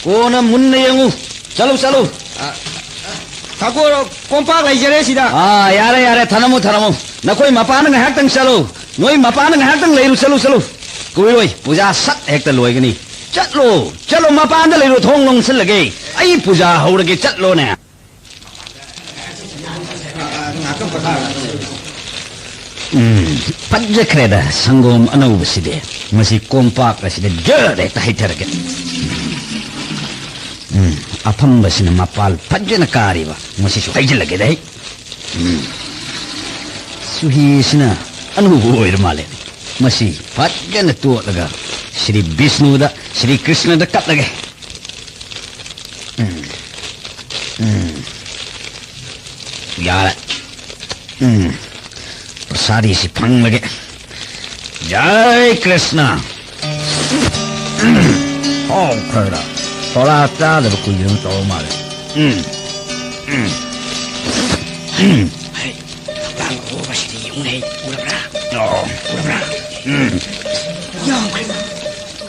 ꯀꯣꯟꯅ ꯃꯨꯟꯅ ꯌꯦꯡꯉꯨ꯫ ꯆꯠꯂꯨ, ꯆꯠꯂꯨ꯫ ꯑ, ꯑ, ꯍꯥꯀꯨꯝ, ꯀꯣꯝꯄꯥꯛ ꯂꯩꯖꯔꯦ ꯁꯤꯗ꯫ ꯑꯥ, ꯌꯥꯔꯦ, ꯌꯥꯔꯦ, ꯊꯅꯝꯃꯨ, ꯊꯅꯝꯃꯨ꯫ ꯅꯈꯣꯏ ꯃꯄꯥꯟꯗ ꯉꯥꯏꯍꯥꯛꯇꯪ ꯆꯠꯂꯨ꯫ ꯅꯣꯏ ꯃꯄꯥꯟꯗ ꯉꯥꯏꯍꯥꯛꯇꯪ ꯂꯩꯔꯨ, ꯆꯠꯂꯨ, ꯆꯠꯂꯨ꯫ ꯀꯨꯏꯔꯣꯏ, ꯄꯨꯖꯥ ꯁꯠ ꯍꯦꯛꯇ ꯂꯣꯏꯒꯅꯤ꯫ ꯆꯠꯂꯣ, ꯆꯠꯂꯣ, ꯃꯄꯥꯟꯗ ꯂꯩꯔꯨ, ꯊꯣꯡ ꯂꯣꯟꯁꯤꯜꯂꯒꯦ꯫ ꯑꯩ ꯄꯨꯖꯥ ꯍꯧꯔꯒꯦ, ꯆꯠꯂꯣꯅꯦ꯫ ꯎꯝ, ꯐꯖꯈ꯭ꯔꯦꯗ ꯁꯪꯒꯣꯝ ꯑꯅꯧꯕꯁꯤꯗꯤ꯫ ꯃꯁꯤ ꯀꯣꯝꯄꯥꯛ ꯑꯁꯤꯗ ꯖꯔ ꯍꯦꯛꯇ ꯍꯩꯊꯔꯒꯦ꯫ ꯎꯝ, ꯑꯐꯝꯕꯁꯤꯅ ꯃꯄꯥꯜ ꯐꯖꯅ ꯀꯥꯔꯤꯕ꯫ ꯃꯁꯤꯁꯨ ꯍꯩꯖꯤꯜꯂꯒꯦꯗ ꯑꯩ꯫ ꯎꯝ, ꯆꯨꯍꯤꯁꯤꯅ ꯑꯅꯧꯕ ꯑꯣꯏꯔ ꯃꯥꯜꯂꯦ꯫ ꯃꯁꯤ ꯐꯖꯅ ꯇꯣꯠꯂꯒ ꯁ꯭ꯔꯤ ꯕꯤꯁꯅꯨꯗ, ꯁ꯭ꯔꯤ ꯀ꯭ꯔꯤꯁꯅꯗ ꯀꯠꯂꯒꯦ꯫ ꯎꯝ꯫ ꯎꯝ꯫ ꯌꯥꯔꯦ꯫ ꯎꯝ꯫ ꯄ꯭ꯔꯁꯥꯗꯤꯁꯤ ꯐꯪꯂꯒꯦ꯫ ꯖꯥꯏ ꯀ꯭ꯔꯤꯁꯅ꯫ ꯎꯝ꯫ ꯍꯥꯎꯈ꯭ꯔꯦꯗ꯫ ꯁꯣꯗꯥ ꯆꯥꯗꯕ ꯀꯨꯏꯔꯦꯅ ꯇꯧꯔ ꯃꯥꯜꯂꯦ꯫ ꯎꯝ꯫ ꯎꯝ꯫ ꯎꯝ꯫ ꯍꯩ, ꯍꯛꯆꯥꯡ ꯑꯍꯣꯕꯁꯤꯗꯤ ꯌꯦꯡꯉꯨꯅꯦ꯫ ꯎꯔꯕ꯭ꯔꯥ? ꯑꯣ꯫ ꯎꯔꯕ꯭ꯔꯥ? ꯎꯝ꯫ ꯌꯥꯝꯈ꯭ꯔꯦ꯫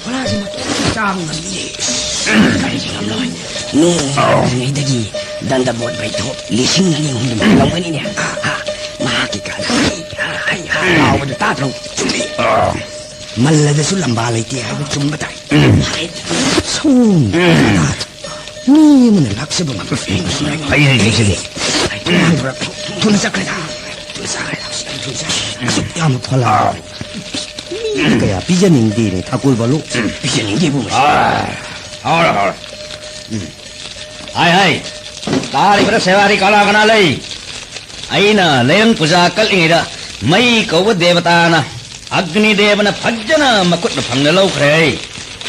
ꯕꯣꯔꯥꯁꯤ ꯃꯇꯣꯟ ꯆꯥꯕ ꯉꯝꯃꯤꯅꯦ꯫ ꯀꯔꯤꯒꯤ ꯉꯝꯂꯣꯏ? ꯅꯣꯡꯃ ꯑꯣ꯫ ꯂꯥꯛꯇ꯭ꯔꯤꯉꯩꯗꯒꯤ ꯗꯟꯗꯕꯣꯠ ꯕꯩꯊꯣꯛ ꯂꯤꯁꯤꯡ ꯑꯅꯤ ꯑꯍꯨꯝꯗꯨꯃꯨꯛ ꯂꯧꯒꯅꯤꯅꯦ꯫ ꯑꯥ, ꯑꯥ꯫ ꯃꯍꯥꯛꯀꯤ ꯀꯥꯟꯅ ꯍꯩ, ꯍꯥ, ꯍꯩ, ꯍꯥ, ꯂꯥꯎꯕꯗꯨ ꯇꯥꯗ꯭ꯔꯣ? ꯆꯨꯝꯃꯤ꯫ ꯑꯥ꯫ ꯃꯜꯂꯗꯁꯨ ꯂꯝꯕꯥ ꯂꯩꯇꯦ ꯍꯥꯏꯕ ꯆꯨꯝꯕ ꯇꯥꯏ꯫ ꯎꯝ꯫ ꯁꯣꯝ ꯎꯝ꯫ ꯃꯤ ꯑꯃꯅ ꯂꯥꯛꯆꯕ ꯉꯝꯕ ꯐꯤꯕꯝ ꯑꯁꯤꯗ ꯐꯩ, ꯐꯩ, ꯐꯩ, ꯐꯩ꯫ ꯊꯨꯅ ꯆꯠꯈ꯭ꯔꯦꯗ꯫ ꯊꯨꯅ ꯆꯠꯈ꯭ꯔꯦꯗ꯫ ꯊꯨꯅ ꯆꯠꯈ꯭ꯔꯦꯗ꯫ ꯑꯁꯨꯛ ꯌꯥꯝꯅ ꯐꯣꯂꯥ꯫ ꯑꯥ꯫ ꯃꯤ ꯀꯌꯥ ꯄꯤꯖꯅꯤꯡꯗꯦꯅꯦ ꯊꯥꯀꯨꯔ ꯕꯥꯂꯨ꯫ ꯎꯝ꯫ ꯄꯤꯖꯅꯤꯡꯗꯦꯕꯨ ꯃꯁꯤ꯫ ꯑꯥ꯫ ꯍꯥꯎꯔꯦ, ꯍꯥꯎꯔꯦ꯫ ꯎꯝ꯫ ꯍꯥꯏ, ꯍꯥꯏ꯫ ꯇꯥꯔꯤꯕ꯭ꯔꯥ ꯁꯦꯋꯥꯔꯤ ꯀꯅꯥ ꯀꯅꯥ ꯂꯩ? ꯑꯩꯅ ꯂꯩꯔꯪ ꯄꯨꯖꯥ ꯀꯠꯂꯤꯉꯩꯗ ꯃꯩ ꯀꯧꯕ ꯗꯦꯕꯇꯥꯅ ꯑꯒ꯭ꯅꯤ ꯗꯦꯕꯅ ꯐꯖꯅ ꯃꯈꯨꯠꯅ ꯐꯪꯅ ꯂꯧꯈ꯭ꯔꯦ꯫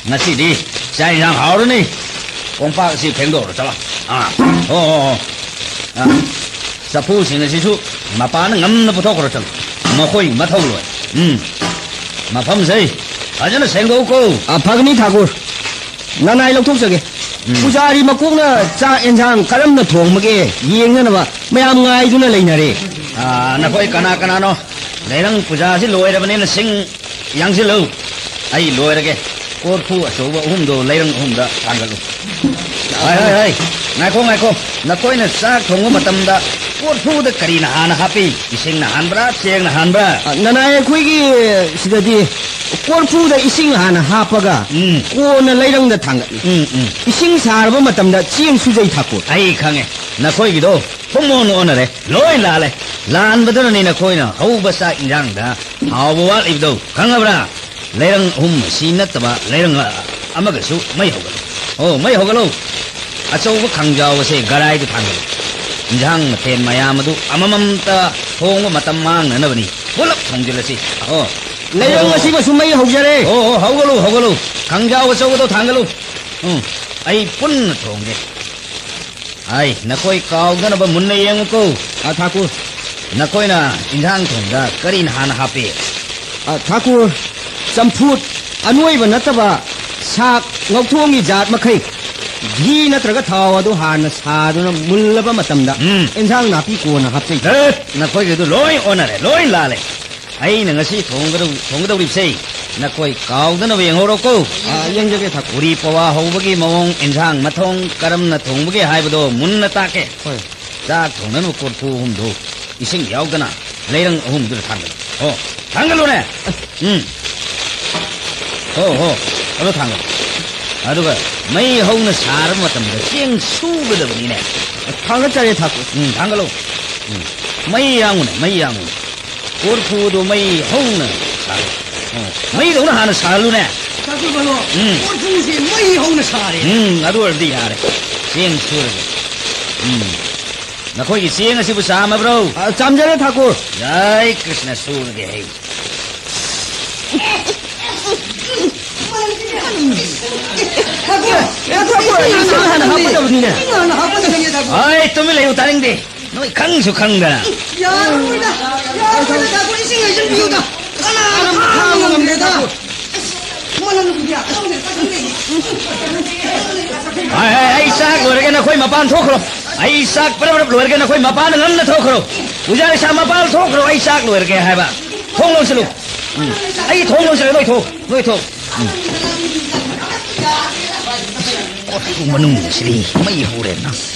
ꯉꯁꯤꯗꯤ ꯆꯥꯛ ꯏꯟꯁꯥꯡ ꯍꯥꯎꯔꯅꯤ꯫ ꯀꯣꯝꯄꯥꯛ ꯑꯁꯤ ꯐꯦꯡꯗꯣꯛꯑꯣ, ꯆꯠꯂꯣ꯫ ꯑꯥ, ꯑꯣ, ꯑꯣ, ꯑꯣ꯫ ꯑꯥ, ꯆꯐꯨꯁꯤꯡ ꯑꯁꯤꯁꯨ ꯃꯄꯥꯅ ꯉꯝꯅ ꯄꯨꯊꯣꯛꯈ꯭ꯔꯣ ꯆꯠꯂꯨ꯫ ꯃꯈꯣꯏ ꯃꯊꯧ ꯂꯣꯏ꯫ ꯎꯝ, ꯃꯐꯝꯁꯦ ꯐꯖꯅ ꯁꯦꯡꯗꯣꯛꯎꯀꯣ꯫ ꯑꯥ, ꯐꯒꯅꯤ ꯊꯥꯀꯨꯔ꯫ ꯅꯅꯥꯏ ꯂꯧꯊꯣꯛꯆꯒꯦ꯫ ꯎꯝ꯫ ꯄꯨꯖꯥꯔꯤ ꯃꯀꯣꯛꯅ ꯆꯥꯛ ꯑꯦꯟꯁꯥꯡ ꯀꯔꯝꯅ ꯊꯣꯡꯕꯒꯦ ꯌꯦꯡꯅꯅꯕ ꯃꯌꯥꯝ ꯉꯥꯏꯗꯨꯅ ꯂꯩꯅꯔꯦ꯫ ꯑꯥ, ꯅꯈꯣꯏ ꯀꯅꯥ ꯀꯅꯥꯅꯣ? ꯂꯩꯔꯪ ꯄꯨꯖꯥꯁꯤ ꯂꯣꯏꯔꯕꯅꯤꯅ ꯁꯤꯡ ꯌꯥꯡꯁꯤꯜꯂꯨ꯫ ꯑꯩ ꯂꯣꯏꯔꯒꯦ꯫ ꯀꯣꯔꯐꯨ ꯑꯆꯧꯕ ꯑꯍꯨꯝꯗꯣ ꯂꯩꯔꯪ ꯑꯍꯨꯝꯗ ꯊꯥꯡꯒꯠꯂꯨ꯫ ꯍꯥꯏ, ꯍꯥꯏ, ꯍꯥꯏ꯫ ꯉꯥꯏꯈꯣ, ꯉꯥꯏꯈꯣ꯫ ꯅꯈꯣꯏꯅ ꯆꯥꯛ ꯊꯣꯡꯕ ꯃꯇꯝꯗ ꯀꯣꯔꯐꯨꯗ ꯀꯔꯤꯅ ꯍꯥꯟꯅ ꯍꯥꯞꯄꯤ? ꯏꯁꯤꯡꯅ ꯍꯥꯟꯕ꯭ꯔꯥ, ꯆꯦꯡꯅ ꯍꯥꯟꯕ꯭ꯔꯥ? ꯑ, ꯅꯅꯥꯏ, ꯑꯩꯈꯣꯏꯒꯤ ꯁꯤꯗꯗꯤ ꯀꯣꯔꯐꯨꯗ ꯏꯁꯤꯡ ꯍꯥꯟꯅ ꯍꯥꯞꯄꯒ ꯎꯝ꯫ ꯀꯣꯟꯅ ꯂꯩꯔꯪꯗ ꯊꯥꯡꯒꯠꯂꯤ꯫ ꯎꯝ, ꯎꯝ꯫ ꯏꯁꯤꯡ ꯁꯥꯔꯕ ꯃꯇꯝꯗ ꯆꯦꯡ ꯁꯨꯖꯩ ꯊꯥꯀꯨꯔ꯫ ꯑꯩ ꯈꯪꯉꯦ꯫ ꯅꯈꯣꯏꯒꯤꯗꯣ ꯄꯨꯝꯑꯣꯟ ꯑꯣꯟꯅꯔꯦ꯫ ꯂꯣꯏ ꯂꯥꯜꯂꯦ꯫ ꯂꯥꯟꯕꯗꯨꯅꯅꯤ ꯅꯈꯣꯏꯅ ꯍꯧꯕ ꯆꯥꯛ ꯏꯟꯖꯥꯡꯗ ꯍꯥꯎꯕ ꯋꯥꯠꯂꯤꯕꯗꯣ꯫ ꯈꯪꯉꯕ꯭ꯔꯥ? ꯂꯩꯔꯪ ꯑꯍꯨꯝ ꯑꯁꯤ ꯅꯠꯇꯕ ꯂꯩꯔꯪ ꯑꯃꯒꯁꯨ ꯃꯩ ꯍꯧꯒꯠꯂꯨ꯫ ꯑꯣ, ꯃꯩ ꯍꯧꯒꯠꯂꯨ꯫ ꯑꯆꯧꯕ ꯈꯥꯡꯖꯥꯎ ꯑꯁꯦ ꯒꯔꯥꯏꯗ ꯊꯥꯡꯒꯠꯂꯨ꯫ ꯏꯟꯖꯥꯡ ꯃꯊꯦꯜ ꯃꯌꯥꯝ ꯑꯗꯨ ꯑꯃꯃꯝꯇ ꯊꯣꯡꯕ ꯃꯇꯝ ꯃꯥꯡꯅꯅꯕꯅꯤ꯫ ꯄꯨꯂꯞ ꯊꯣꯡꯖꯤꯜꯂꯁꯤ꯫ ꯑꯣ꯫ ꯂꯩꯔꯪ ꯑꯣ꯫ ꯑꯁꯤꯃꯁꯨ ꯃꯩ ꯍꯧꯖꯔꯦ꯫ ꯑꯣ, ꯑꯣ, ꯍꯧꯒꯠꯂꯨ, ꯍꯧꯒꯠꯂꯨ꯫ ꯈꯥꯡꯖꯥꯎ ꯑꯆꯧꯕꯗꯣ ꯊꯥꯡꯒꯠꯂꯨ꯫ ꯎꯝ, ꯑꯩ ꯄꯨꯟꯅ ꯊꯣꯡꯒꯦ꯫ ꯑꯩ, ꯅꯈꯣꯏ ꯀꯥꯎꯗꯅꯕ ꯃꯨꯟꯅ ꯌꯦꯡꯉꯨꯀꯣ꯫ ꯑꯥ, ꯊꯥꯀꯨꯔ꯫ ꯅꯈꯣꯏꯅ ꯏꯟꯖꯥꯡ ꯊꯣꯡꯕꯗ ꯀꯔꯤꯅ ꯍꯥꯟꯅ ꯍꯥꯞꯄꯤ? ꯑꯥ, ꯊꯥꯀꯨꯔ, ꯆꯝꯐꯨꯠ, ꯑꯅꯣꯏꯕ ꯅꯠꯇꯕ ꯁꯥꯛ, ꯉꯧꯊꯣꯡꯒꯤ ꯖꯥꯠ ꯃꯈꯩ, ꯘꯤ ꯅꯠꯇ꯭ꯔꯒ ꯊꯥꯎ ꯑꯗꯨ ꯍꯥꯟꯅ ꯁꯥꯗꯨꯅ ꯃꯨꯜꯂꯕ ꯃꯇꯝꯗ ꯎꯝ꯫ ꯏꯟꯖꯥꯡ ꯅꯥꯄꯤ ꯀꯣꯟꯅ ꯍꯥꯞꯆꯩ꯫ ꯙꯠ! ꯅꯈꯣꯏꯒꯤꯗꯨ ꯂꯣꯏ ꯑꯣꯟꯅꯔꯦ, ꯂꯣꯏ ꯂꯥꯜꯂꯦ꯫ ꯑꯩꯅ ꯉꯁꯤ ꯊꯣꯡꯒꯗꯧ-, ꯊꯣꯡꯒꯗꯧꯔꯤꯕꯁꯦ ꯅꯈꯣꯏ ꯀꯥꯎꯗꯅꯕ ꯌꯦꯡꯍꯧꯔꯣꯀꯣ꯫ ꯑꯥ, ꯌꯦꯡꯖꯒꯦ, ꯊꯥꯀꯨꯔ꯫ ꯄꯨꯔꯤ ꯄꯋꯥ ꯍꯧꯕꯒꯤ ꯃꯑꯣꯡ, ꯏꯟꯖꯥꯡ ꯃꯊꯣꯡ ꯀꯔꯝꯅ ꯊꯣꯡꯕꯒꯦ ꯍꯥꯏꯕꯗꯣ ꯃꯨꯟꯅ ꯇꯥꯛꯀꯦ꯫ ꯍꯣꯏ꯫ ꯆꯥꯛ ꯊꯣꯡꯅꯅꯕ ꯀꯣꯔꯐꯨ ꯑꯍꯨꯝꯗꯨ ꯏꯁꯤꯡ ꯌꯥꯎꯗꯅ ꯂꯩꯔꯪ ꯑꯍꯨꯝꯗꯨꯗ ꯊꯥꯡꯒꯠꯂꯨ꯫ ꯍꯣ, ꯊꯥꯡꯒꯠꯂꯨꯅꯦ꯫ ꯎꯝ꯫ ꯍꯣ, ꯍꯣ, ꯑꯗꯨ ꯊꯥꯡꯒꯠꯂꯨ꯫ ꯑꯗꯨꯒ ꯃꯩ ꯍꯧꯅ ꯁꯥꯔꯕ ꯃꯇꯝꯗ ꯆꯦꯡ ꯁꯨꯒꯗꯕꯅꯤꯅꯦ꯫ ꯊꯥꯡꯒꯠꯆꯔꯦ, ꯊꯥꯀꯨꯔ꯫ ꯎꯝ, ꯊꯥꯡꯒꯠꯂꯨ꯫ ꯎꯝ꯫ ꯃꯩ ꯌꯥꯡꯉꯨꯅꯦ, ꯃꯩ ꯌꯥꯡꯉꯨꯅꯦ꯫ ꯀꯣꯔꯐꯨꯗꯨ ꯃꯩ ꯍꯧꯅ ꯁꯥꯔꯣ꯫ ꯑꯣ, ꯃꯩꯗꯧꯅ ꯍꯥꯟꯅ ꯁꯥꯍꯜꯂꯨꯅꯦ꯫ ꯊꯥꯀꯨꯔ ꯕꯥꯂꯣ, ꯎꯝ꯫ ꯀꯣꯔꯐꯨꯁꯤ ꯃꯩ ꯍꯧꯅ ꯁꯥꯔꯦ꯫ ꯎꯝ, ꯑꯗꯨ ꯑꯣꯏꯔꯗꯤ ꯌꯥꯔꯦ꯫ ꯆꯦꯡ ꯁꯨꯔꯒꯦ꯫ ꯎꯝ꯫ ꯅꯈꯣꯏꯒꯤ ꯆꯦꯡ ꯑꯁꯤꯕꯨ ꯆꯥꯝꯃꯕ꯭ꯔꯣ? ꯑ, ꯆꯥꯝꯖꯔꯦ, ꯊꯥꯀꯨꯔ꯫ ꯖꯥꯏ ꯀ꯭ꯔꯤꯁꯅ, ꯁꯨꯔꯒꯦ ꯍꯩ꯫ ꯃꯅꯝꯁꯤ ꯍꯥꯟꯅ ꯍꯥꯞꯀꯗꯕꯅꯤꯅꯦ꯫ ꯑꯩ ꯇꯨꯃꯤꯟ ꯂꯩꯌꯨ, ꯇꯥꯅꯤꯡꯗꯦ꯫ ꯅꯣꯏ ꯈꯪꯁꯨ ꯈꯪꯗꯅ꯫ ꯌꯥꯔꯣꯏꯗ, ꯌꯥꯔꯣꯏꯗ, ꯑꯩꯈꯣꯏ ꯏꯁꯤꯡ ꯍꯩꯖꯤꯟꯕꯤꯌꯨꯗ꯫ ꯀꯅꯥꯅ ꯈꯥꯡꯕ ꯉꯝꯗ꯭ꯔꯦꯗ꯫ ꯑꯁ, ꯃꯅꯝ ꯅꯨꯡꯁꯤꯗꯦ꯫ ꯑꯩ ꯆꯥꯛ ꯂꯣꯏꯔꯒ ꯅꯈꯣꯏ ꯃꯄꯥꯟ ꯊꯣꯛꯈ꯭ꯔꯣ꯫ ꯑꯩ ꯆꯥꯛ ꯄꯔꯞ ꯄꯔꯞ ꯂꯣꯏꯔꯒ ꯅꯈꯣꯏ ꯃꯄꯥꯟꯗ ꯉꯟꯅ ꯊꯣꯛꯈ꯭ꯔꯣ꯫ ꯄꯨꯖꯥꯔꯤ ꯁꯥ, ꯃꯄꯥꯟ ꯊꯣꯛꯈ꯭ꯔꯣ, ꯑꯩ ꯆꯥꯛ ꯂꯣꯏꯔꯒꯦ ꯍꯥꯏꯕ꯫ ꯊꯣꯡ ꯂꯣꯟꯁꯤꯜꯂꯨ꯫ ꯎꯝ꯫ ꯑꯩ ꯊꯣꯡ ꯂꯣꯟꯁꯤꯜꯂꯒ ꯅꯣꯏ ꯊꯣꯛ, ꯅꯣꯏ ꯊꯣꯛ꯫ ꯎꯝ꯫ ꯀꯣꯔꯐꯨ ꯃꯅꯨꯡꯁꯤꯗꯤ ꯃꯩ ꯍꯧꯔꯦꯅ꯫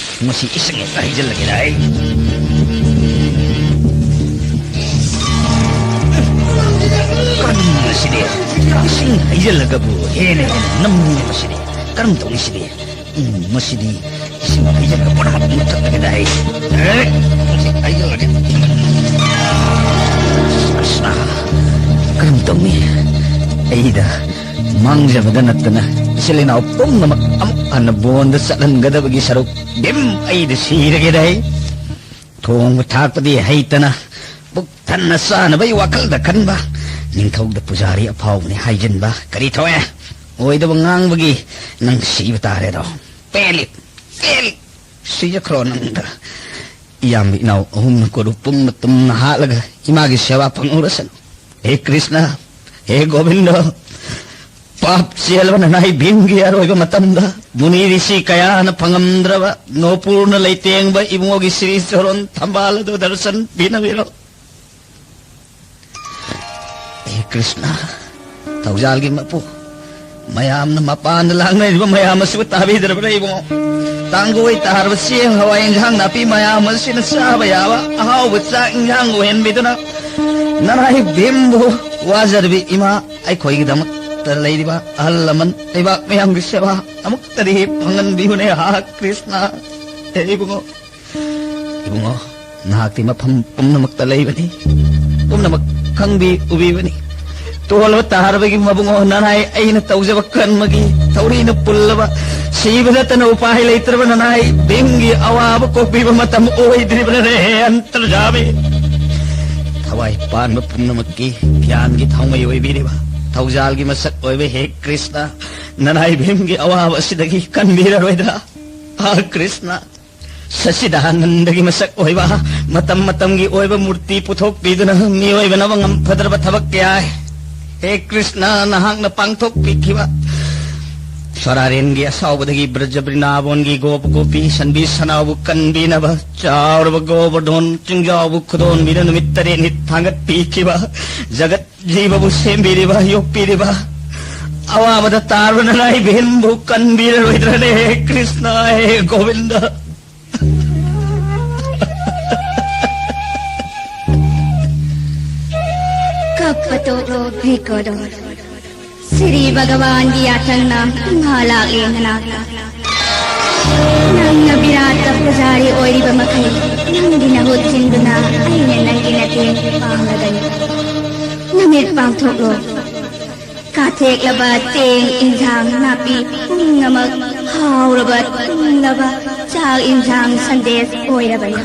ꯃꯁꯤ ꯏꯁꯤꯡ ꯍꯦꯛꯇ ꯍꯩꯖꯤꯜꯂꯒꯦꯗ ꯑꯩ꯫ ꯀꯔꯤꯅꯣ ꯁꯤꯗꯤ? ꯏꯁꯤꯡ ꯍꯩꯖꯤꯜꯂꯒꯕꯨ ꯍꯦꯟꯅ ꯍꯦꯟꯅ ꯅꯝꯃꯤꯅꯦ ꯃꯁꯤꯗꯤ꯫ ꯀꯔꯝ ꯇꯧꯅꯤ ꯁꯤꯗꯤ? ꯎꯝ, ꯃꯁꯤꯗꯤ ꯏꯁꯤꯡ ꯍꯩꯖꯤꯜꯂꯒ ꯄꯨꯔꯥ ꯃꯨꯊꯠꯂꯒꯦꯗ ꯑꯩ꯫ ꯑꯦ, ꯃꯁꯤ ꯍꯩꯖꯤꯜꯂꯒꯦ꯫ ꯀ꯭ꯔꯤꯁꯅ, ꯀꯔꯝ ꯇꯧꯅꯤ? ꯑꯩꯗ ꯃꯥꯡꯖꯕꯗ ꯅꯠꯇꯅ ꯏꯆꯤꯜ ꯏꯅꯥꯎ ꯄꯨꯝꯅꯃꯛ ꯑꯃꯨꯛ ꯍꯟꯅ ꯕꯣꯟꯗ ꯆꯠꯍꯟꯒꯗꯕꯒꯤ ꯁꯔꯨꯛ ꯚꯤꯝ ꯑꯩꯗ ꯁꯤꯔꯒꯦꯗ ꯑꯩ꯫ ꯊꯣꯡꯕ ꯊꯥꯛꯄꯗꯤ ꯍꯩꯇꯅ ꯄꯨꯛ ꯊꯟꯅ ꯆꯥꯅꯕꯒꯤ ꯋꯥꯈꯜꯗ ꯈꯟꯕ꯫ ꯅꯤꯡꯊꯧꯗ ꯄꯨꯖꯥꯔꯤ ꯑꯐꯥꯎꯕꯅꯤ ꯍꯥꯏꯖꯤꯟꯕ꯫ ꯀꯔꯤ ꯊꯣꯛꯑꯦ? ꯑꯣꯏꯗꯕ ꯉꯥꯡꯕꯒꯤ ꯅꯪ ꯁꯤꯕ ꯇꯥꯔꯦꯗꯣ꯫ ꯄꯦꯜꯂꯤ, ꯄꯦꯜꯂꯤ꯫ ꯁꯤꯖꯈ꯭ꯔꯣ ꯅꯪꯗ꯫ ꯏꯌꯥꯝꯕ ꯏꯅꯥꯎ ꯑꯍꯨꯝꯅ ꯀꯣꯔꯨ ꯄꯨꯡꯅ ꯇꯨꯝꯅ ꯍꯥꯠꯂꯒ ꯏꯃꯥꯒꯤ ꯁꯦꯕꯥ ꯐꯪꯍꯧꯔꯁꯅꯨ꯫ ꯍꯦ ꯀ꯭ꯔꯤꯁꯅ, ꯍꯦ ꯒꯣꯕꯤꯟꯗ, ꯄꯥꯞ ꯆꯦꯜꯂꯕ ꯅꯅꯥꯏ ꯚꯤꯝꯒꯤ ꯑꯔꯣꯏꯕ ꯃꯇꯝꯗ ꯃꯨꯅꯤ ꯔꯤꯁꯤ ꯀꯌꯥꯅ ꯐꯪꯉꯝꯗ꯭ꯔꯕ ꯅꯣꯄꯨꯔꯅ ꯂꯩꯇꯦꯡꯕ ꯏꯕꯨꯡꯉꯣꯒꯤ ꯁꯤꯔꯤ ꯆꯣꯔꯣꯟ ꯊꯝꯕꯥꯜ ꯑꯗꯨ ꯗꯔꯁꯟ ꯄꯤꯅꯕꯤꯔꯣ꯫ ꯍꯦ ꯀ꯭ꯔꯤꯁꯅ, ꯊꯧꯖꯥꯜꯒꯤ ꯃꯄꯨ, ꯃꯌꯥꯝꯅ ꯃꯄꯥꯟꯗ ꯂꯥꯡꯅꯔꯤꯕ ꯃꯌꯥꯝ ꯑꯁꯤꯕꯨ ꯇꯥꯕꯤꯗ꯭ꯔꯕ꯭ꯔꯥ ꯏꯕꯨꯡꯉꯣ? ꯇꯥꯡꯒꯣꯏ ꯇꯥꯔꯕ ꯆꯦꯡ ꯍꯋꯥꯏ ꯏꯟꯖꯥꯡ ꯅꯥꯄꯤ ꯃꯌꯥꯝ ꯑꯁꯤꯅ ꯆꯥꯕ ꯌꯥꯕ ꯑꯍꯥꯎꯕ ꯆꯥꯛ ꯏꯟꯖꯥꯡ ꯑꯣꯏꯍꯟꯕꯤꯗꯨꯅ ꯅꯅꯥꯏ ꯚꯤꯝꯕꯨ ꯋꯥꯖꯔꯕꯤ ꯏꯃꯥ ꯑꯩꯈꯣꯏꯒꯤꯗꯃꯛꯇ ꯂꯩꯔꯤꯕ ꯑꯍꯜ ꯂꯃꯟ ꯂꯩꯕꯥꯛ ꯃꯌꯥꯝꯒꯤ ꯁꯦꯕꯥ ꯑꯃꯨꯛꯇꯗꯤ ꯐꯪꯍꯟꯕꯤꯌꯨꯅꯦ꯫ ꯍꯥ ꯀ꯭ꯔꯤꯁꯅ, ꯍꯦ ꯏꯕꯨꯡꯉꯣ, ꯏꯕꯨꯡꯉꯣ, ꯅꯍꯥꯛꯇꯤ ꯃꯐꯝ ꯄꯨꯝꯅꯃꯛꯇ ꯂꯩꯕꯅꯤ, ꯄꯨꯝꯅꯃꯛ ꯈꯪꯕꯤ ꯎꯕꯤꯕꯅꯤ꯫ ꯇꯣꯜꯂꯕ ꯇꯥꯔꯕꯒꯤ ꯃꯕꯨꯡꯉꯣ ꯅꯅꯥꯏ ꯑꯩꯅ ꯇꯧꯖꯕ ꯀꯔꯃꯒꯤ ꯊꯧꯔꯤꯅ ꯄꯨꯜꯂꯕ, ꯁꯤꯕ ꯅꯠꯇꯅ ꯎꯄꯥꯏ ꯂꯩꯇ꯭ꯔꯕ ꯅꯅꯥꯏ ꯚꯤꯝꯒꯤ ꯑꯋꯥꯕ ꯀꯣꯛꯄꯤꯕ ꯃꯇꯝ ꯑꯣꯏꯗ꯭ꯔꯤꯕꯅꯦ꯫ ꯍꯦ ꯑꯟꯇꯔꯖꯥꯃꯤ, ꯊꯋꯥꯏ ꯄꯥꯟꯕ ꯄꯨꯝꯅꯃꯛꯀꯤ ꯒ꯭ꯌꯥꯟꯒꯤ ꯊꯥꯎꯃꯩ ꯑꯣꯏꯕꯤꯔꯤꯕ ꯊꯧꯖꯥꯜꯒꯤ ꯃꯁꯛ ꯑꯣꯏꯕ ꯍꯦ ꯀ꯭ꯔꯤꯁꯅ, ꯅꯅꯥꯏ ꯚꯤꯝꯒꯤ ꯑꯋꯥꯕ ꯑꯁꯤꯗꯒꯤ ꯀꯟꯕꯤꯔꯔꯣꯏꯗ꯭ꯔꯥ? ꯑꯥ ꯀ꯭ꯔꯤꯁꯅ, ꯁꯆꯤꯗꯥꯅꯟꯗꯒꯤ ꯃꯁꯛ ꯑꯣꯏꯕ, ꯃꯇꯝ ꯃꯇꯝꯒꯤ ꯑꯣꯏꯕ ꯃꯨꯔꯇꯤ ꯄꯨꯊꯣꯛꯄꯤꯗꯨꯅ ꯃꯤꯑꯣꯏꯕꯅ ꯉꯝꯐꯗ꯭ꯔꯕ ꯊꯕꯛ ꯀꯌꯥ, ꯍꯦ ꯀ꯭ꯔꯤꯁꯅ, ꯅꯍꯥꯛꯅ ꯄꯥꯡꯊꯣꯛꯄꯤꯈꯤꯕ꯫ ꯁꯣꯔꯥꯔꯦꯟꯒꯤ ꯑꯁꯥꯎꯕꯗꯒꯤ ꯕ꯭ꯔꯖ ꯕ꯭ꯔꯤꯟꯗꯥꯕꯣꯟꯒꯤ ꯒꯣꯄ ꯒꯣꯄꯤ ꯁꯟꯕꯤ ꯁꯅꯥꯕꯨ ꯀꯟꯕꯤꯅꯕ ꯆꯥꯎꯔꯕ ꯒꯣꯕꯔꯙꯣꯟ ꯆꯤꯡꯖꯥꯎꯕꯨ ꯈꯨꯗꯣꯟꯕꯤꯅ ꯅꯨꯃꯤꯠ ꯇꯔꯦꯠꯅꯤ ꯊꯥꯡꯒꯠꯄꯤꯈꯤꯕ꯫ ꯖꯒꯠ ꯖꯤꯕꯕꯨ ꯁꯦꯝꯕꯤꯔꯤꯕ, ꯌꯣꯛꯄꯤꯔꯤꯕ, ꯑꯋꯥꯕꯗ ꯇꯥꯔꯕ ꯅꯅꯥꯏ ꯚꯤꯝꯕꯨ ꯀꯟꯕꯤꯔꯔꯣꯏꯗ꯭ꯔꯅꯦ, ꯍꯦ ꯀ꯭ꯔꯤꯁꯅ, ꯍꯦ ꯒꯣꯕꯤꯟꯗ? ꯀꯞꯄ ꯇꯣꯛꯂꯣ, ꯚ꯭ꯔꯤꯀꯣꯗꯣ꯫ ꯁ꯭ꯔꯤ ꯚꯒꯋꯥꯟꯒꯤ ꯌꯥꯊꯪꯅ ꯏꯃꯥ ꯂꯥꯛꯂꯦ ꯅꯅꯥꯛꯇ꯫ ꯅꯪꯅ ꯕꯤꯔꯥꯠꯇ ꯄꯨꯖꯥꯔꯤ ꯑꯣꯏꯔꯤꯕ ꯃꯈꯩ, ꯅꯪꯒꯤ ꯅꯍꯨꯠ ꯆꯤꯟꯗꯨꯅ ꯑꯩꯅ ꯅꯪꯒꯤ ꯃꯇꯦꯡ ꯄꯥꯡꯂꯒꯅꯤ꯫ ꯅꯃꯤꯠ ꯄꯥꯡꯊꯣꯛꯂꯣ꯫ ꯀꯥꯊꯦꯛꯂꯕ ꯆꯦꯡ ꯏꯟꯖꯥꯡ ꯅꯥꯄꯤ ꯄꯨꯝꯅꯃꯛ ꯍꯥꯎꯔꯕ ꯇꯨꯝꯂꯕ ꯆꯥꯛ ꯏꯟꯖꯥꯡ ꯁꯟꯗꯦꯁ ꯑꯣꯏꯔꯕꯅꯤ꯫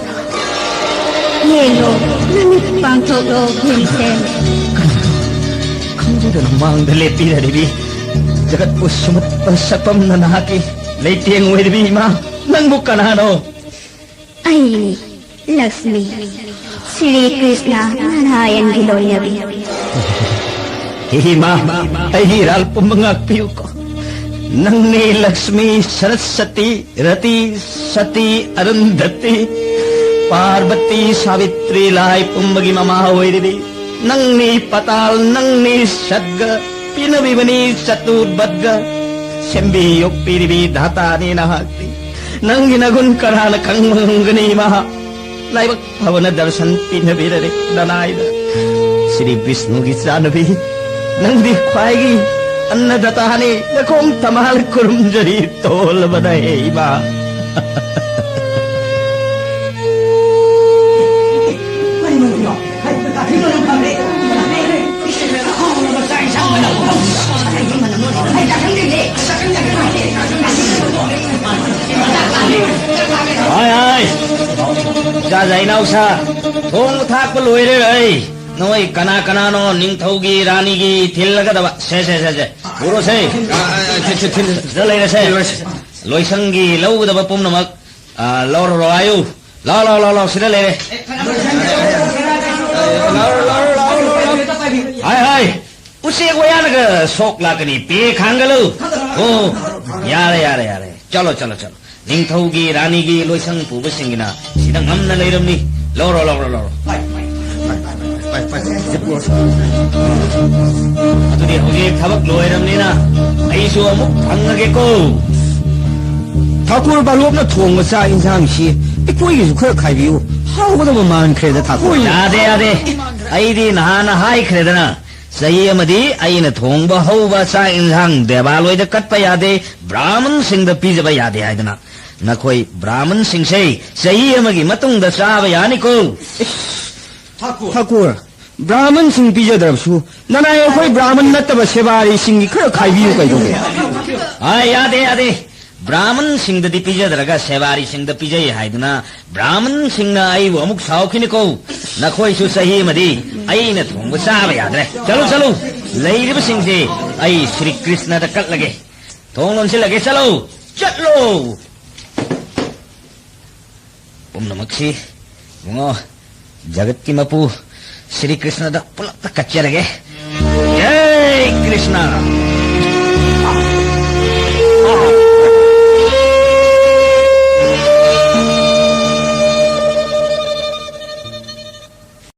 ꯌꯦꯡꯂꯣ, ꯅꯃꯤꯠ ꯄꯥꯡꯊꯣꯛꯂꯣ, ꯚꯤꯝꯁꯦꯟ꯫ ꯀꯅꯥꯅꯣ ꯈꯪꯖꯗꯅ ꯃꯥꯡꯗ ꯂꯦꯞꯄꯤꯔꯔꯤꯕꯤ? ꯖꯒꯠꯄꯨ ꯁꯨꯝꯍꯠꯄ ꯁꯛꯐꯝꯅ ꯅꯍꯥꯛꯀꯤ ꯂꯩꯇꯦꯡ ꯑꯣꯏꯔꯤꯕꯤ ꯏꯃꯥ, ꯅꯪꯕꯨ ꯀꯅꯥꯅꯣ? ꯑꯩꯅꯤ, ꯂꯛꯁꯃꯤ, ꯁ꯭ꯔꯤ ꯀ꯭ꯔꯤꯁꯅ ꯅꯥꯔꯥꯌꯟꯒꯤ ꯂꯣꯏꯅꯕꯤ꯫ ꯍꯦ ꯏꯃꯥ, ꯑꯩꯒꯤ ꯏꯔꯥꯜ ꯄꯨꯝꯕ ꯉꯥꯛꯄꯤꯌꯨꯀꯣ꯫ ꯅꯪꯅꯤ ꯂꯛꯁꯃꯤ, ꯁꯔꯁꯇꯤ, ꯔꯇꯤ, ꯁꯇꯤ, ꯑꯔꯨꯟꯙꯇꯤ, ꯄꯥꯔꯕꯇꯤ, ꯁꯥꯕꯤꯇ꯭ꯔꯤ, ꯂꯥꯏ ꯄꯨꯝꯕꯒꯤ ꯃꯃꯥ ꯑꯣꯏꯔꯤꯕꯤ꯫ ꯅꯪꯅꯤ ꯄꯇꯥꯜ, ꯅꯪꯅꯤ ꯁꯠꯒ, ꯄꯤꯅꯕꯤꯕꯅꯤ ꯆꯇꯨꯔꯕꯠꯒ꯫ ꯁꯦꯝꯕꯤ ꯌꯣꯛꯄꯤꯔꯤꯕꯤ ꯙꯥꯇꯥꯅꯤ ꯅꯍꯥꯛꯇꯤ꯫ ꯅꯪꯒꯤ ꯅꯒꯨꯟ ꯀꯅꯥꯅ ꯈꯪꯕ ꯉꯝꯒꯅꯤ ꯏꯃꯥ? ꯂꯥꯏꯕꯛ ꯐꯕꯅ ꯗꯔꯁꯟ ꯄꯤꯅꯕꯤꯔꯔꯦ ꯅꯅꯥꯏꯗ꯫ ꯁ꯭ꯔꯤ ꯕꯤꯁꯅꯨꯒꯤ ꯆꯥꯅꯕꯤ, ꯅꯪꯗꯤ ꯈ꯭ꯋꯥꯏꯒꯤ ꯑꯟꯅꯗꯥꯇꯥꯅꯤ꯫ ꯅꯈꯣꯡ ꯇꯃꯥꯜ ꯈꯨꯔꯨꯝꯖꯔꯤ ꯇꯣꯜꯂꯕꯅ ꯍꯦ ꯏꯃꯥ꯫ ꯍꯥꯏ, ꯍꯥꯏ꯫ ꯖꯥꯖꯥ ꯏꯅꯥꯎꯁꯥ, ꯊꯣꯡꯕ ꯊꯥꯛꯄ ꯂꯣꯏꯔꯦ ꯑꯩ꯫ ꯅꯣꯏ ꯀꯅꯥ ꯀꯅꯥꯅꯣ ꯅꯤꯡꯊꯧꯒꯤ ꯔꯥꯅꯤꯒꯤ ꯊꯤꯜꯂꯒꯗꯕ? ꯁꯦ, ꯁꯦ, ꯁꯦ, ꯁꯦ꯫ ꯄꯨꯔꯣꯁꯦ꯫ ꯑ, ꯑ, ꯑ, ꯊꯤꯜ-, ꯊꯤꯜ-, ꯊꯤꯜ-, ꯁꯤꯗ ꯂꯩꯔꯁꯦ꯫ ꯂꯣꯏꯁ-, ꯂꯣꯏꯁꯪꯒꯤ ꯂꯧꯒꯗꯕ ꯄꯨꯝꯅꯃꯛ, ꯑ, ꯂꯧꯔꯔꯣ ꯍꯥꯏꯌꯨ꯫ ꯂꯥꯎ, ꯂꯥꯎ, ꯂꯥꯎ, ꯂꯥꯎ, ꯁꯤꯗ ꯂꯩꯔꯦ꯫ ꯂꯥꯎ, ꯂꯥꯎ, ꯂꯥꯎ, ꯂꯥꯎ, ꯂꯥꯎ꯫ ꯍꯥꯏ, ꯍꯥꯏ꯫ ꯎꯆꯦꯛ ꯋꯥꯌꯥꯅꯒ ꯁꯣꯛ ꯂꯥꯛꯀꯅꯤ, ꯄꯦ ꯈꯥꯡꯒꯂꯨ꯫ ꯑꯣ, ꯌꯥꯔꯦ, ꯌꯥꯔꯦ, ꯌꯥꯔꯦ꯫ ꯆꯠꯂꯣ, ꯆꯠꯂꯣ, ꯆꯠꯂꯣ꯫ ꯅꯤꯡꯊꯧꯒꯤ ꯔꯥꯅꯤꯒꯤ ꯂꯣꯏꯁꯪ ꯄꯨꯕꯁꯤꯡꯒꯤꯅ ꯁꯤꯗ ꯉꯝꯅ ꯂꯩꯔꯝꯅꯤ꯫ ꯂꯧꯔꯣ, ꯂꯧꯔꯣ, ꯂꯧꯔꯣ꯫ ꯑꯗꯨꯗꯤ ꯍꯧꯖꯤꯛ ꯊꯕꯛ ꯂꯣꯏꯔꯕꯅꯤꯅ ꯑꯩꯁꯨ ꯑꯃꯨꯛ ꯐꯪꯉꯒꯦꯀꯣ꯫ ꯊꯥꯀꯨꯔ ꯕꯥꯂꯣꯞꯅ ꯊꯣꯡꯕ ꯆꯥꯛ ꯏꯟꯁꯥꯡꯁꯤ ꯑꯩꯈꯣꯏꯒꯤꯁꯨ ꯈꯔ ꯈꯥꯏꯕꯤꯌꯨ꯫ ꯍꯥꯎꯒꯗꯕ ꯃꯥꯟꯈ꯭ꯔꯦꯗ, ꯊꯥꯀꯨꯔ꯫ ꯌꯥꯗꯦ, ꯌꯥꯗꯦ꯫ ꯑꯩꯗꯤ ꯅꯍꯥꯟꯅ ꯍꯥꯏꯈ꯭ꯔꯦꯗꯅ, ꯆꯍꯤ ꯑꯃꯗꯤ ꯑꯩꯅ ꯊꯣꯡꯕ ꯍꯧꯕ ꯆꯥꯛ ꯏꯟꯁꯥꯡ ꯗꯦꯕꯥꯂꯣꯏꯗ ꯀꯠꯄ ꯌꯥꯗꯦ, ꯕ꯭ꯔꯥꯍꯃꯟꯁꯤꯡꯗ ꯄꯤꯖꯕ ꯌꯥꯗꯦ ꯍꯥꯏꯗꯅ꯫ ꯅꯈꯣꯏ ꯕ꯭ꯔꯥꯍꯃꯟꯁꯤꯡꯁꯦ ꯆꯍꯤ ꯑꯃꯒꯤ ꯃꯇꯨꯡꯗ ꯆꯥꯕ ꯌꯥꯅꯤꯀꯣ꯫ ꯏꯁ, ꯊꯥꯀꯨꯔ꯫ ꯊꯥꯀꯨꯔ, ꯕ꯭ꯔꯥꯍꯃꯟꯁꯤꯡ ꯄꯤꯖꯗ꯭ꯔꯕꯁꯨ ꯅꯅꯥꯏ ꯑꯩꯈꯣꯏ ꯕ꯭ꯔꯥꯍꯃꯟ ꯅꯠꯇꯕ ꯁꯦꯕꯥꯔꯤꯁꯤꯡꯒꯤ ꯈꯔ ꯈꯥꯏꯕꯤꯌꯨ ꯀꯩꯗꯧꯒꯦ? ꯑꯥ, ꯌꯥꯗꯦ, ꯌꯥꯗꯦ꯫ ꯕ꯭ꯔꯥꯍꯃꯟꯁꯤꯡꯗꯗꯤ ꯄꯤꯖꯗ꯭ꯔꯒ ꯁꯦꯕꯥꯔꯤꯁꯤꯡꯗ ꯄꯤꯖꯩ ꯍꯥꯏꯗꯨꯅ ꯕ꯭ꯔꯥꯍꯃꯟꯁꯤꯡꯅ ꯑꯩꯕꯨ ꯑꯃꯨꯛ ꯁꯥꯎꯈꯤꯅꯤꯀꯣ꯫ ꯅꯈꯣꯏꯁꯨ ꯆꯍꯤ ꯑꯃꯗꯤ ꯑꯩꯅ ꯊꯣꯡꯕ ꯆꯥꯕ ꯌꯥꯗ꯭ꯔꯦ꯫ ꯆꯠꯂꯨ, ꯆꯠꯂꯨ꯫ ꯂꯩꯔꯤꯕꯁꯤꯡꯁꯦ ꯑꯩ ꯁ꯭ꯔꯤ ꯀ꯭ꯔꯤꯁꯅꯗ ꯀꯠꯂꯒꯦ꯫ ꯊꯣꯡ ꯂꯣꯟꯁꯤꯜꯂꯒꯦ꯫ ꯆꯠꯂꯨ, ꯆꯠꯂꯨ꯫ ꯄꯨꯝꯅꯃꯛꯁꯤ ꯏꯕꯨꯡꯉꯣ, ꯖꯒꯠꯀꯤ ꯃꯄꯨ ꯁ꯭ꯔꯤ ꯀ꯭ꯔꯤꯁꯅꯗ ꯄꯨꯂꯞꯇ ꯀꯠꯆꯔꯒꯦ꯫ ꯖꯩ ꯀ꯭ꯔꯤꯁꯅ꯫